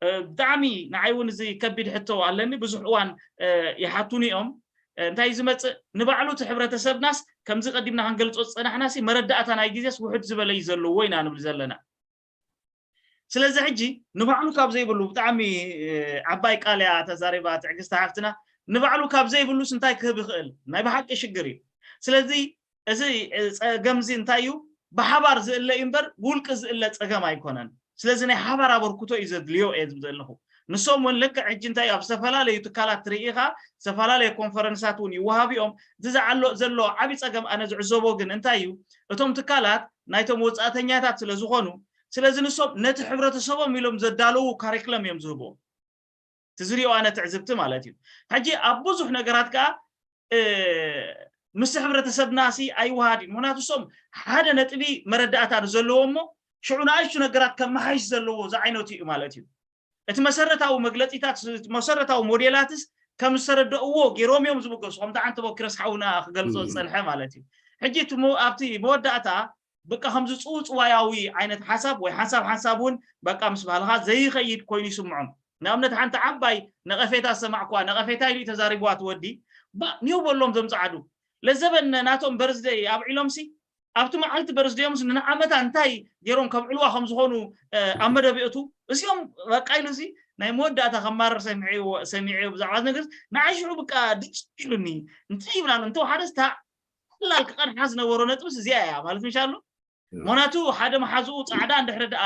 ብጣዕሚ ንዓይ እውን እዚ ከቢድ ሕቶ ኣለኒ። ብዙሕ እዋን ይሓቱኒ እዮም። እንታይ ዝመፅእ ንባዕሉ እቲ ሕብረተሰብናስ ከምዚ ቀዲምና ክንገልፆ ዝፀናሕናሲ መረዳእታ ናይ ግዜስ ውሕድ ዝበለ እዩ ዘለዎ ኢና ንብል ዘለና። ስለዚ ሕጂ ንባዕሉ ካብ ዘይብሉ፣ ብጣዕሚ ዓባይ ቃል እያ ተዛሪባ ትዕግስቲ ሓፍትና። ንባዕሉ ካብ ዘይብሉስ እንታይ ክህብ ይኽእል? ናይ ብሓቂ ሽግር እዩ። ስለዚ እዚ ፀገምዚ እንታይ እዩ? ብሓባር ዝእለ እዩ እምበር ብውልቂ ዝእለ ፀገም ኣይኮነን። ስለዚ ናይ ሓባር ኣበርክቶ እዩ ዘድልዮ እየ ዝብል ዘለኹ። ንሶም እውን ልክዕ ሕጂ እንታይ ኣብ ዝተፈላለዩ ትካላት ትርኢ ኢኻ፣ ዝተፈላለዩ ኮንፈረንሳት እውን ይወሃቡ እዮም። እቲ ዝዓሎ ዘሎ ዓብዪ ፀገም ኣነ ዝዕዘቦ ግን እንታይ እዩ? እቶም ትካላት ናይቶም ወፃእተኛታት ስለ ዝኾኑ፣ ስለዚ ንሶም ነቲ ሕብረተሰቦም ኢሎም ዘዳለዉ ካሪክለም እዮም ዝህብዎም። እቲ ዝሪኦ ኣነ ትዕዝብቲ ማለት እዩ። ሕጂ ኣብ ብዙሕ ነገራት ከዓ ምስቲ ሕብረተሰብና ሲ ኣይወሃድ እዩ። ምክንያቱ እሶም ሓደ ነጥቢ መረዳእታ ንዘለዎ እሞ ሽዑ ንኣሽቱ ነገራት ከመሓይሽ ዘለዎ ዝዓይነቱ እዩ ማለት እዩ። እቲ መሰረታዊ መግለፂታት፣ መሰረታዊ ሞዴላትስ ከም ዝተረደእዎ ገይሮም እዮም ዝብገሱ፣ ከምቲ ሓንቲ ቦኪረስ ሓውና ክገልፆ ዝፀንሐ ማለት እዩ። ሕጂ ኣብቲ መወዳእታ በቃ ከምዚ ፅውፅዋያዊ ዓይነት ሓሳብ ወይ ሓንሳብ ሓንሳብ እውን በቃ ምስ ባህልኻ ዘይኸይድ ኮይኑ ይስምዖም። ንኣብነት ሓንቲ ዓባይ ነቐፌታ ዝሰማዕኩዋ፣ ነቐፌታ ኢሉ ተዛሪብዋ ትወዲ ባ ኒው በሎም ዘምፅዓዱ ለዘበን ናቶም በርዝደይ ኣብዒሎም ሲ ኣብቲ መዓልቲ በርዝደዮም ንዓመታ እንታይ ገይሮም ከብዕልዋ ከም ዝኾኑ ኣብ መደብ የእቱ። እዚኦም በቃ ኢሉ እዚ ናይ መወዳእታ ከማረር ሰሚዐዮ ብዛዕባ ነገር ንዓይ ሽዑ ብቃ ድጭ ኢሉኒ። እንታይ ይብላሉ እንተ ሓደ ስታ ቀላል ክቐድሓ ዝነበሮ ነጥብስ እዚኣ እያ ማለት ምሻሉ። ምክንያቱ ሓደ መሓዝኡ ፃዕዳ እንድሕረ ደኣ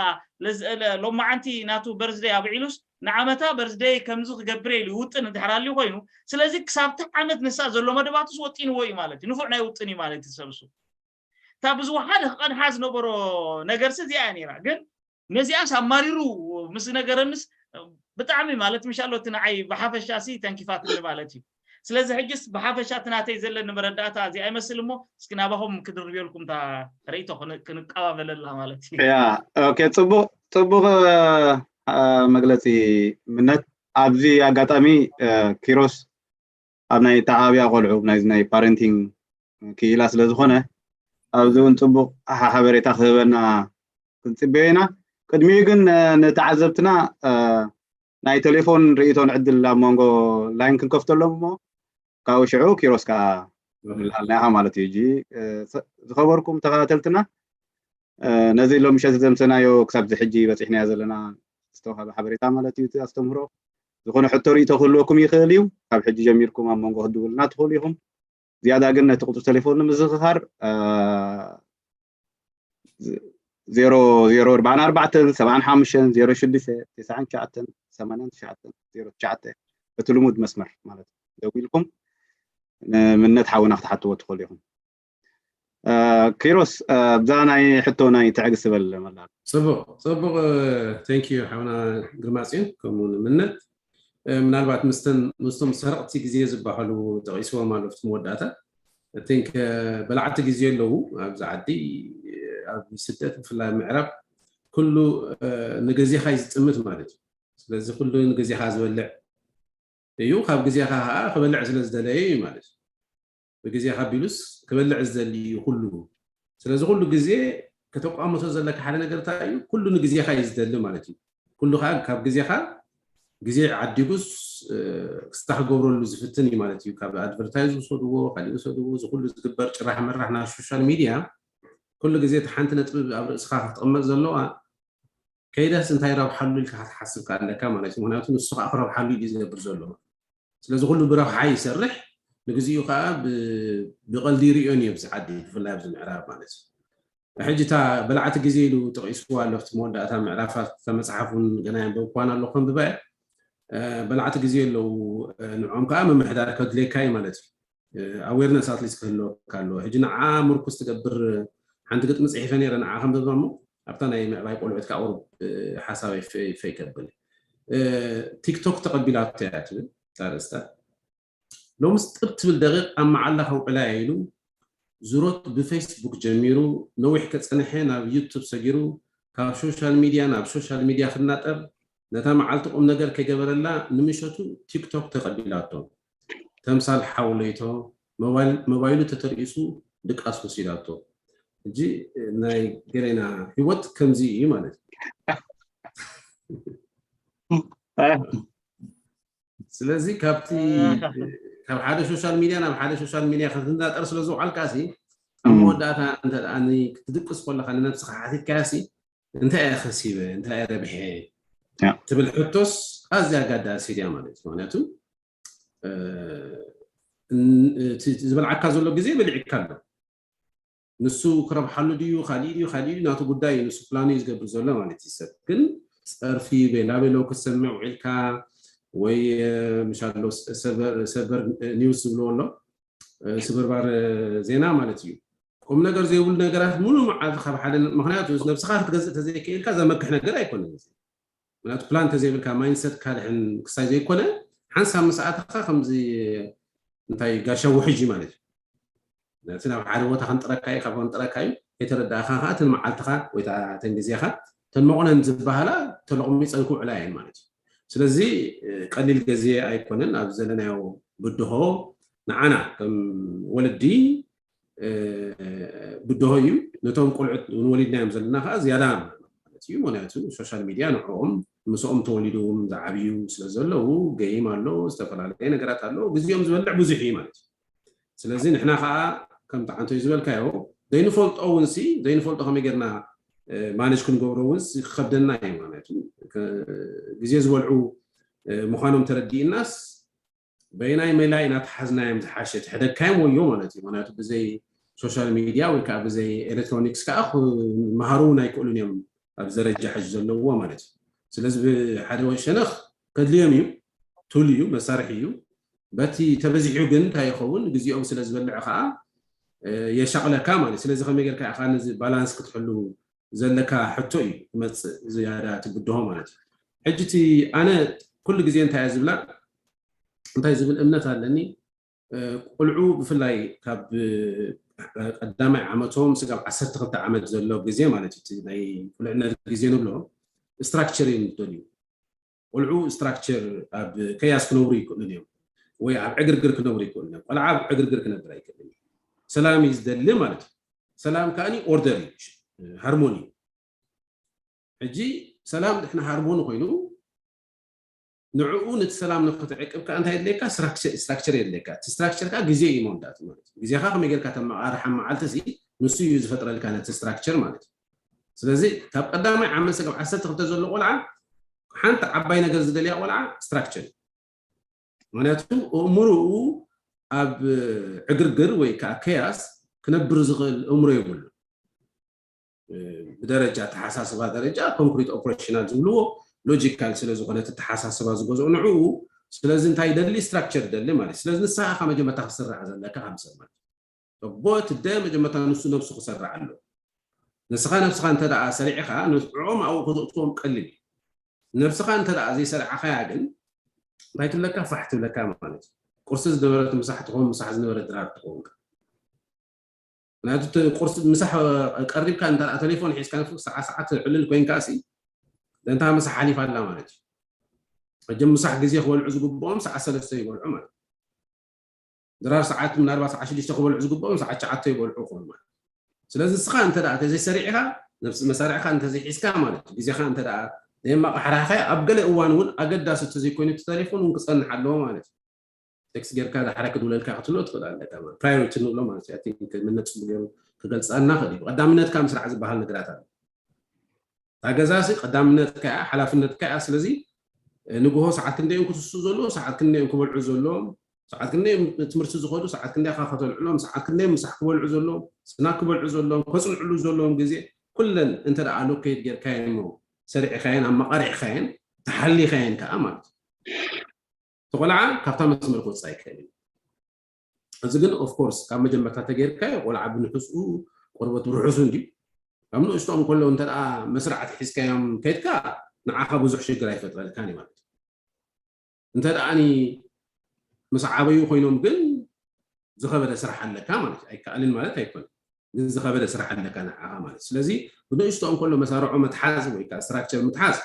ሎማዓንቲ ናቱ በርዝደይ ኣብዒሉስ ንዓመታ በርዝደይ ከምዚ ክገብር ኢሉ ይውጥን እንድሕር ኣልዩ ኮይኑ፣ ስለዚ ክሳብቲ ዓመት ንሳ ዘሎ መደባቱስ ወጢንዎ እዩ ማለት እዩ። ንፉዕ ናይ ውጥን እዩ ማለት እዩ ሰብሱ። እታ ብዝወሓደ ክቐድሓ ዝነበሮ ነገርሲ እዚኣ እያ ነይራ። ግን ነዚኣስ ኣማሪሩ ምስ ነገረንስ ብጣዕሚ ማለት ምሻሎ እቲ ንዓይ ብሓፈሻ ሲ ተንኪፋትኒ ማለት እዩ። ስለዚ ሕጅስ ብሓፈሻ እቲ ናተይ ዘለኒ መረዳእታ እዚ ኣይመስል እሞ እስኪ ናባኹም ክድርብየልኩም እታ ርእይቶ ክን- ክንቀባበለላ ማለት እዩ። ያ ኦኬ፣ ጽቡቅ ጽቡቅ እ፣ እ፣ መግለጺ ምነት። ኣብዚ ኣጋጣሚ እ፣ ኪሮስ ኣብ ናይ ተዓብያ ቆልዑ ናይ ናይ ፓረንቲንግ ክኢላ ስለ ዝኾነ ኣብዚ እውን ጽቡቕ ሓ- ሓበሬታ ክህበና ክንጽበዮ ኢና። ቅድሚኡ ግን እ፣ ንተዓዘብትና እ፣ ናይ ቴሌፎን ርእይቶን ዕድል ኣብ መንጎ ላይን ክንከፍተሎም እሞ ካብኡ ሽዑ ኪሮስ ከዓ ንልኣልና ኢኻ ማለት እዩ። ሕጂ እ፣ ሰ- ዝኸበርኩም ተኸታተልትና እ፣ ነዚ ሎም ምሸት ዘምሰናዮ ክሳብ እዚ ሕጂ በፂሕናዮ ዘለና ዝተዋሃበ ሓበሬታ ማለት እዩ። እቲ ኣስተምህሮ ዝኾነ ሕቶ ርእይቶ ክህልወኩም ይኽእል እዩ። ካብ ሕጂ ጀሚርኩም ኣብ መንጎ ክትድውሉና ትኽእሉ ኢኹም። ዝያዳ ግን ነቲ ቁፅሪ ቴሌፎን ንምዝኽኻር እ፣ ዜሮ ዜሮ ኣርባዕን ኣርባዕተን ሰብዓን ሓሙሽተን ዜሮ ሽዱሽተ ተስዓን ትሽዓተን ሰማንያን ትሽዓተን ዜሮ ትሽዓተ እቲ ልሙድ መስመር ማለት እዩ። ደዊልኩም ንምነት ሓውና ክትሓትዎ ትኽእሉ ኢኹም። እ፣ ኪሮስ እ፣ ብዛ ናይ ሕቶ ናይ ትዕግስቲ በል መላል። ጽቡቕ ጽቡቕ። ቴንክ ዩ ሓውና ግርማጽዮን ከምኡ ንምነት እ፣ ምናልባት ምስተን ምስቶም ሰረቕቲ ግዜ ዝበሃሉ ጠቒስዎም ኣሎ ኣብቲ መወዳእታ። ቲንክ በላዕቲ ግዜ ኣለዉ ኣብዚ ዓዲ ኣብ ስደት ብፍላይ ምዕራብ ኩሉ እ፣ ንግዜኻ እዩ ዝጥምት ማለት እዩ። ስለዚ ኩሉ ንግዜኻ ዝበልዕ እዩ። ካብ ግዜኻ ከዓ ክበልዕ ስለ ዝደለየ እዩ ማለት እዩ። ብግዜኻ ቢሉስ ክበልዕ ዝደሊ እዩ ኩሉ። ስለዚ ኩሉ ግዜ ከተቋምቶ ዘለካ ሓደ ነገር እንታይ እዩ? ኩሉ ንግዜኻ እዩ ዝደሊ ማለት እዩ። ኩሉ ከዓ ካብ ግዜኻ ግዜ ዓዲጉስ እ፣ ክስታ ክገብረሉ ዝፍትን እዩ ማለት እዩ። ካብ ኣድቨርታይዝ ውሰድዎ፣ ካሊእ ውሰድዎ፣ እዚ ኩሉ ዝግበር ጭራሕ መራሕ ናይ ሶሻል ሚድያ ኩሉ ግዜ እቲ ሓንቲ ነጥቢ ኣብ ርእስኻ ክትቕመጥ ዘለዋ ከይዳስ እንታይ ረብሓሉ ኢልካ ክትሓስብ ኣለካ ማለት እዩ። ምክንያቱ ንሱ ከዓ ክረብሓሉ እዩ ዝገብር ዘሎ። ስለዚ ኩሉ ብረብሓ ይሰርሕ፣ ንግዚኡ ከዓ ብ- ብቐልዲ ይርእዮን እዩ ኣብዚ ዓዲ ብፍላይ ኣብዚ ምዕራብ ማለት እዩ። ሕጂ እታ በላዕቲ ግዜ ኢሉ ጠቒስዋ ኣሎ ኣብቲ መወዳእታ ምዕራፋት እታ መፅሓፍ እውን ገና የንበብኳን ኣለኹ ከንብባ እየ። እ፣ በላዕቲ ግዜ ኣለዉ እ፣ ንዕኦም ከዓ ምምሕዳር ከድልየካ እዩ ማለት እዩ። ኣዌርነስ ኣትሊስት ክህልወካ ኣለዎ። ሕጂ ንዓ ምርኩስ ትገብር ሓንቲ ግጥሚ ፅሒፈ ነይረ ንዓ ከንብባ እሞ ኣብታ ናይ ምዕባይ ቆልዑት ከዓ ቁሩብ እ፣ ሓሳበይ ፈይ ፈይ ከብል እ፣ ቲክቶክ ተቐቢላቶ እያ ትብል እታ ኣርእስታ። ሎምስ ጥብ ትብል ደቂቕ ኣብ መዓላ ከውዕላ እየ ኢሉ ዝሮጥ ብፌስቡክ ጀሚሩ ነዊሕ ከጸንሐ ናብ ዩቱብ ሰጊሩ ካብ ሶሻል ሚድያ ናብ ሶሻል ሚድያ ክናጠር ነታ መዓልቲ ቁም ነገር ከይገበረላ ንምሸቱ ቲክቶክ ተቐቢላቶ። ተምሳል ሓውለይቶ ሞባይሉ ተተርኢሱ ድቃስ ወሲዳቶ። ሕጂ ናይ ገሌና ህይወት ከምዚ እዩ ማለት እዩ። ስለዚ ካብቲ ካብ ሓደ ሶሻል ሚድያ ናብ ሓደ ሶሻል ሚድያ ክትንዳጠር ስለ ዝውዓልካ ሲ ኣብ መወዳእታ እንተ ክትድቅስ ከለካ ንነብስካ ሓቲትካያ ሲ እንታይ እየ ከሲበ እንታይ እየ ረብሐ ትብል ሕቶስ ኣዝያ ኣጋዳሲት እያ ማለት እዩ። ምክንያቱ ዝበልዓካ ዘሎ ግዜ በሊዕካ ኣሎ። ንሱ ክረብሓሉ ድዩ ካሊእ ድዩ ካሊእ ድዩ ናቱ ጉዳይ እዩ። ንሱ ፕላኑ እዩ ዝገብር ዘሎ ማለት እዩ። ሰብ ግን ጸርፊ ቤላ ቤሎ ክትሰምዕ ውዒልካ ወይ ምሻሎ ሰበር ኒውስ ዝብልዎ ኣሎ ስብርባር ዜና ማለት እዩ። ቁም ነገር ዘይብሉ ነገራት ሙሉ መዓልቲ ካብ ሓደ ምክንያቱ ነብስኻ ክትገዝእ ተዘይክእልካ ዘመክሕ ነገር ኣይኮነን። ምክንያቱ ፕላን ተዘይብልካ ማይንሰት ካልሕን ክሳይ ዘይኮነ ሓንሳብ ምስ ኣተኻ ከምዚ እንታይ ጋሻ ውሕጂ ማለት እዩ። ነቲ ናብ ሓደ ቦታ ክንጥረካ እዩ ካብ ክንጥረካ እዩ የተረዳእካ ከዓ እተን መዓልትኻ ወይ ተን ግዜኻ ተን መቑነን ዝበሃላ ተለቑሚፀን ክውዕላ እየን ማለት እዩ። ስለዚ ቀሊል ግዜ ኣይኮነን ኣብ ዘለናዮ ብድሆ ንዓና ከም ወለዲ ብድሆ እዩ። ነቶም ቆልዑት ንወሊድናዮም ዘለና ከዓ ዝያዳ ማለት እዩ። ምክንያቱ ሶሻል ሚድያ ንዕኦም ምስኦም ተወሊዶም ዝዓብዩ ስለ ዘለዉ ገይም ኣሎ፣ ዝተፈላለየ ነገራት ኣሎ፣ ግዜኦም ዝበልዕ ብዙሕ እዩ ማለት እዩ። ስለዚ ንሕና ከዓ ከምቲ ዓንቶይ ዝበልካዮ ዘይንፈልጦ እውን ሲ ዘይንፈልጦ ከመይ ጌርና ማነጅ ክንገብሮ እውን ክከብደና እዩ ማለት እዩ። ግዜ ዝበልዑ ምዃኖም ተረዲእናስ በይናይ ሜላ ኢና ተሓዝናዮም ዝሓሸ ትሕደግካዮም ወዮ ማለት እዩ። ምክንያቱ ብዘይ ሶሻል ሚድያ ወይ ከዓ ብዘይ ኤሌክትሮኒክስ ከዓ ክመሃሩ እውን ኣይክእሉን እዮም ኣብዚ ደረጃ ሕጂ ዘለውዎ ማለት እዩ። ስለዚ ብሓደ ሸነኽ ከድልዮም እዩ፣ ቱል እዩ፣ መሳርሒ እዩ። በቲ ተበዚሑ ግን እንታይ ይኸውን ግዜኦም ስለ ዝበልዕ ከዓ የሻቕለካ ማለት እዩ። ስለዚ ከመይ ጌርካ ኢኻ ነዚ ባላንስ ክትሕሉ ዘለካ ሕቶ እዩ ክመፅእ ዝያዳ እቲ ብድሆ ማለት እዩ። ሕጂ እቲ ኣነ ኩሉ ግዜ እንታይ እየ ዝብላ እንታይ ዝብል እምነት ኣለኒ ቆልዑ ብፍላይ ካብ ቀዳማይ ዓመቶም ስጋብ ዓሰርተ ክልተ ዓመት ዘሎ ግዜ ማለት እዩ ናይ ቁልዕነት ግዜ ንብሎ ስትራክቸር እዮም ዝደልዩ። ቆልዑ ስትራክቸር ኣብ ከያስ ክነብሩ ይክእሉን እዮም ወይ ኣብ ዕግርግር ክነብሩ ይክእሉን እዮም። ቆልዓ ኣብ ዕግርግር ክነብር ኣይክእልን እዩ። ሰላም እዩ ዝደሊ ማለት እዩ። ሰላም ከዓኒ ኦርደር እዩ፣ ሃርሞኒ እዩ። ሕጂ ሰላም ድሕና ሃርሞኒ ኮይኑ ንዕኡ ነቲ ሰላም ንክትዕቅብ ከዓ እንታይ የድልየካ? ስትራክቸር የድልየካ። እቲ ስትራክቸር ከዓ ግዜ እዩ መወዳእቲ ማለት እዩ። ግዜካ ከመይ ጌርካ ተመቃርሓ መዓልቲ እዚ ንሱ እዩ ዝፈጥረልካ ነቲ ስትራክቸር ማለት እዩ። ስለዚ ካብ ቀዳማይ ዓመት ስጋብ ዓሰርተ ክልተ ዘሎ ቆልዓ ሓንቲ ዓባይ ነገር ዝደልያ ቆልዓ ስትራክቸር እዩ። ምክንያቱ ኣእምሮኡ ኣብ ዕግርግር ወይ ከዓ ከያስ ክነብር ዝኽእል ኣእምሮ የብሉ። ብደረጃ ኣተሓሳስባ ደረጃ ኮንክሪት ኦፕሬሽናል ዝብልዎ ሎጂካል ስለ ዝኾነ እቲ ኣተሓሳስባ ዝገዝኦ ንዕኡ። ስለዚ እንታይ ይደሊ? ስትራክቸር ይደሊ ማለት እዩ። ስለዚ ንስኻ ኢኻ መጀመርታ ክትስራሕ ዘለካ ከም ሰብ ማለት እዩ። ቦት ደ መጀመርታ ንሱ ነብሱ ክሰርሕ ኣሎ። ንስኻ ነብስኻ እንተ ደኣ ሰሪዕኻ ንዕኦም ኣብኡ ከተእትዎም ቀሊል እዩ። ነብስኻ እንተ ደኣ ዘይሰራዕኻያ ግን እንታይ ትብለካ? ፋሕ ትብለካ ማለት እዩ። ቁርሲ ዝነበረት ምሳሕ ትኸውን፣ ምሳሕ ዝነበረት ድራር ትኸውን። ምክንያቱ እቲ ቁርሲ ምሳሕ ቀሪብካ እንተ ደኣ ቴሌፎን ሒዝካ ንፉ ሰዓ ሰዓት ዕልል ኮይንካ ሲ ደንታ ምሳሕ ሓሊፋ ኣላ ማለት እዩ። ሕጂ ምሳሕ ግዜ ክበልዑ ዝግብኦም ሰዓት ሰለስተ ይበልዑ ማለት እዩ። ድራር ሰዓት ምናልባት ሰዓት ሽዱሽተ ክበልዑ ዝግብኦም ሰዓት ትሽዓተ ይበልዑ ይኾኑ ማለት እዩ። ስለዚ ንስኻ እንተ ደኣ ተዘይሰሪዕኻ ነብሲ መሳርዕኻ እንተዘይሒዝካ ማለት እዩ ግዜኻ እንተ ደኣ ነየማቃሕራሕኻዮ ኣብ ገለ እዋን እውን ኣገዳሲ እንተዘይኮይኑ እቲ ቴሌፎን እውን ክጸንሕ ኣለዎ ማለት እዩ። ቴክስት ጌርካ ዳሕራይ ክድውለልካ ክትህሎ ትኽእል ኣለካ ማለት ፕራዮሪቲ ንብሎ ማለት እዩ። I think መነጽ ገይሩ ክገልጸልና ክእል እዩ። ቀዳምነትካ ምስራሕ ዝበሃል ነገራት ኣሎ። እታ ገዛ ሲ ቀዳምነትካ እያ፣ ሓላፍነትካ እያ። ስለዚ ንግሆ ሰዓት ክንደይ እዮም ክትስኡ ዘለዎም፣ ሰዓት ክንደይ እዮም ክበልዑ ዘለዎም፣ ሰዓት ክንደይ እዮም ትምህርቲ ዝኸዱ፣ ሰዓት ክንደይ ካ ከተልዕሎም፣ ሰዓት ክንደይ ምሳሕ ክበልዑ ዘለዎም፣ ስናክ ክበልዑ ዘለዎም፣ ከጽንዕሉ ዘለዎም ግዜ ኩለን እንተ ደኣ ኣሎኬት ጌርካየን እሞ ሰሪዕካየን ኣመቃሪዕካየን ተሓሊኻየን ከኣ ማለት እዩ። እቲ ቆልዓ ካብታ መስመር ክወፅእ ኣይክእልን። እዚ ግን ኦፍኮርስ ካብ መጀመርታ ተገይርካዮ ቆልዓ ብንሕስኡ ቆርበቱ ርሑሱ እንድዩ። ካብ ንእሽቶም ከለዉ እንተ ደኣ መስርዓት ሒዝካዮም ከይድካ ንዓኻ ብዙሕ ሽግር ኣይፈጥረልካን እዩ ማለት እዩ። እንተ ደኣኒ ምስ ዓበዩ ኮይኖም ግን ዝኸበደ ስራሕ ኣለካ ማለት እዩ። ኣይከኣልን ማለት ኣይኮነን። ግን ዝኸበደ ስራሕ ኣለካ ንዓኻ ማለት እዩ። ስለዚ ብንእሽቶኦም ከሎ መሳርዖ ምትሓዝ ወይ ከዓ ስትራክቸር ምትሓዝ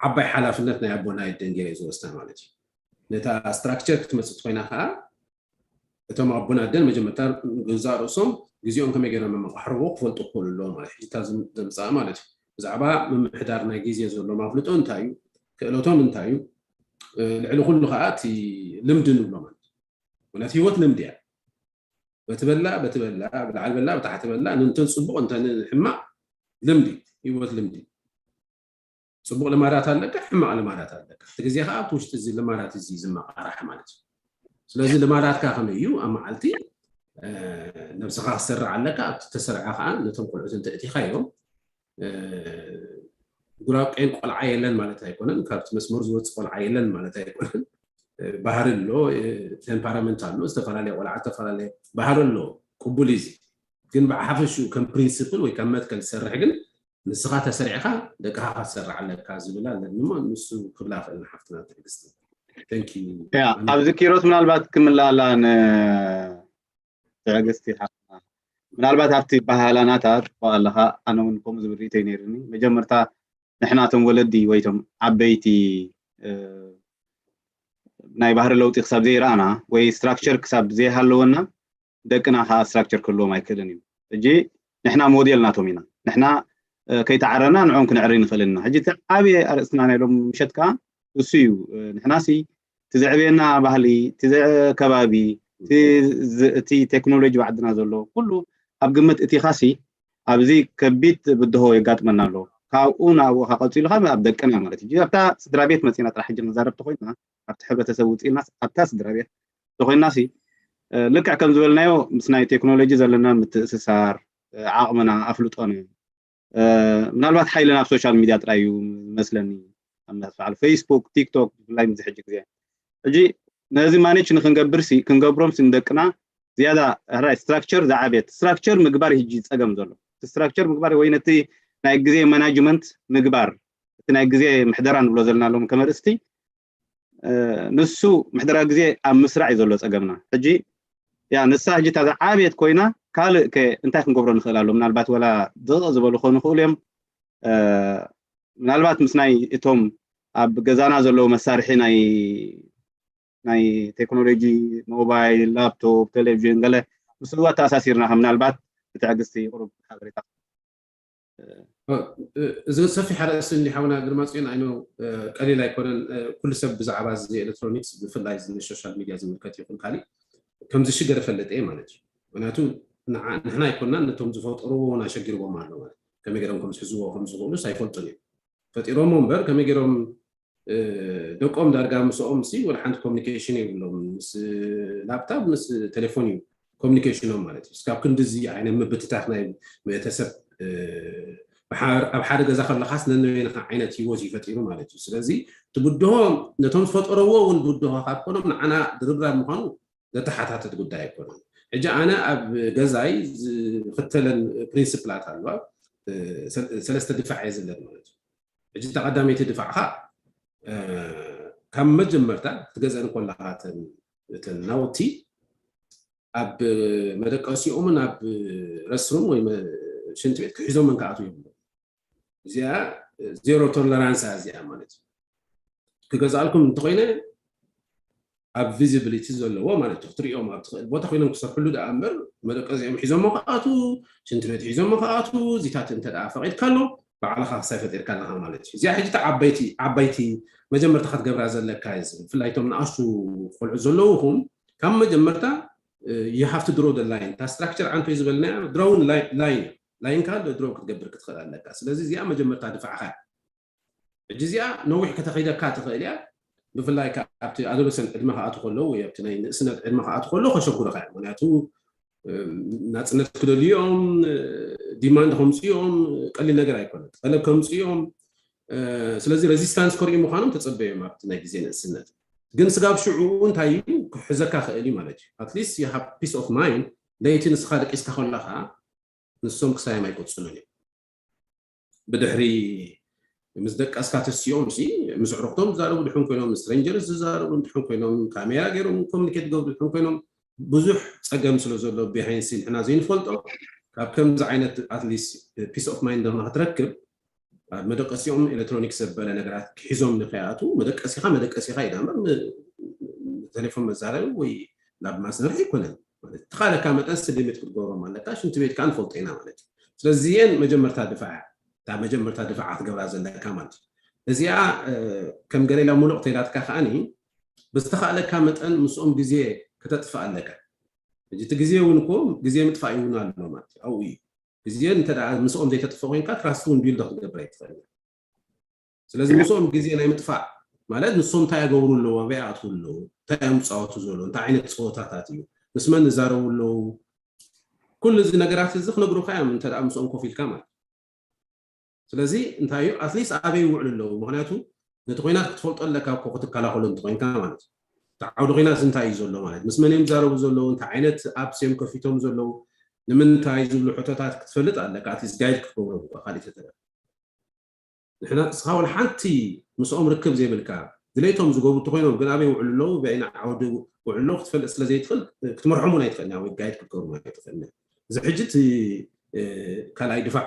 ዓባይ ሓላፍነት ናይ ኣቦና የደን ገይረ ዝወስዳ ማለት እዩ። ነታ ስትራክቸር ክትመፅእ ኮይና ከዓ እቶም ኣቦና ኣደን መጀመርታ ገዛእ ርእሶም ግዜኦም ከመይ ገይሮም መመቃሕርዎ ክፈልጡ ክኽእሉ ኣለዎ ማለት እዩ። ሕጂ እታ ዘምፅኣ ማለት እዩ ብዛዕባ ምምሕዳር ናይ ግዜ ዘሎ ማፍልጦ እንታይ እዩ? ክእለቶም እንታይ እዩ? ልዕሊ ኩሉ ከዓ እቲ ልምዲ ንብሎ ማለት ምክንያቱ ህይወት ልምዲ እያ። በቲ በላ በቲ በላ ብላዕሊ በላ ብታሕቲ በላ እንተ ፅቡቕ እንተ ሕማቕ ልምዲ፣ ህይወት ልምዲ። ፅቡቕ ልማዳት ኣለካ፣ ሕማቕ ልማዳት ኣለካ። እቲ ግዜ ከዓ ኣብቲ ውሽጢ እዚ ልማዳት እዚ ዝመቃራሕ ማለት እዩ። ስለዚ ልማዳትካ ከመይ እዩ? ኣብ መዓልቲ ነብስኻ ክትሰርዕ ኣለካ። ኣብቲ ተሰርዐ ከዓ ነቶም ቆልዑት እንተእቲኻዮም ጉራቄን ቆልዓ የለን ማለት ኣይኮነን፣ ካብቲ መስመር ዝወፅእ ቆልዓ የለን ማለት ኣይኮነን። ባህሪ ኣሎ፣ ቴምፓራመንት ኣሎ፣ ዝተፈላለየ ቆልዓ ዝተፈላለየ ባህሪ ኣሎ። ቅቡል እዩ። ግን ብሓፈሽኡ ከም ፕሪንስፕል ወይ ከም መትከል ዝሰርሕ ግን ንስኻ ተሰሪዕኻ ደቅኻ ክትሰርዕ ኣለካ ዝብል ኣለኒ እሞ ንሱ ክብላ ክእል ሓፍትና ትዕግስቲ። ያ ኣብዚ ኪሮስ ምናልባት ክምልኣላ ትዕግስቲ ሓፍትና ምናልባት ኣብቲ ባህላናታ ትባ ኣለኻ ኣነ እውን ከምኡ ዝብል ርእቶ ነይርኒ መጀመርታ ንሕና ቶም ወለዲ ወይቶም ዓበይቲ ናይ ባህሪ ለውጢ ክሳብ ዘይረኣና ወይ ስትራክቸር ክሳብ ዘይሃለወና ደቅና ከዓ ስትራክቸር ክህልዎም ኣይክእልን እዩ ሕጂ ንሕና ሞዴል ናቶም ኢና ንሕና ከይተዓረና ንዕኦም ክነዕሪ ንኽእል ኢና ሕጂ እቲ ዓብየ ኣርእስትና ናይ ሎም ምሸት ከዓ እሱ እዩ ንሕና ሲ እቲ ዘዕብየና ባህሊ እቲ ከባቢ እቲ ቴክኖሎጂ ባዕድና ዘሎ ኩሉ ኣብ ግምት እቲኻሲ ኣብዚ ከቢድ ብድሆ የጋጥመና ኣሎ ካብኡ ንኣብኡ ከቀፂሉ ካብ ኣብ ደቅና ማለት እዩ ኣብታ ስድራ ቤት መፂና ጥራሕ ሕጂ ክንዛረብ ተኮይና ኣብቲ ሕብረተሰብ ውፅኢና ኣብታ ስድራ ቤት ተኮይና ሲ ልክዕ ከም ዝበልናዮ ምስ ናይ ቴክኖሎጂ ዘለና ምትእስሳር ዓቕምና ኣፍልጦና ምናልባት ሓይልና ኣብ ሶሻል ሚድያ ጥራይ እዩ መስለኒ ኣብ መስፋዕል ፌስቡክ ቲክቶክ ብፍላይ ምዚ ሕጂ ግዜ ሕጂ ነዚ ማኔጅ ንክንገብር ሲ ክንገብሮም ሲ ንደቅና ዝያዳ ራይ ስትራክቸር ዝዓብየት ስትራክቸር ምግባር ህጂ ፀገም ዘሎ ስትራክቸር ምግባር ወይ ነቲ ናይ ግዜ ማናጅመንት ምግባር እቲ ናይ ግዜ ምሕደራ ንብሎ ዘለና ሎም ከመርእስቲ ንሱ ምሕደራ ግዜ ኣብ ምስራዕ እዩ ዘሎ ፀገምና ሕጂ ያ ንሳ ሕጂ እታ ዝዓብየት ኮይና ካልእ ከ እንታይ ክንገብሮ ንኽእል ኣሎ ምናልባት ወላ ድቕ ዝበሉ ክኾኑ ይኽእሉ እዮም ምናልባት ምስ ናይ እቶም ኣብ ገዛና ዘለዉ መሳርሒ ናይ ናይ ቴክኖሎጂ ሞባይል ላፕቶፕ ቴሌቪዥን ገለ ምስኡ ኣተኣሳሲርና ምናልባት ብትዕግስቲ ቁሩብ ሓበሬታ እዚ ሰፊሕ ኣርእስቲ እንዲ ሓውና ግርማፅዮን ኣይኖ ቀሊል ኣይኮነን ኩሉ ሰብ ብዛዕባ እዚ ኤሌክትሮኒክስ ብፍላይ እዚ ሶሻል ሚድያ ዝምልከት ይኹን ካሊእ ከምዚ ሽገር ፈልጥ እየ ማለት እዩ ምክንያቱ ንሕና ኣይኮንና ነቶም ዝፈጠርዎ ኣሸጊርዎም ኣሎ ማለት ከመይ ገይሮም ከም ዝሕዝዎ ከም ዝኽእሉስ ኣይፈልጡን እዮም ፈጢሮሞ እምበር ከመይ ገይሮም ደቆም ዳርጋ ምስኦም ሲ ወላ ሓንቲ ኮሚኒኬሽን የብሎም ምስ ላፕታፕ ምስ ቴሌፎን እዩ ኮሚኒኬሽኖም ማለት እዩ ስካብ ክንዲ እዚ ዓይነት ምብትታት ናይ ቤተሰብ ኣብ ሓደ ገዛ ከለካስ ነንበይንካ ዓይነት ህይወት እዩ ፈጢሩ ማለት እዩ ስለዚ እቲ ብድሆ ነቶም ዝፈጠረዎ እውን ብድሆ ካብ ኮኖም ንዓና ድርብራብ ምኳኑ ዘተሓታተት ጉዳይ ኣይኮነን ሕጂ ኣነ ኣብ ገዛይ ዝክተለን ፕሪንስፕላት ኣለዋ ሰለስተ ድፋዕ እየ ዝብለን ማለት እዩ ሕጂ ተቐዳመይቲ ድፋዕካ ካብ መጀመርታ ክትገዝአን ከለካ እተን ናውቲ ኣብ መደቀሲኦምን ኣብ ረስትሩም ወይ ሽንቲ ቤት ክሒዞምን ክኣትዉ ይብሉ እዚኣ ዜሮ ቶለራንስ እያ እዚኣ ማለት እዩ ክገዝኣልኩም እንተኮይነ ኣብ ቪዚቢሊቲ ዘለዎ ማለት እዩ ክትሪኦም ኣብ ትኽእል ቦታ ኮይኖም ክሰርሕሉ ደኣ እምበር መደቀዚኦም ሒዞሞ ከኣቱ ሽንቲ ቤት ሒዞሞ ከኣቱ እዚታት እንተ ደኣ ፈቂድካ ኣሎ ባዕልኻ ክሳይ ፈጢርካ ኣለኻ ማለት እዩ እዚኣ ሕጂ ዓበይቲ ዓበይቲ መጀመርታ ክትገብራ ዘለካ እዩ ዝብል ብፍላይ እቶም ንኣሽቱ ቆልዑ ዘለውኹም ካብ መጀመርታ you have to draw the line እታ ስትራክቸር ዓንቶ ዝበልናያ ድሮውን ላይን ላይን ካል ድሮ ክትገብር ክትኽእል ኣለካ ስለዚ እዚኣ መጀመርታ ድፋዕኻ ሕጂ እዚኣ ነዊሕ ከተኺደካ ትኽእል እያ ብፍላይ ኣብቲ ኣዶለሰንት ዕድመ ከኣቱ ከለዉ ወይ ኣብቲ ናይ ንእስነት ዕድመ ከኣቱ ከሎ ከሸጉርካ እዮም ምክንያቱ ናፅነት ክደልዩ እዮም ዲማንድ ከምፅኡ እዮም ቀሊል ነገር ኣይኮነ ጠለብ ከምፅኡ እዮም ስለዚ ሬዚስታንስ ከርእዩ ምዃኖም ተፀበዮም ኣብቲ ናይ ግዜ ንእስነት ግን ስጋብ ሽዑ እንታይ እዩ ክሕዘካ ክእል እዩ ማለት እዩ ኣትሊስት you have peace of mind ለይቲ ንስኻ ደቂስካ ከለካ ንሶም ክሳዮም ኣይቆፅሉን እዮም ብድሕሪ ምስ ደቀስካ ተስኦም ሲ ምስ ዕሩክቶም ዝዛረቡ ድሕን ኮይኖም ምስ ስትሬንጀርስ ዝዛረቡ ድሕን ኮይኖም ካሜራ ገይሮም ኮሚኒኬት ገብሩ ድሕን ኮይኖም ብዙሕ ፀገም ስለ ዘሎ ቢሃይንድ ሲን ንሕና ዘይንፈልጦ ካብ ከምዚ ዓይነት ኣትሊስት ፒስ ኦፍ ማይንድ ንክትረክብ ኣብ መደቀሲኦም ኤሌክትሮኒክስ ዘበለ ነገራት ክሒዞም ንከይኣትዉ መደቀሲኻ መደቀሲኻ ኢዳ እምበር ቴሌፎን መዛረቢ ወይ ናብ ማስነር ኣይኮነን ማለት ተኻለካ መጠን ስድሚት ክትገብሮም ኣለካ ሽንቲ ቤት ከዓ ንፈልጦ ኢና ማለት እዩ ስለዚ እየን መጀመርታ ድፋዕ እታ መጀመርታ ድፋዓ ክትገብራ ዘለካ ማለት እዩ እዚኣ ከም ገሌላ ሙሉቕ ተይላትካ ከዓኒ ብዝተኻእለካ መጠን ምስኦም ግዜ ከተጥፍእ ኣለካ። ሕጂ እቲ ግዜ እውን እኮ ግዜ ምጥፋእ ይውን ኣሎ ማለት እዩ። ኣብኡ እዩ ግዜ እንተ ምስኦም ዘይተጥፍእ ኮይንካ ትራስት እውን ቢልድ ክትገብር ኣይትኽእል። ስለዚ ምስኦም ግዜ ናይ ምጥፋእ ማለት ንሶም እንታይ ያገብሩ ኣለዉ፣ ኣበይ ኣትዉ ኣለዉ፣ እንታይ እዮም ዝፃወቱ ዘለዉ፣ እንታይ ዓይነት ፀወታታት እዩ፣ ምስ መን ይዛረቡ ኣለዉ፣ ኩሉ እዚ ነገራት እዚ ክነግሩካ እዮም እንተ ምስኦም ኮፍ ኢልካ ማለት። ስለዚ እንታይ እዩ ኣትሊስት ኣበይ ይውዕሉ ኣለዉ፣ ምክንያቱ ነቲ ኮይናት ክትፈልጦ ኣለካ እኮ ክትከላኸሎ እንተኮይንካ ማለት እዩ። እቲ ዓውዲ ኮይናት እንታይ እዩ ዘሎ ማለት፣ ምስ መን እዮም ዝዛረቡ ዘለዉ፣ እንታይ ዓይነት ኣፕስ እዮም ከፊቶም ዘለዉ፣ ንምንታይ ዝብሉ ሕቶታት ክትፈልጥ ኣለካ። ኣትሊስት ጋይድ ክትገብሮ ኣለካ። ካልእ ተተረ ንሕና እስኻ ወላ ሓንቲ ምስኦም ርክብ ዘይብልካ ድሌቶም ዝገብሩ እንተኮይኖም ግን ኣበይ ውዕሉ ኣለዉ በይና ዓውዲ ውዕሎ ክትፈልጥ ስለ ዘይትኽእል ክትመርሖም እውን ኣይትኽእልና ወይ ጋይድ ክትገብሩ ኣይትኽእልና። እዚ ሕጂ እቲ ካልኣይ ድፋዕ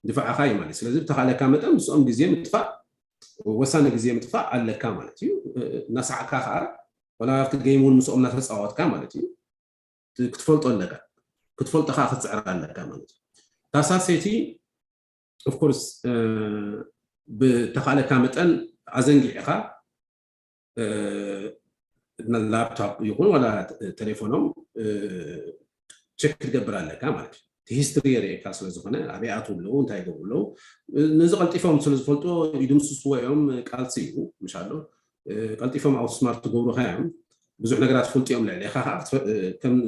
ድፋዕኻ እዩ ማለት። ስለዚ ብተኻለካ መጠን ምስኦም ግዜ ምጥፋእ ወሳኒ ግዜ ምጥፋእ ኣለካ ማለት እዩ። እናሰዓካ ከዓ ወላ ኣብቲ ገይም እውን ምስኦም እናተፃወትካ ማለት እዩ ክትፈልጦ ኣለካ ክትፈልጦ ከዓ ክትፅዕር ኣለካ ማለት እዩ። ታሳሰይቲ ኦፍኮርስ ብተኻለካ መጠን ኣዘንጊዕኻ ላፕቶፕ ይኹን ዋላ ቴሌፎኖም ቸክ ክትገብር ኣለካ ማለት እዩ። እቲ ሂስትሪ የርእየካ ስለዝኾነ ኣበይ ኣትዉ ኣለዉ እንታይ ይገብሩ ኣለዉ ነዚ ቀልጢፎም ስለዝፈልጦ ይድምስስዎ እዮም። ቃልሲ እዩ ምሻሎ ቀልጢፎም ኣውትስማርት ክገብሩካ እዮም። ብዙሕ ነገራት ትፈልጡ እዮም ልዕሌኻ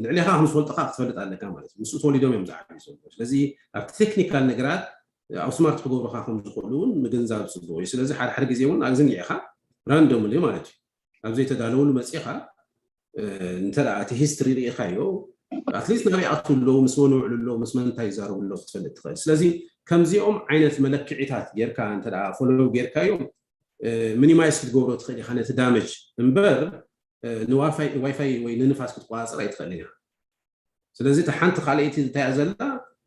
ልዕሌኻ ከም ዝፈልጡካ ክትፈልጥ ኣለካ ማለት እዩ። ምስኡ ተወሊዶም እዮም ዝዓብዩ ዘለዉ። ስለዚ ኣብቲ ቴክኒካል ነገራት ኣውትስማርት ክገብሩካ ከም ዝኽእሉ እውን ምግንዛብ ፅቡቅ እዩ። ስለዚ ሓደ ሓደ ግዜ እውን ኣዝንጊዕካ ራንደምሊ ማለት እዩ ኣብ ዘይተዳለውሉ መፂኻ እንተ እቲ ሂስትሪ ርኢኻዮ ኣትሊስት ናበይ ኣትዉ ኣለዉ ምስ መን ውዕሉ ኣለዉ ምስ መን እንታይ ይዛረቡ ኣለዉ ክትፈልጥ ትኽእል። ስለዚ ከምዚኦም ዓይነት መለክዒታት ጌርካ እንተ ፎሎው ጌርካዮም ሚኒማይዝ ክትገብሮ ትኽእል ኢኻ ነቲ ዳመጅ እምበር ንዋይፋይ ወይ ንንፋስ ክትቆፃፀር ኣይትኽእልን ኢኻ። ስለዚ እቲ ሓንቲ ካልኣይቲ እንታይ እያ ዘላ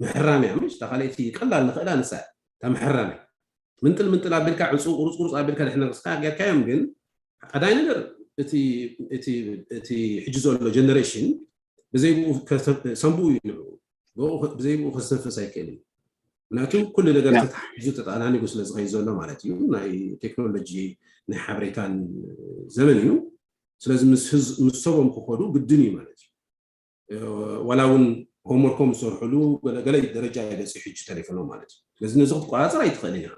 ምሕራም እያ ምሽ እታ ካልኣይቲ ቀላል ንኽእላ ንሳ እያ እታ ምሕራም እያ። ምንጥል ምንጥል ኣቢልካ ዕፁ ቁሩፅ ቁሩፅ ኣቢልካ ድሕነርስካ ጌርካዮም ግን ቀዳይ ነገር እቲ ሕጂ ዘሎ ጀነሬሽን ብዘይብኡ ሰንብኡ እዩ ንዕኡ ብዘይብኡ ከስተንፍስ ኣይክእል እዩ። ምክንያቱ ኩሉ ነገር ተተሓሒዙ ተጠናኒጉ ስለ ዝኸይ ዘሎ ማለት እዩ። ናይ ቴክኖሎጂ ናይ ሓበሬታን ዘመን እዩ። ስለዚ ምስ ሰቦም ክኸዱ ግድን እዩ ማለት እዩ። ዋላ እውን ሆምወርኮም ዝሰርሕሉ ገለገለ ደረጃ ይበፅሑ ሕጂ ተሌፎኖም ማለት እዩ። ስለዚ ነዚ ክትቆፃፀር ኣይትኽእልን ኢኻ።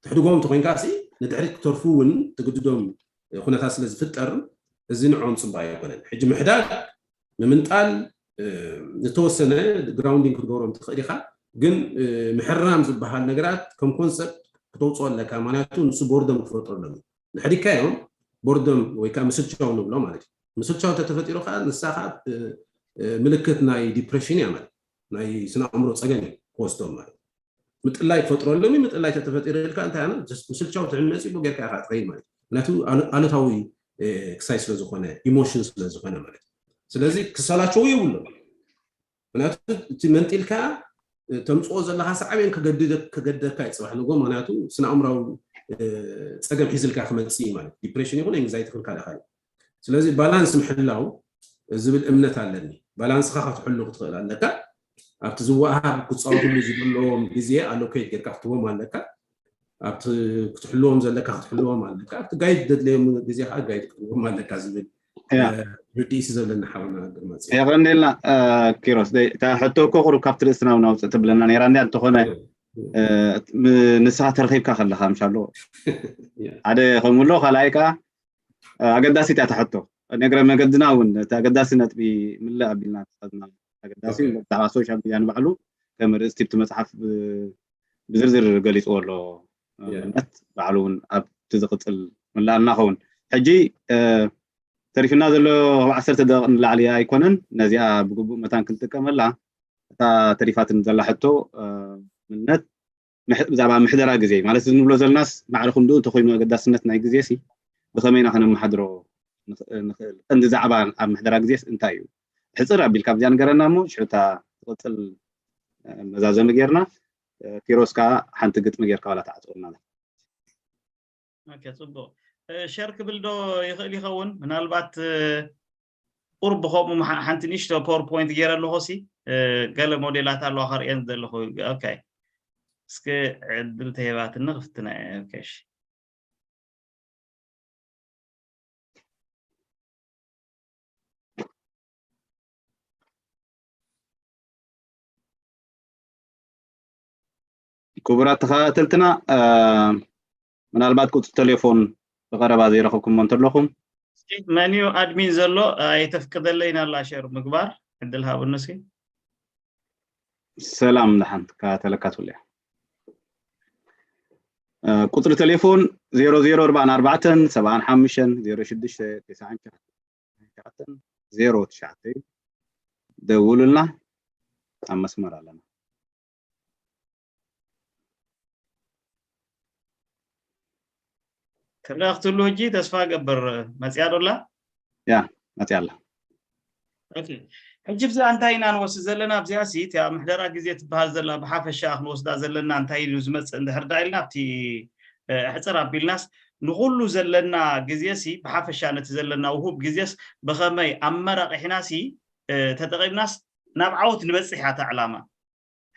ትሕድጎም እንተኮይንካ ሲ ንድሕሪት ክተርፉ እውን ትግድዶም ኩነታት ስለ ዝፍጠር እዚ ንዕኦም ፅቡቅ ኣይኮነን። ሕጂ ምሕዳግ ምምንጣል ዝተወሰነ ግራውንዲንግ ክትገብሮም ትኽእል ኢኻ። ግን ምሕራም ዝበሃል ነገራት ከም ኮንሰፕት ክተውፅኦ ኣለካ። ምክንያቱ ንሱ ቦርደም ክፈጥረሎም እዩ። ንሕዲካዮም ቦርደም ወይ ከዓ ምስልቻው ንብሎ ማለት እዩ። ምስልቻው እንተተፈጢሩ ከዓ ንሳ ከዓ ምልክት ናይ ዲፕሬሽን እያ ማለት ናይ ስነ ኣእምሮ ፀገም እዩ ክወስዶም ማለት ምጥላይ ክፈጥረሎም እዩ። ምጥላይ ተተፈጢሩ ኢልካ እንታይ ኣነ ምስልቻው ትዕመፂ ቡ ጌርካ ኢካ ትኸይድ ማለት ምክንያቱ ኣሉታዊ ክሳይ ስለዝኮነ ኢሞሽን ስለዝኮነ ማለት ስለዚ ክሰላቸው የብሎም። ምክንያቱ እቲ መንጢልካ ተምፅኦ ዘለካ ሳዕቤን ከገደካ ይፅባሕ ንጎ ምክንያቱ ስነ ኣእምራዊ ፀገም ሒዝልካ ክመፅእ እዩ ማለት ዲፕሬሽን ይኹን ኤንግዛይቲ ክልካ ኢኻ። ስለዚ ባላንስ ምሕላው ዝብል እምነት ኣለኒ። ባላንስካ ክትሕሉ ክትኽእል ኣለካ። ኣብቲ ዝወሃብ ክፃወትሉ ዝብለዎም ግዜ ኣሎኬት ጌርካ ክትቦም ኣለካ። ኣብቲ ክትሕልዎም ዘለካ ክትሕልዎም ኣለካ። ኣብቲ ጋይድ ደድለዮም ግዜ ከዓ ጋይድ ክትቦም ኣለካ ዝብል ርድኢት ዘለኒ ሓውና ግርማፅ። የቐንዴልና ኪሮስ። እታ ሕቶ እኮ ቁሩብ ካብቲ ርእስና እውን ኣውፅእ ትብለና ነይራ እንዲያ እንተኾነ ንስኻ ተረኺብካ ከለኻ ምሻሎ ሓደ ከምኡ ኣሎ ካልኣይ ከዓ ኣገዳሲት እያ ተሕቶ። ንእግረ መገድና እውን እቲ ኣገዳሲ ነጥቢ ምልእ ኣቢልና ተኸድና ኣገዳሲ ብዛዕባ ሶሻል ሚድያ ንባዕሉ ከም ርእስቲ ብቲ መፅሓፍ ብዝርዝር ገሊፅዎ ኣሎ። ነት ባዕሉ እውን ኣብቲ ዝቕፅል ምላኣልና ኸውን ሕጂ ተሪፍና ዘሎ ካብ ዓሰርተ ደቂቕ ንላዕሊ ኣይኮነን። ነዚኣ ብግቡእ መታን ክንጥቀመላ እታ ተሪፋትን ዘላ ሕቶ ምነት ብዛዕባ ምሕደራ ግዜ ማለት እዚ ንብሎ ዘለናስ ማዕረ ክንድኡ እንተኮይኑ ኣገዳስነት ናይ ግዜ ሲ ብከመይና ከነመሓድሮ ንኽእል ቀንዲ ዛዕባ ኣብ ምሕደራ ግዜስ እንታይ እዩ? ሕፅር ኣቢልካ ኣብዚኣ ንገረና እሞ ሽዑ እታ ትቕፅል መዛዘሚ ጌርና ኪሮስ ከዓ ሓንቲ ግጥሚ ጌርካ ዋላ ተዓፅወልና። ኦኬ ፅቡቅ ሸር ክብል ዶ ይኽእል ይኸውን? ምናልባት ቁሩብ ብከምኡ ሓንቲ ንእሽቶ ፓወርፖይንት ገይረ ኣለኹ ሲ ገለ ሞዴላት ኣለዋ ከርእየን ዘለኹ። ኦኬ እስኪ ዕድል ተሂባትኒ ክፍትና እየ። ኦኬ እሺ ክቡራት ተኸታተልትና፣ ምናልባት ቁፅሪ ቴሌፎን ብቐረባ ዘይረኸብኩሞ እንተለኹም። መን እዩ ኣድሚን ዘሎ? ኣይተፍቅደለይን ኣላ ሸር ምግባር። ዕድል ሃብኑ እስኪ። ሰላም፣ ደሓን ትከታተለካ ትብሉ እያ። ቁፅሪ ቴሌፎን ዜሮ ዜሮ ኣርባዕን ኣርባዕተን ሰብዓን ሓሙሽተን ዜሮ ሽዱሽተ ተስዓን ትሽዓተን ዜሮ ትሽዓተ እዩ። ደውሉልና፣ ኣብ መስመር ኣለና። ትረክትሉ ሕጂ ተስፋ ገብር መፅያ ዶላ ያ መፅያ ኣላ። ሕጂ ብዚኣ እንታይ ኢና ንወስድ ዘለና? ኣብዚኣ ሲ እቲኣ ምሕደራ ግዜ ትበሃል ዘላ ብሓፈሻ ክንወስዳ ዘለና እንታይ ኢሉ ዝመፅእ እንድሕር ዳ ኢልና ኣብቲ ሕፅር ኣቢልናስ ንኩሉ ዘለና ግዜ ሲ ብሓፈሻ ነቲ ዘለና ውሁብ ግዜስ ብኸመይ ኣመራቂሕና ሲ ተጠቂምናስ ናብ ዓወት ንበፅሕ እያ እታ ዕላማ።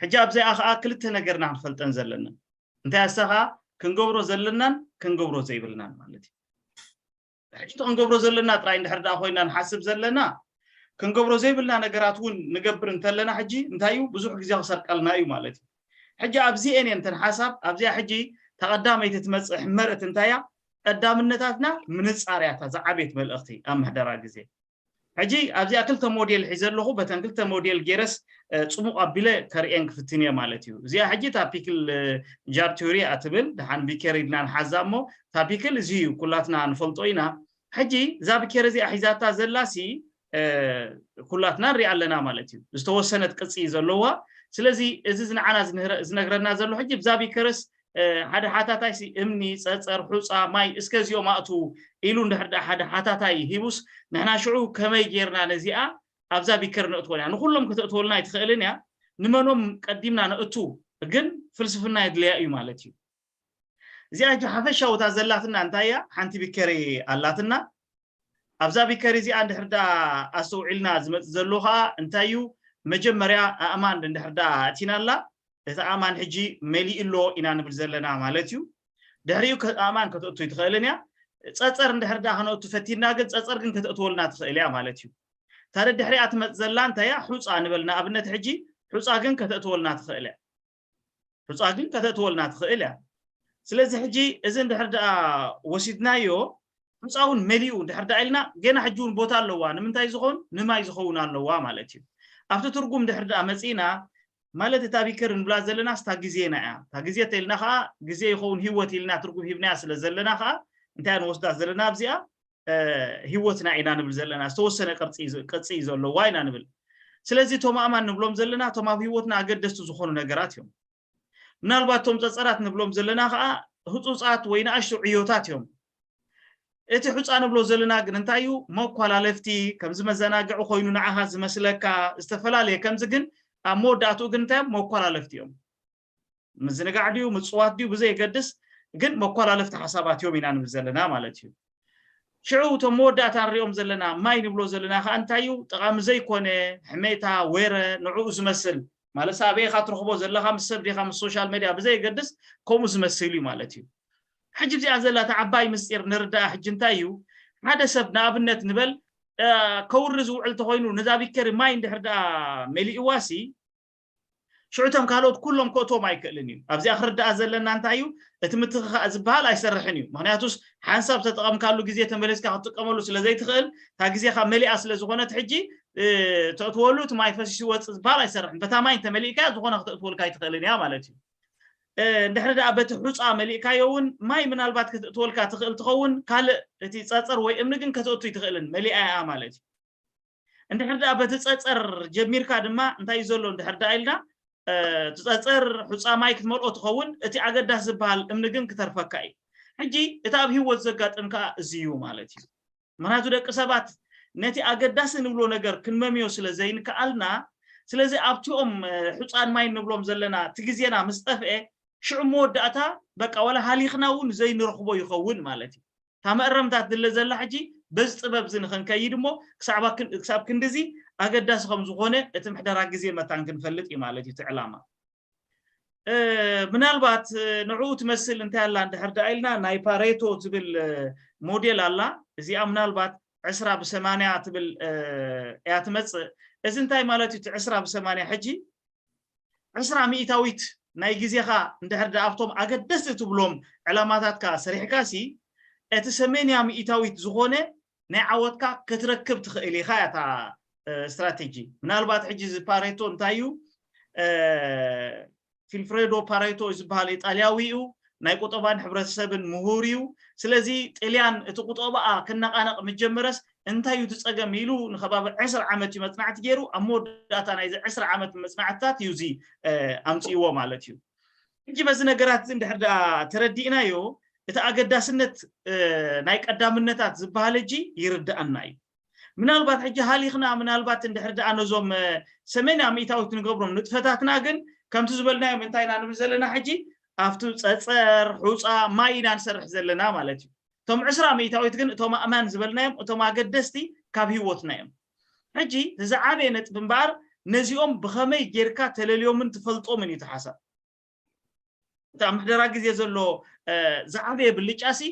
ሕጂ ኣብዚኣ ከዓ ክልተ ነገርና ክንፈልጠን ዘለና እንታይ ኣሰኻ ክንገብሮ ዘለናን ክንገብሮ ዘይብልናን ማለት እዩ። ሕጂ ክንገብሮ ዘለና ጥራይ እንድሕር ደኣ ኮይና ንሓስብ ዘለና ክንገብሮ ዘይብልና ነገራት እውን ንገብር እንተለና ሕጂ እንታይ እዩ ብዙሕ ግዜ ክሰርቀልና እዩ ማለት እዩ። ሕጂ ኣብዚኤን እየን እተን ሓሳብ ኣብዚኣ ሕጂ ተቐዳመይቲ ትመፅእ ሕመረት እንታይ እያ? ቀዳምነታትና ምንፃር እያ እታ ዝዓበየት መልእኽቲ ኣብ ምሕደራ ግዜ። ሕጂ ኣብዚኣ ክልተ ሞዴል ሒዘ ኣለኹ። በተን ክልተ ሞዴል ጌረስ ጽሙቕ ኣቢለ ከርእየን ክፍትን እየ ማለት እዩ። እዚኣ ሕጂ ታፒክል ጃር ቲዮሪ እያ ትብል። ደሓን ቢኬር ኢልና ንሓዛ እሞ ታፒክል እዚ እዩ ኩላትና ንፈልጦ ኢና። ሕጂ እዛ ቢኬር እዚኣ ሒዛታ ዘላሲ ኩላትና ንሪኣ ኣለና ማለት እዩ። ዝተወሰነት ቅፂ እዩ ዘለዋ። ስለዚ እዚ ንዓና ዝነግረና ዘሎ ሕጂ ብዛ ቢከርስ ሓደ ሓታታይ ሲ እምኒ፣ ፀፀር፣ ሑፃ፣ ማይ እስከ እዚኦም ኣእትዉ ኢሉ እንድሕር ደኣ ሓደ ሓታታይ ሂቡስ ንሕና ሽዑ ከመይ ጌርና ነዚኣ ኣብዛ ቢከር ነእትወን እያ? ንኩሎም ከተእትወልና ኣይትኽእልን እያ። ንመኖም ቀዲምና ነእቱ ግን ፍልስፍና የድልያ እዩ ማለት እዩ። እዚኣ ሕጂ ሓፈሻዊ እታ ዘላትና እንታይ እያ? ሓንቲ ቢከሪ ኣላትና። ኣብዛ ቢከሪ እዚኣ እንድሕር ደኣ ኣስተውዒልና ዝመፅእ ዘሎ ከዓ እንታይ እዩ? መጀመርያ ኣእማን እንድሕር ደኣ ኣእቲና ኣላ እቲ ኣእማን ሕጂ መሊኡ ኣሎ ኢና ንብል ዘለና ማለት እዩ። ድሕሪኡ ኣእማን ከተእቱ ኣይትኽእልን እያ። ፀፀር እንድሕር ደኣ ከነእቱ ፈቲና ግን ፀፀር ግን ከተእትወልና ትኽእል እያ ማለት እዩ። ታዲያ ድሕሪኣ ትመፅ ዘላ እንታይ እያ? ሑፃ ንበል ንኣብነት ሕጂ ሑፃ ግን ከተእትወልና ትኽእል እያ። ሑፃ ግን ከተእትወልና ትኽእል እያ። ስለዚ ሕጂ እዚ እንድሕር ደኣ ወሲድናዮ ሑፃ እውን መሊኡ እንድሕር ደኣ ኢልና ገና ሕጂ እውን ቦታ ኣለዋ። ንምንታይ ዝኸውን ንማይ ዝኸውን ኣለዋ ማለት እዩ። ኣብቲ ትርጉም እንድሕር ደኣ መፂእና ማለት እታ ቢከር ንብላ ዘለና ስታ ግዜና እያ። እታ ግዜ ተኢልና ከዓ ግዜ ይኸውን ህይወት ኢልና ትርጉም ሂብናያ ስለ ዘለና ከዓ እንታይ ንወስዳ ዘለና ኣብዚኣ ህይወትና ኢና ንብል ዘለና ዝተወሰነ ቅርፂ እዩ ዘለዋ ኢና ንብል። ስለዚ እቶም ኣእማን ንብሎም ዘለና እቶም ኣብ ህይወትና ኣገደስቲ ዝኾኑ ነገራት እዮም። ምናልባት እቶም ፀፀራት ንብሎም ዘለና ከዓ ህፁፃት ወይ ንኣሽቱ ዕዮታት እዮም። እቲ ሑፃ ንብሎ ዘለና ግን እንታይ እዩ? መኳላለፍቲ ከምዚ መዘናግዒ ኮይኑ ንዓኻ ዝመስለካ ዝተፈላለየ ከምዚ ግን ኣብ መወዳእትኡ ግን እንታይ እዮም? መኳላለፍቲ እዮም። ምዝንጋዕ ድዩ ምፅዋት ድዩ ብዘየገድስ ግን መኳላለፍቲ ሓሳባት እዮም ኢና ንብል ዘለና ማለት እዩ። ሽዑ እቶም መወዳእታ ንሪኦም ዘለና ማይ ንብሎ ዘለና ከዓ እንታይ እዩ? ጠቓሚ ዘይኮነ ሕሜታ ወረ ንዕኡ ዝመስል ማለት ኣበይ ኢኻ ትረኽቦ ዘለኻ ምስ ሰብ ዲኻ ምስ ሶሻል ሜድያ ብዘየገድስ ከምኡ ዝመስል እዩ ማለት እዩ። ሕጂ እዚኣ ዘላ እታ ዓባይ ምስጢር ንርዳኣ ሕጂ እንታይ እዩ? ሓደ ሰብ ንኣብነት ንበል ከውሪ ዝውዕል ተኮይኑ ነዛ ቢከሪ ማይ እንድሕር ደኣ መሊእዋሲ ሽዑ እቶም ካልኦት ኩሎም ከእትዎም ኣይክእልን እዩ። ኣብዚኣ ክርዳኣ ዘለና እንታይ እዩ? እቲ ምትኽኻእ ዝበሃል ኣይሰርሕን እዩ። ምክንያቱስ ሓንሳብ ተጠቐምካሉ ግዜ ተመሊስካ ክትጥቀመሉ ስለ ዘይትኽእል እታ ግዜኻ መሊኣ ስለ ዝኾነት ሕጂ ተእትወሉ እቲ ማይ ፈሲሱ ይወፅእ ዝበሃል ኣይሰርሕን። በታ ማይ እንተመሊእካ ዝኾነ ክተእትወልካ ኣይትኽእልን እያ ማለት እዩ። እንድሕሪ ደኣ በቲ ሑፃ መሊእካዮ እውን ማይ ምናልባት ከተእትወልካ ትኽእል ትኸውን ካልእ እቲ ፀፀር ወይ እምኒ ግን ከተእቱ ኣይትኽእልን መሊኣ እያ ማለት እዩ። እንድሕር ደኣ በቲ ፀፀር ጀሚርካ ድማ እንታይ እዩ ዘሎ እንድሕር ደኣ ኢልና እቲ ፀፀር ሑፃ ማይ ክትመልኦ ትኸውን እቲ ኣገዳሲ ዝበሃል እምኒ ግን ክተርፈካ እዩ። ሕጂ እቲ ኣብ ህይወት ዘጋጥም ከዓ እዚ እዩ ማለት እዩ። ምክንያቱ ደቂ ሰባት ነቲ ኣገዳሲ ንብሎ ነገር ክንመምዮ ስለ ዘይንከኣልና ስለዚ ኣብቲኦም ሑፃን ማይ ንብሎም ዘለና እቲ ግዜና ምስ ጠፍኤ ሽዑ መወዳእታ በቃ ዋላ ሃሊኽና እውን ዘይንረኽቦ ይኸውን ማለት እዩ። እታ መእረምታ ትድለ ዘላ ሕጂ በዚ ጥበብ እዚ ንክንከይድ እሞ ክሳብ ክንድዚ ኣገዳሲ ከም ዝኾነ እቲ ምሕደራ ግዜ መታን ክንፈልጥ እዩ ማለት እዩ እቲ ዕላማ። ምናልባት ንዕኡ ትመስል እንታይ ኣላ እንድሕር ደኣ ኢልና ናይ ፓሬቶ ትብል ሞዴል ኣላ። እዚኣ ምናልባት ዕስራ ብሰማንያ ትብል እያ ትመፅእ። እዚ እንታይ ማለት እዩ? እቲ ዕስራ ብሰማንያ ሕጂ ዕስራ ሚእታዊት ናይ ግዜኻ እንድሕር ደኣ ኣብቶም ኣገደስቲ ትብሎም ዕላማታትካ ሰሪሕካ ሲ እቲ ሰሜንያ ሚእታዊት ዝኾነ ናይ ዓወትካ ክትረክብ ትኽእል ኢኻ እያ እታ ስትራቴጂ። ምናልባት ሕጂ እዚ ፓሬቶ እንታይ እዩ? ፊልፍሬዶ ፓሬቶ ዝበሃል ኢጣልያዊ እዩ። ናይ ቁጠባን ሕብረተሰብን ምሁር እዩ። ስለዚ ጥልያን እቲ ቁጠባኣ ክነቃነቕ ምጀመረስ እንታይ እዩ እቲ ጸገም ኢሉ ንከባቢ ዕስራ ዓመት እዩ መጽናዕቲ ገይሩ። ኣብ መወዳእታ ናይዚ ዕስራ ዓመት መጽናዕትታት እዩ እዚ ኣምፅእዎ ማለት እዩ። ሕጂ በዚ ነገራት እዚ እንድሕር ደኣ ተረዲእናዮ እቲ ኣገዳስነት ናይ ቀዳምነታት ዝበሃል ሕጂ ይርድኣና እዩ። ምናልባት ሕጂ ሃሊኽና ምናልባት እንድሕር ደኣ ነዞም ሰሜንያ ሚእታዊት ንገብሮም ንጥፈታትና ግን ከምቲ ዝበልናዮም እንታይ ኢና ንብል ዘለና ሕጂ ኣብቲ ፀፀር ሑፃ ማይ ኢና ንሰርሕ ዘለና ማለት እዩ። እቶም ዕስራ ሚእታዊት ግን እቶም ኣእማን ዝበልናዮም እቶም ኣገደስቲ ካብ ህይወትና እዮም። ሕጂ ዝዓበየ ነጥቢ እምበኣር ነዚኦም ብኸመይ ጌርካ ተለልዮምን ትፈልጦምን እዩ ተሓሳብ። እቲ ኣብ ምሕደራ ግዜ ዘሎ ዝዓበየ ብልጫ ሲ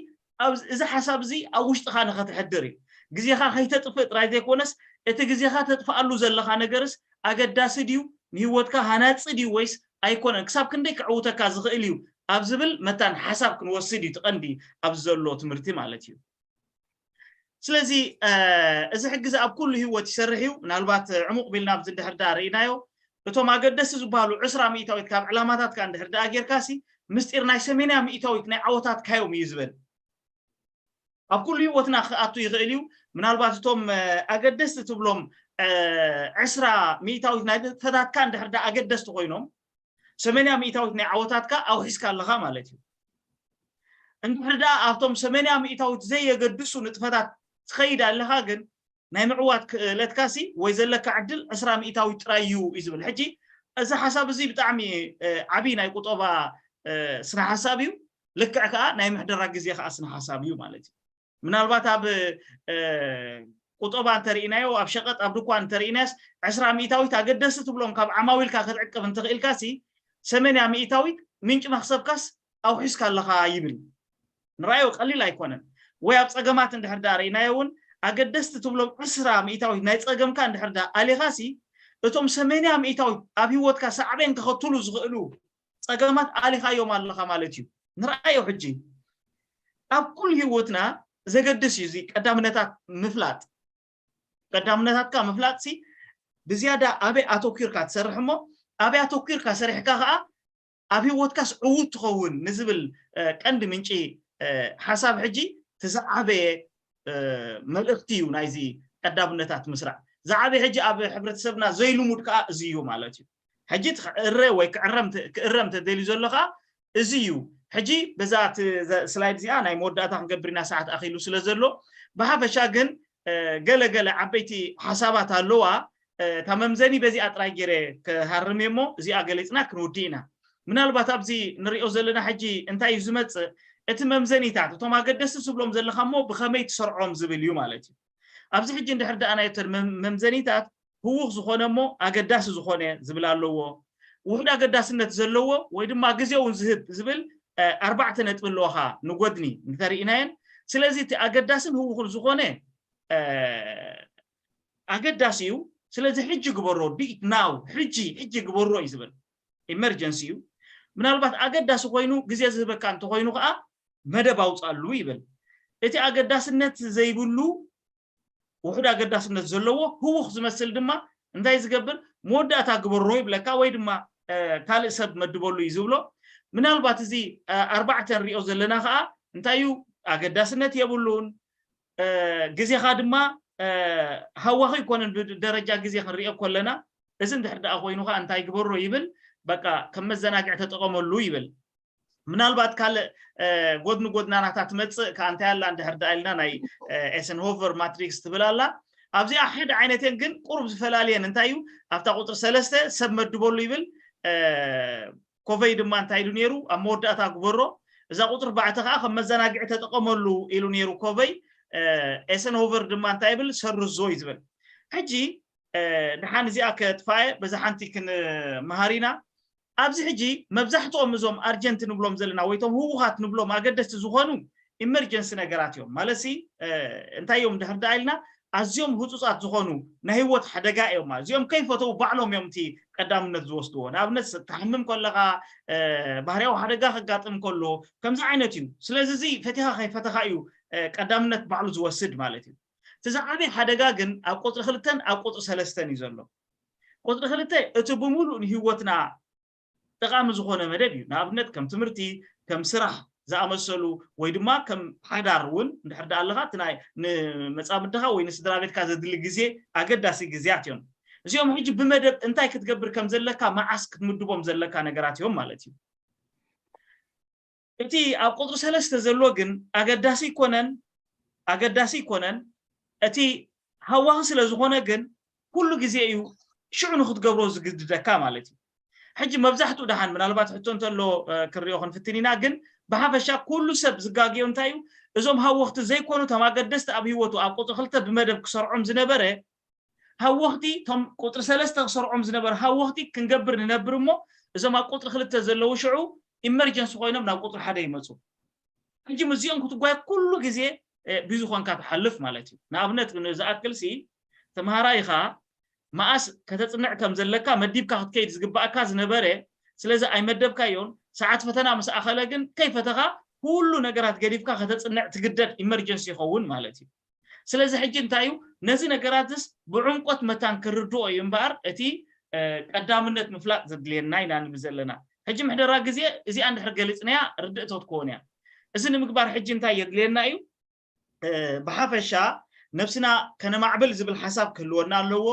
እዚ ሓሳብ እዚ ኣብ ውሽጥኻ ንኸተሕድር እዩ። ግዜኻ ከይተጥፍእ ጥራይ ዘይኮነስ እቲ ግዜኻ ተጥፍኣሉ ዘለኻ ነገርስ ኣገዳሲ ድዩ፣ ንህይወትካ ሃናፂ ድዩ ወይስ ኣይኮነን፣ ክሳብ ክንደይ ክዕውተካ ዝኽእል እዩ ኣብ ዝብል መታን ሓሳብ ክንወስድ እዩ ትቐንዲ ኣብዚ ዘሎ ትምህርቲ ማለት እዩ። ስለዚ እዚ ሕጊ እዚ ኣብ ኩሉ ህይወት ይሰርሕ እዩ። ምናልባት ዕሙቕ ቢልና ኣብዚ እንድሕር ዳ ርኢናዮ እቶም ኣገደስቲ ዝበሃሉ ዕስራ ሚእታዊት ካብ ዕላማታትካ እንድሕር ደኣ ጌርካሲ ምስጢር ናይ ሰሜንያ ሚእታዊት ናይ ዓወታትካዮም እዩ ዝበል። ኣብ ኩሉ ህይወትና ክኣቱ ይኽእል እዩ። ምናልባት እቶም ኣገደስቲ ትብሎም ዕስራ ሚእታዊት ናይ ንጥፈታትካ እንድሕር ደኣ ኣገደስቲ ኮይኖም ሰመንያ ሚእታዊት ናይ ዓወታትካ ኣውሒስካ ኣለኻ ማለት እዩ። እንድሕር ደኣ ኣብቶም ሰመንያ ሚእታዊት ዘየገድሱ ንጥፈታት ትኸይድ ኣለኻ ግን ናይ ምዕዋት ክእለትካሲ ወይ ዘለካ ዕድል ዕስራ ሚእታዊት ጥራይ እዩ እዩ ዝብል። ሕጂ እዚ ሓሳብ እዚ ብጣዕሚ ዓብዪ ናይ ቁጠባ ስነ ሓሳብ እዩ። ልክዕ ከዓ ናይ ምሕደራ ግዜ ከዓ ስነ ሓሳብ እዩ ማለት እዩ። ምናልባት ኣብ ቁጠባ እንተርኢናዮ ኣብ ሸቀጥ ኣብ ድኳን እንተርኢናዮስ ዕስራ ሚእታዊት ኣገደስቲ ትብሎም ካብ ዓማዊልካ ክትዕቅብ እንተኽኢልካሲ ሰመንያ ሚእታዊት ምንጭ መክሰብካስ ኣውሒስካ ኣለኻ ይብል። ንራዮ ቀሊል ኣይኮነን። ወይ ኣብ ፀገማት እንድሕር ዳ ርኢናዮ እውን ኣገደስቲ ትብሎም ዕስራ ሚእታዊት ናይ ፀገምካ እንድሕር ዳ ኣሊኻሲ እቶም ሰመንያ ሚእታዊት ኣብ ህይወትካ ሳዕቤን ከኸትሉ ዝኽእሉ ፀገማት ኣሊኻዮም ኣለኻ ማለት እዩ። ንርኣዮ ሕጂ ኣብ ኩሉ ህይወትና ዘገድስ እዩ እዚ ቀዳምነታት ምፍላጥ። ቀዳምነታትካ ምፍላጥ ሲ ብዝያዳ ኣበይ ኣተኪርካ ትሰርሕ እሞ ኣበይ ኣተኪርካ ሰሪሕካ ከዓ ኣብ ህይወትካስ ዕዉት ትኸውን ንዝብል ቀንዲ ምንጪ ሓሳብ ሕጂ እቲ ዝዓበየ መልእኽቲ እዩ ናይዚ ቀዳምነታት ምስራዕ። ዝዓበየ ሕጂ ኣብ ሕብረተሰብና ዘይልሙድ ከዓ እዚ እዩ ማለት እዩ። ሕጂ እቲ ክዕረ ወይ ክዕረም ተደልዩ ዘሎ ከዓ እዚ እዩ። ሕጂ በዛ ስላይድ እዚኣ ናይ መወዳእታ ክንገብር ኢና ሰዓት ኣኺሉ ስለ ዘሎ ብሓፈሻ ግን ገለ ገለ ዓበይቲ ሓሳባት ኣለዋ። እታ መምዘኒ በዚኣ ጥራይ ገይረ ክሃርም እየ እሞ እዚኣ ገሊፅና ክንውድእ ኢና። ምናልባት ኣብዚ ንሪኦ ዘለና ሕጂ እንታይ እዩ ዝመፅእ እቲ መምዘኒታት እቶም ኣገደስቲ ዝብሎም ዘለካ እሞ ብኸመይ ትሰርዖም ዝብል እዩ ማለት እዩ። ኣብዚ ሕጂ እንድሕር ደኣ ናይተን መምዘኒታት ህውኽ ዝኾነ እሞ ኣገዳሲ ዝኾነ ዝብል ኣለዎ። ውሑድ ኣገዳስነት ዘለዎ ወይ ድማ ግዜውን ዝህብ ዝብል ኣርባዕተ ነጥቢ ኣለዋኻ ንጎድኒ እንተርኢናየን። ስለዚ እቲ ኣገዳስን ህውኽን ዝኾነ ኣገዳሲ እዩ። ስለዚ ሕጂ ግበሮ ዲት ናው ሕጂ ሕጂ ግበሮ እዩ ዝብል ኢመርጀንሲ እዩ። ምናልባት ኣገዳሲ ኮይኑ ግዜ ዝህበካ እንተኮይኑ ከዓ መደብ ኣውፃሉ ይብል። እቲ ኣገዳስነት ዘይብሉ ውሑድ ኣገዳስነት ዘለዎ ህውኽ ዝመስል ድማ እንታይ ዝገብር መወዳእታ ግበሮ ይብለካ ወይ ድማ ካልእ ሰብ መድበሉ እዩ ዝብሎ። ምናልባት እዚ ኣርባዕተ ንሪኦ ዘለና ከዓ እንታይ እዩ ኣገዳስነት የብሉን። ግዜኻ ድማ ሃዋኺ ይኮነን ብደረጃ ግዜ ክንሪኦ ከለና እዚ እንድሕር ደኣ ኮይኑ ከዓ እንታይ ግበሮ ይብል በቃ ከም መዘናግዒ ተጠቐመሉ ይብል። ምናልባት ካልእ ጎድኒ ጎድናናታ ትመፅእ ከዓ እንታይ ኣላ እንድሕር ደኣ ኢልና ናይ ኤሰንሆቨር ማትሪክስ ትብል ኣላ። ኣብዚኣ ሓደ ዓይነት እየን ግን ቁሩብ ዝፈላልየን እንታይ እዩ ኣብታ ቁፅሪ ሰለስተ ሰብ መድበሉ ይብል። ኮቨይ ድማ እንታይ ኢሉ ነይሩ ኣብ መወዳእታ ግበሮ እዛ ቁፅሪ ባዕተ ከዓ ከም መዘናግዒ ተጠቐመሉ ኢሉ ነይሩ ኮቨይ። ኤሰንሆቨር ድማ እንታይ ይብል ሰርዞ እዩ ዝብል። ሕጂ ድሓን እዚኣ ከጥፋየ በዛ ሓንቲ ክንመሃር ኢና። ኣብዚ ሕጂ መብዛሕትኦም እዞም ኣርጀንት ንብሎም ዘለና ወይቶም ህውኻት ንብሎም ኣገደስቲ ዝኾኑ ኢመርጀንሲ ነገራት እዮም። ማለትሲ እንታይ እዮም ድሕር ደኣ ኢልና ኣዝዮም ህፁፃት ዝኾኑ ናይ ህይወት ሓደጋ እዮም። ማለት እዚኦም ከይፈተው ባዕሎም እዮም እቲ ቀዳምነት ዝወስድዎ። ንኣብነት፣ ክትሓምም ከለኻ፣ ባህርያዊ ሓደጋ ከጋጥም ከሎ፣ ከምዚ ዓይነት እዩ። ስለዚ እዚ ፈቲኻ ከይፈተኻ እዩ ቀዳምነት ባዕሉ ዝወስድ ማለት እዩ። እቲ ዝዓበየ ሓደጋ ግን ኣብ ቁፅሪ ክልተን ኣብ ቁፅሪ ሰለስተን እዩ ዘሎ። ቁፅሪ ክልተ እቲ ብምሉእ ንህይወትና ጠቓሚ ዝኾነ መደብ እዩ። ንኣብነት ከም ትምህርቲ፣ ከም ስራሕ ዝኣመሰሉ፣ ወይ ድማ ከም ሓዳር እውን እንድሕር ደኣ ኣለኻ፣ እቲ ናይ ንመጻምድኻ ወይ ንስድራ ቤትካ ዘድሊ ግዜ ኣገዳሲ ግዜያት እዮም። እዚኦም ሕጂ ብመደብ እንታይ ክትገብር ከም ዘለካ፣ መዓስ ክትምድቦም ዘለካ ነገራት እዮም ማለት እዩ። እቲ ኣብ ቁፅሪ ሰለስተ ዘሎ ግን ኣገዳሲ ይኮነን ኣገዳሲ ይኮነን። እቲ ሃዋኺ ስለ ዝኾነ ግን ኩሉ ግዜ እዩ ሽዑ ንክትገብሮ ዝግድደካ ማለት እዩ። ሕጂ መብዛሕትኡ ደሓን ምናልባት ሕቶ እንተሎ ክሪኦ ክንፍትን ኢና። ግን ብሓፈሻ ኩሉ ሰብ ዝጋግዮ እንታይ እዩ? እዞም ሃወኽቲ ዘይኮኑ፣ ተም ኣገደስቲ ኣብ ህይወቱ ኣብ ቁፅሪ ክልተ ብመደብ ክሰርዖም ዝነበረ ሃወኽቲ፣ ቶም ቁፅሪ ሰለስተ ክሰርዖም ዝነበረ ሃወኽቲ ክንገብር ንነብር እሞ፣ እዞም ኣብ ቁፅሪ ክልተ ዘለዉ ሽዑ ኢመርጀንሲ ኮይኖም ናብ ቁፅሪ ሓደ ይመፁ። ሕጂ ምስዚኦም ክትጓየ ኩሉ ግዜ ቢዚ ኮንካ ትሓልፍ ማለት እዩ። ንኣብነት ዝኣክል ሲ፣ ተምሃራይ ኢኻ፣ መኣስ ከተፅንዕ ከም ዘለካ መዲብካ ክትከይድ ዝግባእካ ዝነበረ፣ ስለዚ ኣይመደብካዮን። ሰዓት ፈተና ምስ ኣኸለ ግን ከይፈተኻ ኩሉ ነገራት ገዲፍካ ከተፅንዕ ትግደድ፣ ኢመርጀንሲ ይኸውን ማለት እዩ። ስለዚ ሕጂ እንታይ እዩ፣ ነዚ ነገራትስ ብዕምቆት መታን ክርድኦ እዩ እምበኣር፣ እቲ ቀዳምነት ምፍላጥ ዘድልየና ኢና ንብል ዘለና። ሕጂ ምሕደራ ግዜ እዚኣ እንድሕር ገሊፅናያ ርድእቶ ትከውን እያ። እዚ ንምግባር ሕጂ እንታይ የድልየና እዩ? ብሓፈሻ ነብስና ከነማዕብል ዝብል ሓሳብ ክህልወና ኣለዎ።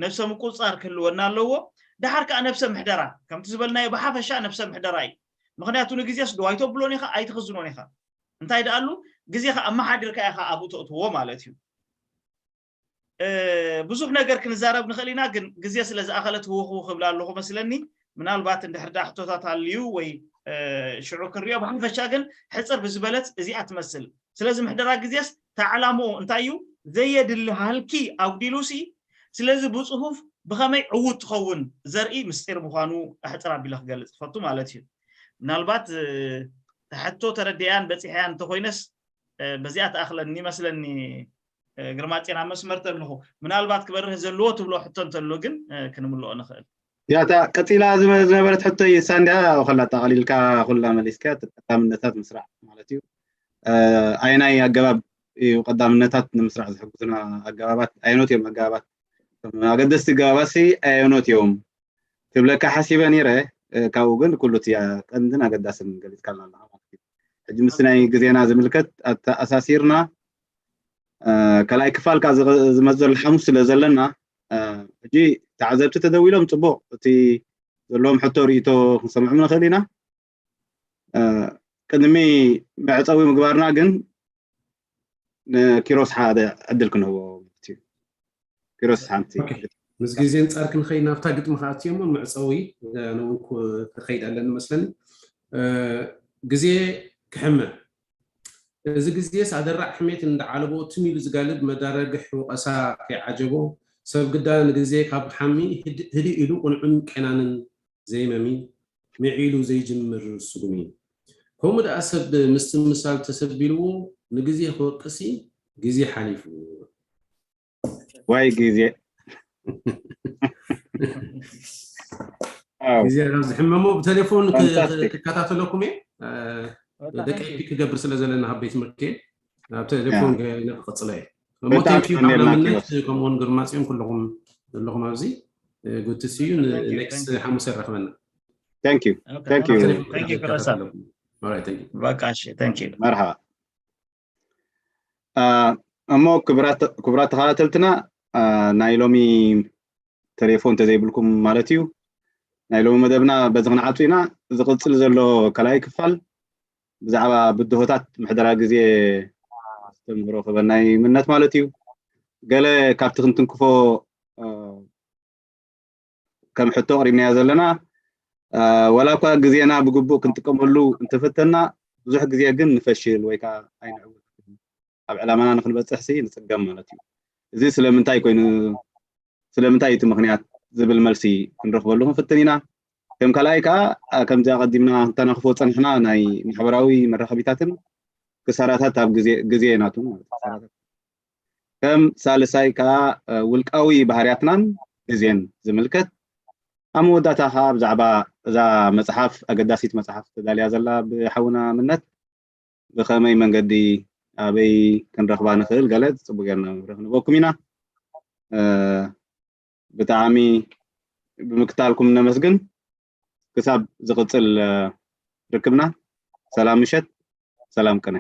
ነብሰ ምቁፅፃር ክህልወና ኣለዎ። ደሓር ከዓ ነብሰ ምሕደራ፣ ከምቲ ዝበልናዮ ብሓፈሻ ነብሰ ምሕደራ እዩ። ምክንያቱ ንግዜስ ዶ ኣይተብሎን ኢኻ፣ ኣይትኽዝኖን ኢኻ። እንታይ ደኣሉ፣ ግዜኻ ኣመሓዲርካ ኢኻ ኣብኡ ተእትዎ ማለት እዩ። ብዙሕ ነገር ክንዛረብ ንኽእል ኢና፣ ግን ግዜ ስለ ዝኣኸለት ህውኽው ክብል ኣለኹ መስለኒ። ምናልባት እንድሕር ደኣ ሕቶታት ኣልዩ ወይ ሽዑ ክንሪኦ። ብሓፈሻ ግን ሕፅር ብዝበለት እዚኣ ትመስል። ስለዚ ምሕደራ ግዜስ ተዓላምኡ እንታይ እዩ? ዘየድሊ ሃልኪ ኣጉዲሉሲ፣ ስለዚ ብፅሁፍ ብኸመይ ዕዉት ትኸውን ዘርኢ ምስጢር ምዃኑ ኣሕፅር ኣቢለ ክገልፅ ክፈቱ ማለት እዩ። ምናልባት ሕቶ ተረዲኣያን በፂሐያን እንተኮይነስ በዚኣ ተኣኽለኒ ይመስለኒ። ግርማፅዮን ኣብ መስመር ተለኹ፣ ምናልባት ክበርህ ዘለዎ ትብሎ ሕቶ እንተሎ ግን ክንምልኦ ንኽእል። ያታ ቀፂላ ዝነበረት ሕቶ ይሳ እንዲያ ከላ ጠቓሊልካ ኩላ መሊስካ ቀዳምነታት ምስራዕ ማለት እዩ። ኣየናይ ኣገባብ እዩ ቀዳምነታት ንምስራዕ ዝሕግዙና ኣገባባት ኣየኖት እዮም? ኣገባባት ኣገደስቲ ኣገባባት ኣየኖት እዮም ትብለካ ሓሲበ ነይረ። ካብኡ ግን ኩሉ እቲ ቀንድን ኣገዳስን ገሊፅካልና ኣለካ ማለት እዩ። ሕጂ ምስ ናይ ግዜና ዝምልከት ኣተኣሳሲርና ካልኣይ ክፋል ካ ዝመፅእ ዘሎ ሓሙስ ስለ ዘለና ሕጂ ተዓዘብቲ ተደዊሎም ፅቡቅ እቲ ዘለዎም ሕቶ ርእይቶ ክንሰምዖም ንኽእል ኢና። ቅድሚ መዕፀዊ ምግባርና ግን ንኪሮስ ሓደ ዕድል ክንህቦ ማለት እዩ። ኪሮስ ሓንቲ ምስ ግዜ ኣንፃር ክንኸይድ ናብታ ግጥሚ ክኣትዮ እሞ መዕፀዊ ንውን ክኸይድ ኣለኒ መስለኒ። ግዜ ክሕመ እዚ ግዜስ ኣደራዕ ሕሜት እንዳዓለቦ ትም ኢሉ ዝጋልብ መዳረግሕ ወቐሳ ከይዓጀቦ ሰብ ግዳ ንግዜ ካብ ሓሚ ህድእ ኢሉ ቁንዑን ቄናንን ዘይመሚ ምዒሉ ዘይጅምር ስጉሚ። ከምኡ ደኣ ሰብ ምስቲ ምሳል ተሰቢልዎ ንግዜ ክወቅሲ ግዜ ሓሊፉ። ዋይ ግዜ ግዜ ዝሕመሞ ብቴሌፎን ክከታተለኩም እየ። ደቂ ክገብር ስለ ዘለና ካብ ቤት ትምህርቲ ናብ ቴሌፎን ክቕፅለ እየ። እሞ ቴንኪዩ ሓብናምነት ከምኡውን ግርማፅዮን ኩለኹም ዘለኹም ኣብዚ ጉትስዩ ኔክስት ሓሙስ የራኽበና። Thank you. Thank you. በቃ እሺ፣ thank you። መርሓባ። እሞ ክቡራት ተኸታተልትና ናይ ሎሚ ተሌፎን እንተዘይብልኩም ማለት እዩ። ናይ ሎሚ መደብና በዚ ክንዓቱ ኢና። ዝቕፅል ዘሎ ካልኣይ ክፋል ብዛዕባ ብድሆታት ምሕደራ ግዜ ኣስተምህሮ ክበና ይምነት ማለት እዩ። ገለ ካብቲ ክንትንክፎ ከም ሕቶ ኣቕሪብናዮ ዘለና ዋላ እኳ ግዜና ብግቡእ ክንጥቀመሉ እንተፈተና ብዙሕ ግዜ ግን ንፈሽል ወይ ከዓ ኣይንዕወት ኣብ ዕላማና ንክንበፅሕ ሲ ንፅገም ማለት እዩ። እዚ ስለምንታይ ኮይኑ ስለምንታይ እቲ ምክንያት ዝብል መልሲ ክንረክበሉ ክንፍትን ኢና። ከም ካልኣይ ከዓ ከምዚ ኣቀዲምና ክተናክፎ ፀኒሕና ናይ ማሕበራዊ መራኸቢታትን ክሳራታት ኣብ ግዜ ግዜ ናቱ ማለት ክሳራታት ከም ሳልሳይ ከዓ ውልቃዊ ባህርያትናን ግዜን ዝምልከት፣ ኣብ መወዳእታ ከዓ ብዛዕባ እዛ መፅሓፍ፣ ኣገዳሲት መፅሓፍ ተዳልያ ዘላ ብሓውና ምነት ብኸመይ መንገዲ ኣበይ ክንረኽባ ንኽእል ገለ ፅቡቅ ጌርና መብርሂ ክንበኩም ኢና። ብጣዕሚ ብምክታልኩም ነመስግን። ክሳብ ዝቕፅል ርክብና ሰላም ምሸት፣ ሰላም ቅነ።